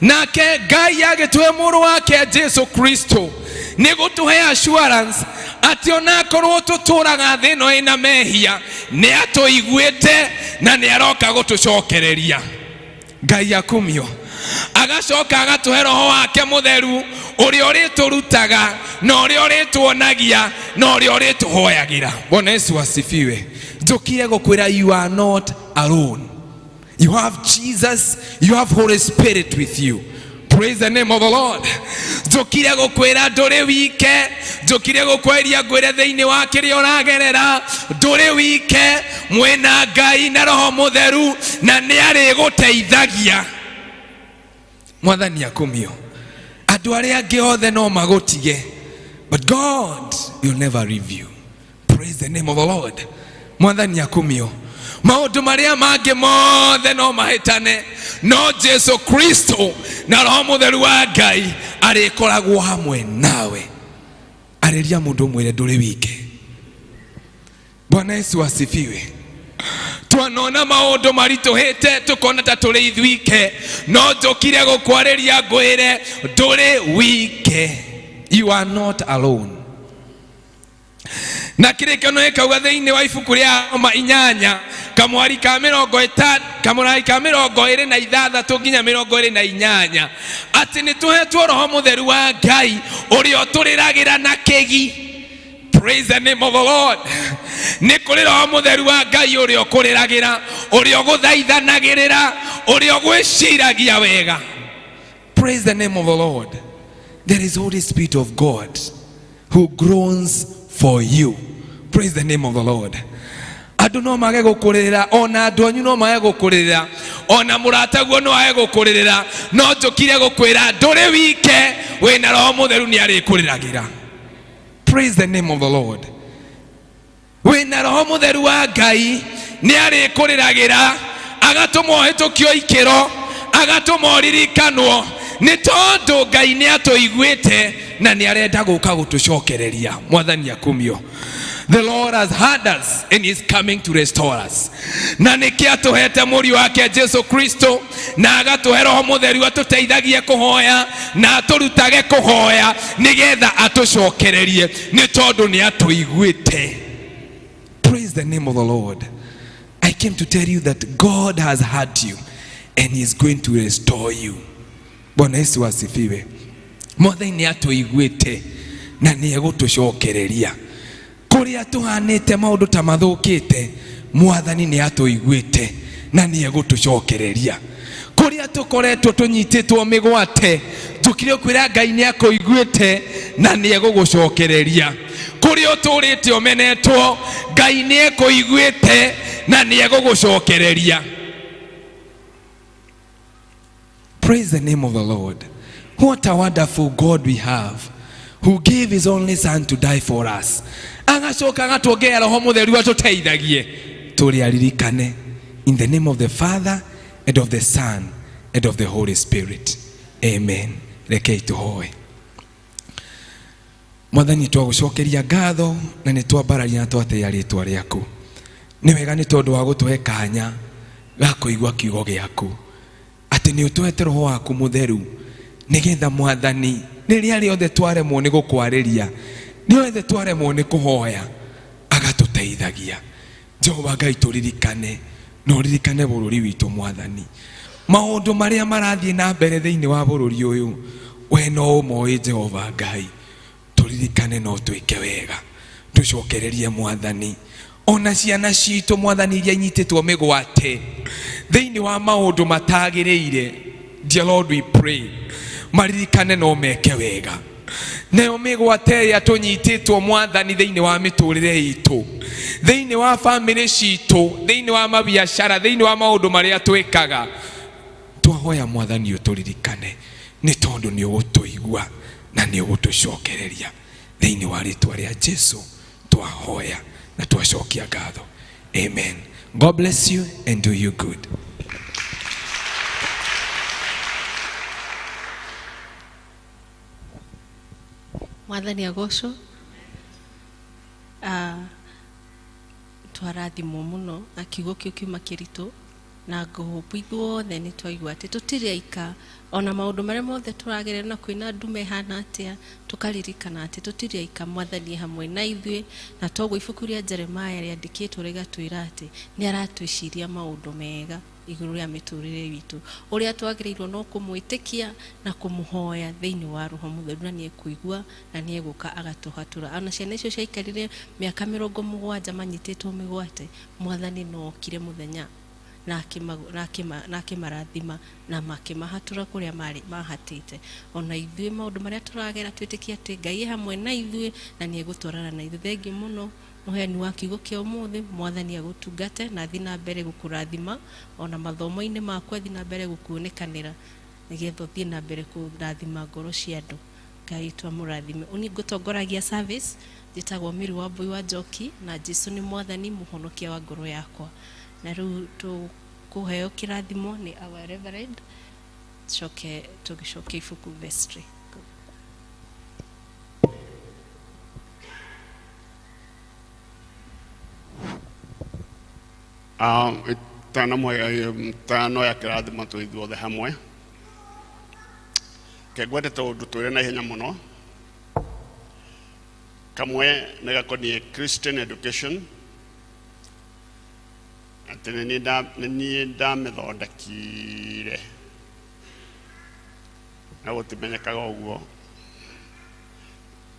nake Ngai agĩtũhe mũrũ wake Jesu Kristo nĩ gũtũhe assurance atĩ onakorwo tũtũraga thĩ ĩno ĩna mehia, nĩ atũiguĩte na nĩ aroka gũtũcokereria. Ngai akumio. Agacoka agatũhe roho wake mũtheru ũrĩa ũrĩtũrutaga na ũrĩa ũrĩtuonagia na ũrĩa ũrĩtũhoyagĩra. Bwana Yesu asifiwe. Njũkire gũkwĩra you are not alone. You have Jesus, you have Holy Spirit with you. Praise the name of the Lord. Njũkire gũkwĩra ndũrĩ wike, njũkire gũkweria ngwĩre thĩinĩ wa kĩrĩa ũragerera, ndũrĩ wike, mwĩna Ngai na Roho Mũtheru na nĩ arĩgũteithagia. Mwathani akumio. Andũ arĩa angĩ othe no magũtige, but God will never leave you. Praise the name of the Lord. Mwathani akumio. Maũndũ marĩa mangĩ mothe no mahĩtane, no Jesu Kristo na Roho Mũtheru wa Ngai arĩkoragwo hamwe nawe. Arĩria mũndũ ũmwĩre ndũrĩ wike. Bwana Yesu asifiwe. Twanona maũndũ maritũhĩte tũkona ta tũrĩ ithuike, no njũkire gũkwarĩria ngwĩre ndũrĩ wike. You are not alone. Na kĩrĩkano gĩkauga thĩinĩ wa ibuku rĩa Roma 8 kamwari ka 50 kamũrari ka 26 nginya 28 atĩ nĩ tũhetwo Roho Mũtheru wa Ngai ũrĩa ũtũrĩragĩra na kĩgi. Praise the name of the Lord. Nĩ kũrĩ Roho Mũtheru wa Ngai ũrĩa ũkũrĩragĩra, ũrĩa ũgũthaithanagĩrĩra, ũrĩa ũgwĩciragia wega. Praise the name of the Lord. There is Holy Spirit of God who groans for you. Praise the name of the Lord. Andũ no mage gũkũrĩrĩra, ona andũ anyu no mage gũkũrĩrĩra, ona mũrataguo no age gũkũrĩrĩra, no njũkire gũkwĩra ndũrĩ wike, wĩna Roho Mũtheru nĩ arĩkũrĩragĩra. Praise the name of the Lord. Wĩna Roho Mũtheru wa Ngai nĩ arĩkũrĩragĩra, agatũma ũhĩtũkio ikĩro, agatũma ũririkanwo, nĩ tondũ Ngai nĩ atũiguĩte na nĩ arenda gũka gũtũcokereria. Mwathani akumio. The Lord has heard us and is coming to restore us. Na nĩkĩo atũhete mũriũ wake Jesu Kristo na agatũhe Roho Mũtheru atũteithagie kũhoya na atũrutage kũhoya nĩgetha atũcokererie, nĩ tondũ nĩ atũiguĩte. Praise the name of the Lord. I came to tell you that God has heard you and he is going to restore you. Bwana Yesu asifiwe. Mwathani nĩ atũiguĩte na nĩ egũtũcokereria. Kũrĩa tũhanĩte maũndũ ta mathũkĩte, Mwathani nĩ atũiguĩte na nĩ egũtũcokereria. Kũrĩa tũkoretwo tũnyitĩtwo mĩgwate, njũkire kwĩra Ngai nĩ akũiguĩte na nĩ egũgũcokereria. Kũrĩa ũtũrĩte ũmenetwo, Ngai nĩ ekũiguĩte na nĩ egũgũcokereria. Praise the name of the Lord. What a wonderful God we have, who gave his only son to die for us. Agacoka agatuongerera Roho Mũtheru atũteithagie tũrĩ aririkane. In the name of the Father and of the Son and of the Holy Spirit. Amen. Rekei tũhoe. Mwathani, twagũcokeria ngatho na nĩ twambararia na twatĩĩa rĩtwa rĩaku. Nĩ wega nĩ tondũ wa gũtũhe kanya ga kũigua kiugo gĩaku, atĩ nĩ ũtũhete Roho waku Mũtheru nĩgetha Mwathani rĩrĩa rĩothe twaremwo nĩ gũkwarĩria, rĩothe twaremwo nĩ kũhoya, agatũteithagia. Jehova Ngai, tũririkane na ũririkane bũrũri witũ Mwathani. Maũndũ marĩa marathiĩ na mbere thĩinĩ wa bũrũri ũyũ, we no ũmoĩ Jehova Ngai. Tũririkane no twĩke wega, tũcokererie Mwathani. Ona ciana citũ Mwathani iria inyitĩtwo mĩgwate thĩinĩ wa maũndũ matagĩrĩire, dear Lord we pray, maririkane no meke wega. Nayo mĩgwate ĩrĩa tũnyitĩtwo Mwathani thĩinĩ wa mĩtũrĩre itũ, thĩinĩ wa bamĩrĩ citũ, thĩinĩ wa mabiacara, thĩinĩ wa maũndũ marĩa twĩkaga, twahoya Mwathani ũtũririkane, nĩ tondũ nĩ ũgũtũigua na nĩ ũgũtũcokereria. Thĩinĩ wa rĩtwa rĩa Jesu twahoya na twacokia ngatho. Amen. God bless you and do you good. Mwathani agocwo. Twarathimwo mũno na kiugo kĩu kiuma kĩritũ, na ngũhũpu ithuothe nĩ twaigua atĩ tũtirĩ aika, ona maũndũ marĩa mothe tũragerera na kwĩna ndume ĩhana atĩa, tũkaririkana atĩ tũtirĩ aika, Mwathani e hamwe na ithuĩ. Na toguo ibuku rĩa Jeremiah rĩandĩkĩtwo rĩgatwĩra atĩ nĩ aratwĩciria maũndũ mega igũrũ rĩa mĩtũrĩre witũ, ũrĩa twagĩrĩirwo no kũmwĩtĩkia na kũmũhoya thĩinĩ wa Roho Mũtheru, na nĩ ekũigua na nĩ egũka agatũhatũra. Ona ciana icio ciaikarire mĩaka 70 manyitĩtwo mĩgwate, Mwathani no okire mũthenya na akĩmarathima na makĩmahatũra kũrĩa mahatĩte. Ona ithuĩ maũndũ marĩa tũragera twĩtĩkie atĩ Ngai e hamwe na ithuĩ na nĩ egũtwarana na ithuĩ. Thengiũ mũno mũheani wa kiugo kĩa ũmũthĩ, Mwathani agũtungate na athiĩ na mbere gũkũrathima, ona mathomo-inĩ maku athiĩ na mbere gũkuonekanĩra, nĩgetha ũthiĩ na mbere kũrathima ngoro cia andũ. Ngai twamũrathime. Ũniĩ ngũtongoragia service, njĩtagwo Mary Wambui wa Njoki, na Jesu nĩ Mwathani mũhonokia wa ngoro yakwa. Na rĩu tũkũheo kĩrathimo nĩ our Reverend, coke tũgĩcoke ibuku vestry. Tano ya kĩrathimo twĩ ithuothe hamwe. Ke ngwende tũndũ twĩre na ihenya mũno. Kamwe nĩ gakoniĩ Christian education, atĩ nĩ niĩ ndamĩthondekire na gũtimenyekaga ũguo.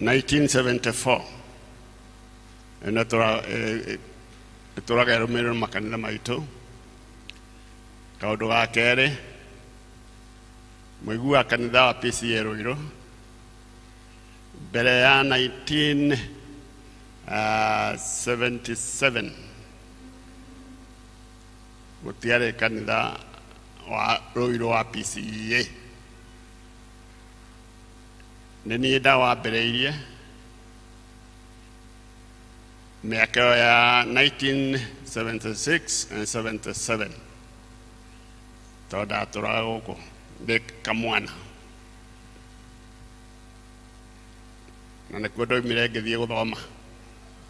1974 ĩno ĩtũraga ĩrũmĩrĩrwo makanitha maitũ. Kaũndũ ga kerĩ, mũiguaga kanitha wa PCEA Ruiru mbere ya 1977 gũtiarĩ kanitha wa Ruiru wa PCEA. Nĩ niĩ ndawambĩrĩirie mĩaka ĩyo ya 1976 and 77, tondũ ndatũraga gũkũ ndĩ kamwana, na nĩkuo ndoimire ngĩthiĩ gũthoma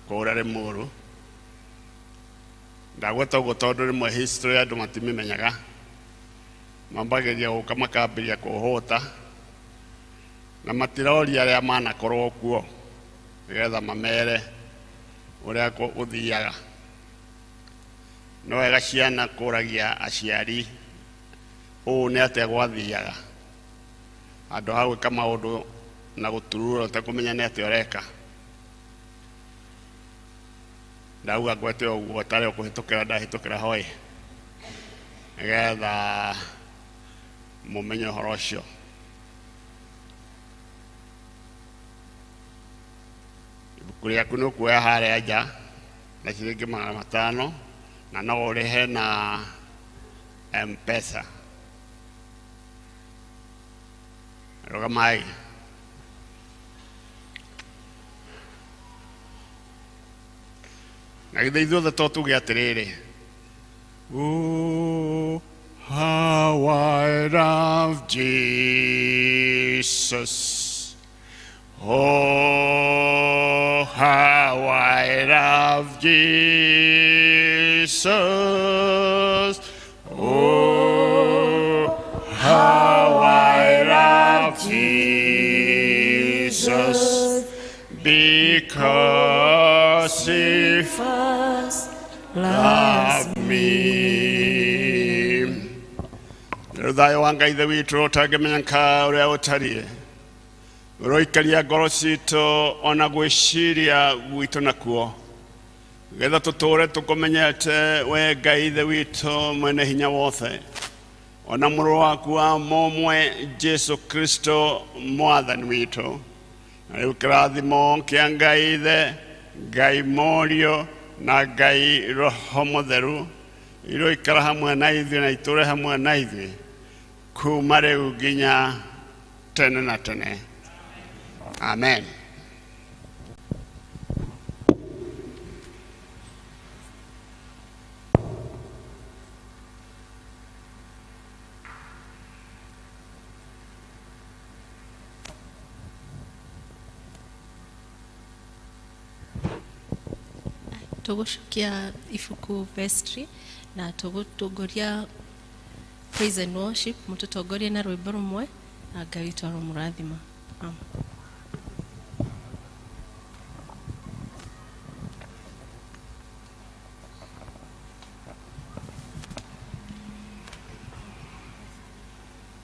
kũrĩa Limuru. Ndagweta ũguo tondũ rĩmwe history andũ matimĩmenyaga, mambagĩrĩria gũka makambĩrĩria kũhũta na matiroria arĩa manakorwo kuo nĩgetha mamere ũrĩa gũthiaga. No wega ciana kũragia aciari ũũ nĩ atĩa gwathiaga, handũ ha gwĩka maũndũ na gũturura ũtekũmenya nĩ atĩa ũreka. Ndauga ngwete ũguo tarĩ ũkũhĩtũkĩra ndahĩtũkĩra hoe, nĩgetha mũmenye ũhoro ũcio. Ibuku rĩaku nĩ ũkuoya harĩa nja na ciringi 500, na no ũrĩhe na M-Pesa. Rũgamai. Na githĩ ithuothe to tuge atĩrĩrĩ, Oh, how I love Jesus. Oh, how I love Jesus. Oh, how I love Jesus, because he first loved me. Rĩu thayũ wa Ngai Ithe witũ ũtangĩmenyeka ũrĩa ũtariĩ, ũroikaria ngoro citũ ona gwĩciria gwitũ nakuo, getha tũtũre tũkũmenyete we Ngai Ithe witũ mwene hinya wothe, ona mũrũ waku wa mũmwe Jesu Kristo mwathani witũ. Na rĩu kĩrathimo kĩa Ngai Ithe, Ngai Mũriũ na Ngai Roho Mũtheru iroikara hamwe na ithuĩ na itũre hamwe na ithuĩ kuma rĩu nginya tene na tene. Amen. Tũgũcokia ibuku vestry na tũgũtongoria praise and worship, mũtũtongorie na rwĩmbo rũmwe na Ngai witũ aromũrathima. Amen.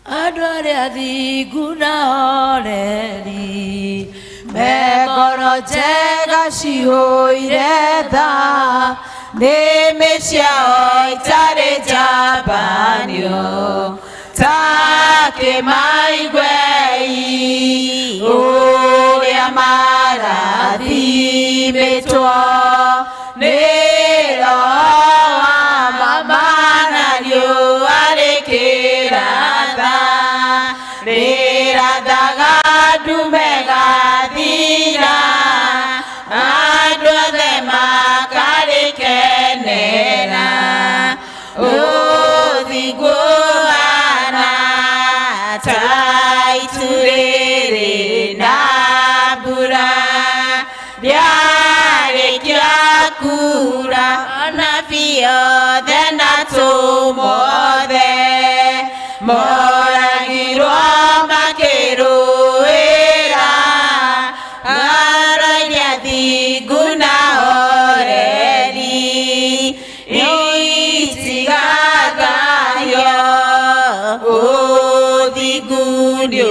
Andũ arĩa athingu na oreri me ngoro njega cihũire tha, nĩmĩ ciao itarĩ njambanio, ta kĩmaiguei ũrĩa marathimĩtwo nĩ Roho wa mama na riũa rĩkĩratha, rĩrathaga ndume gathira, andũ othe makarĩkenera. Ũthingu ũhana ta itu rĩrĩ na mbura, rĩarĩkia kura anabii othe Moragirwo makĩrũĩra ngoro iria thingu na horeri itigathahio ũthingu nĩ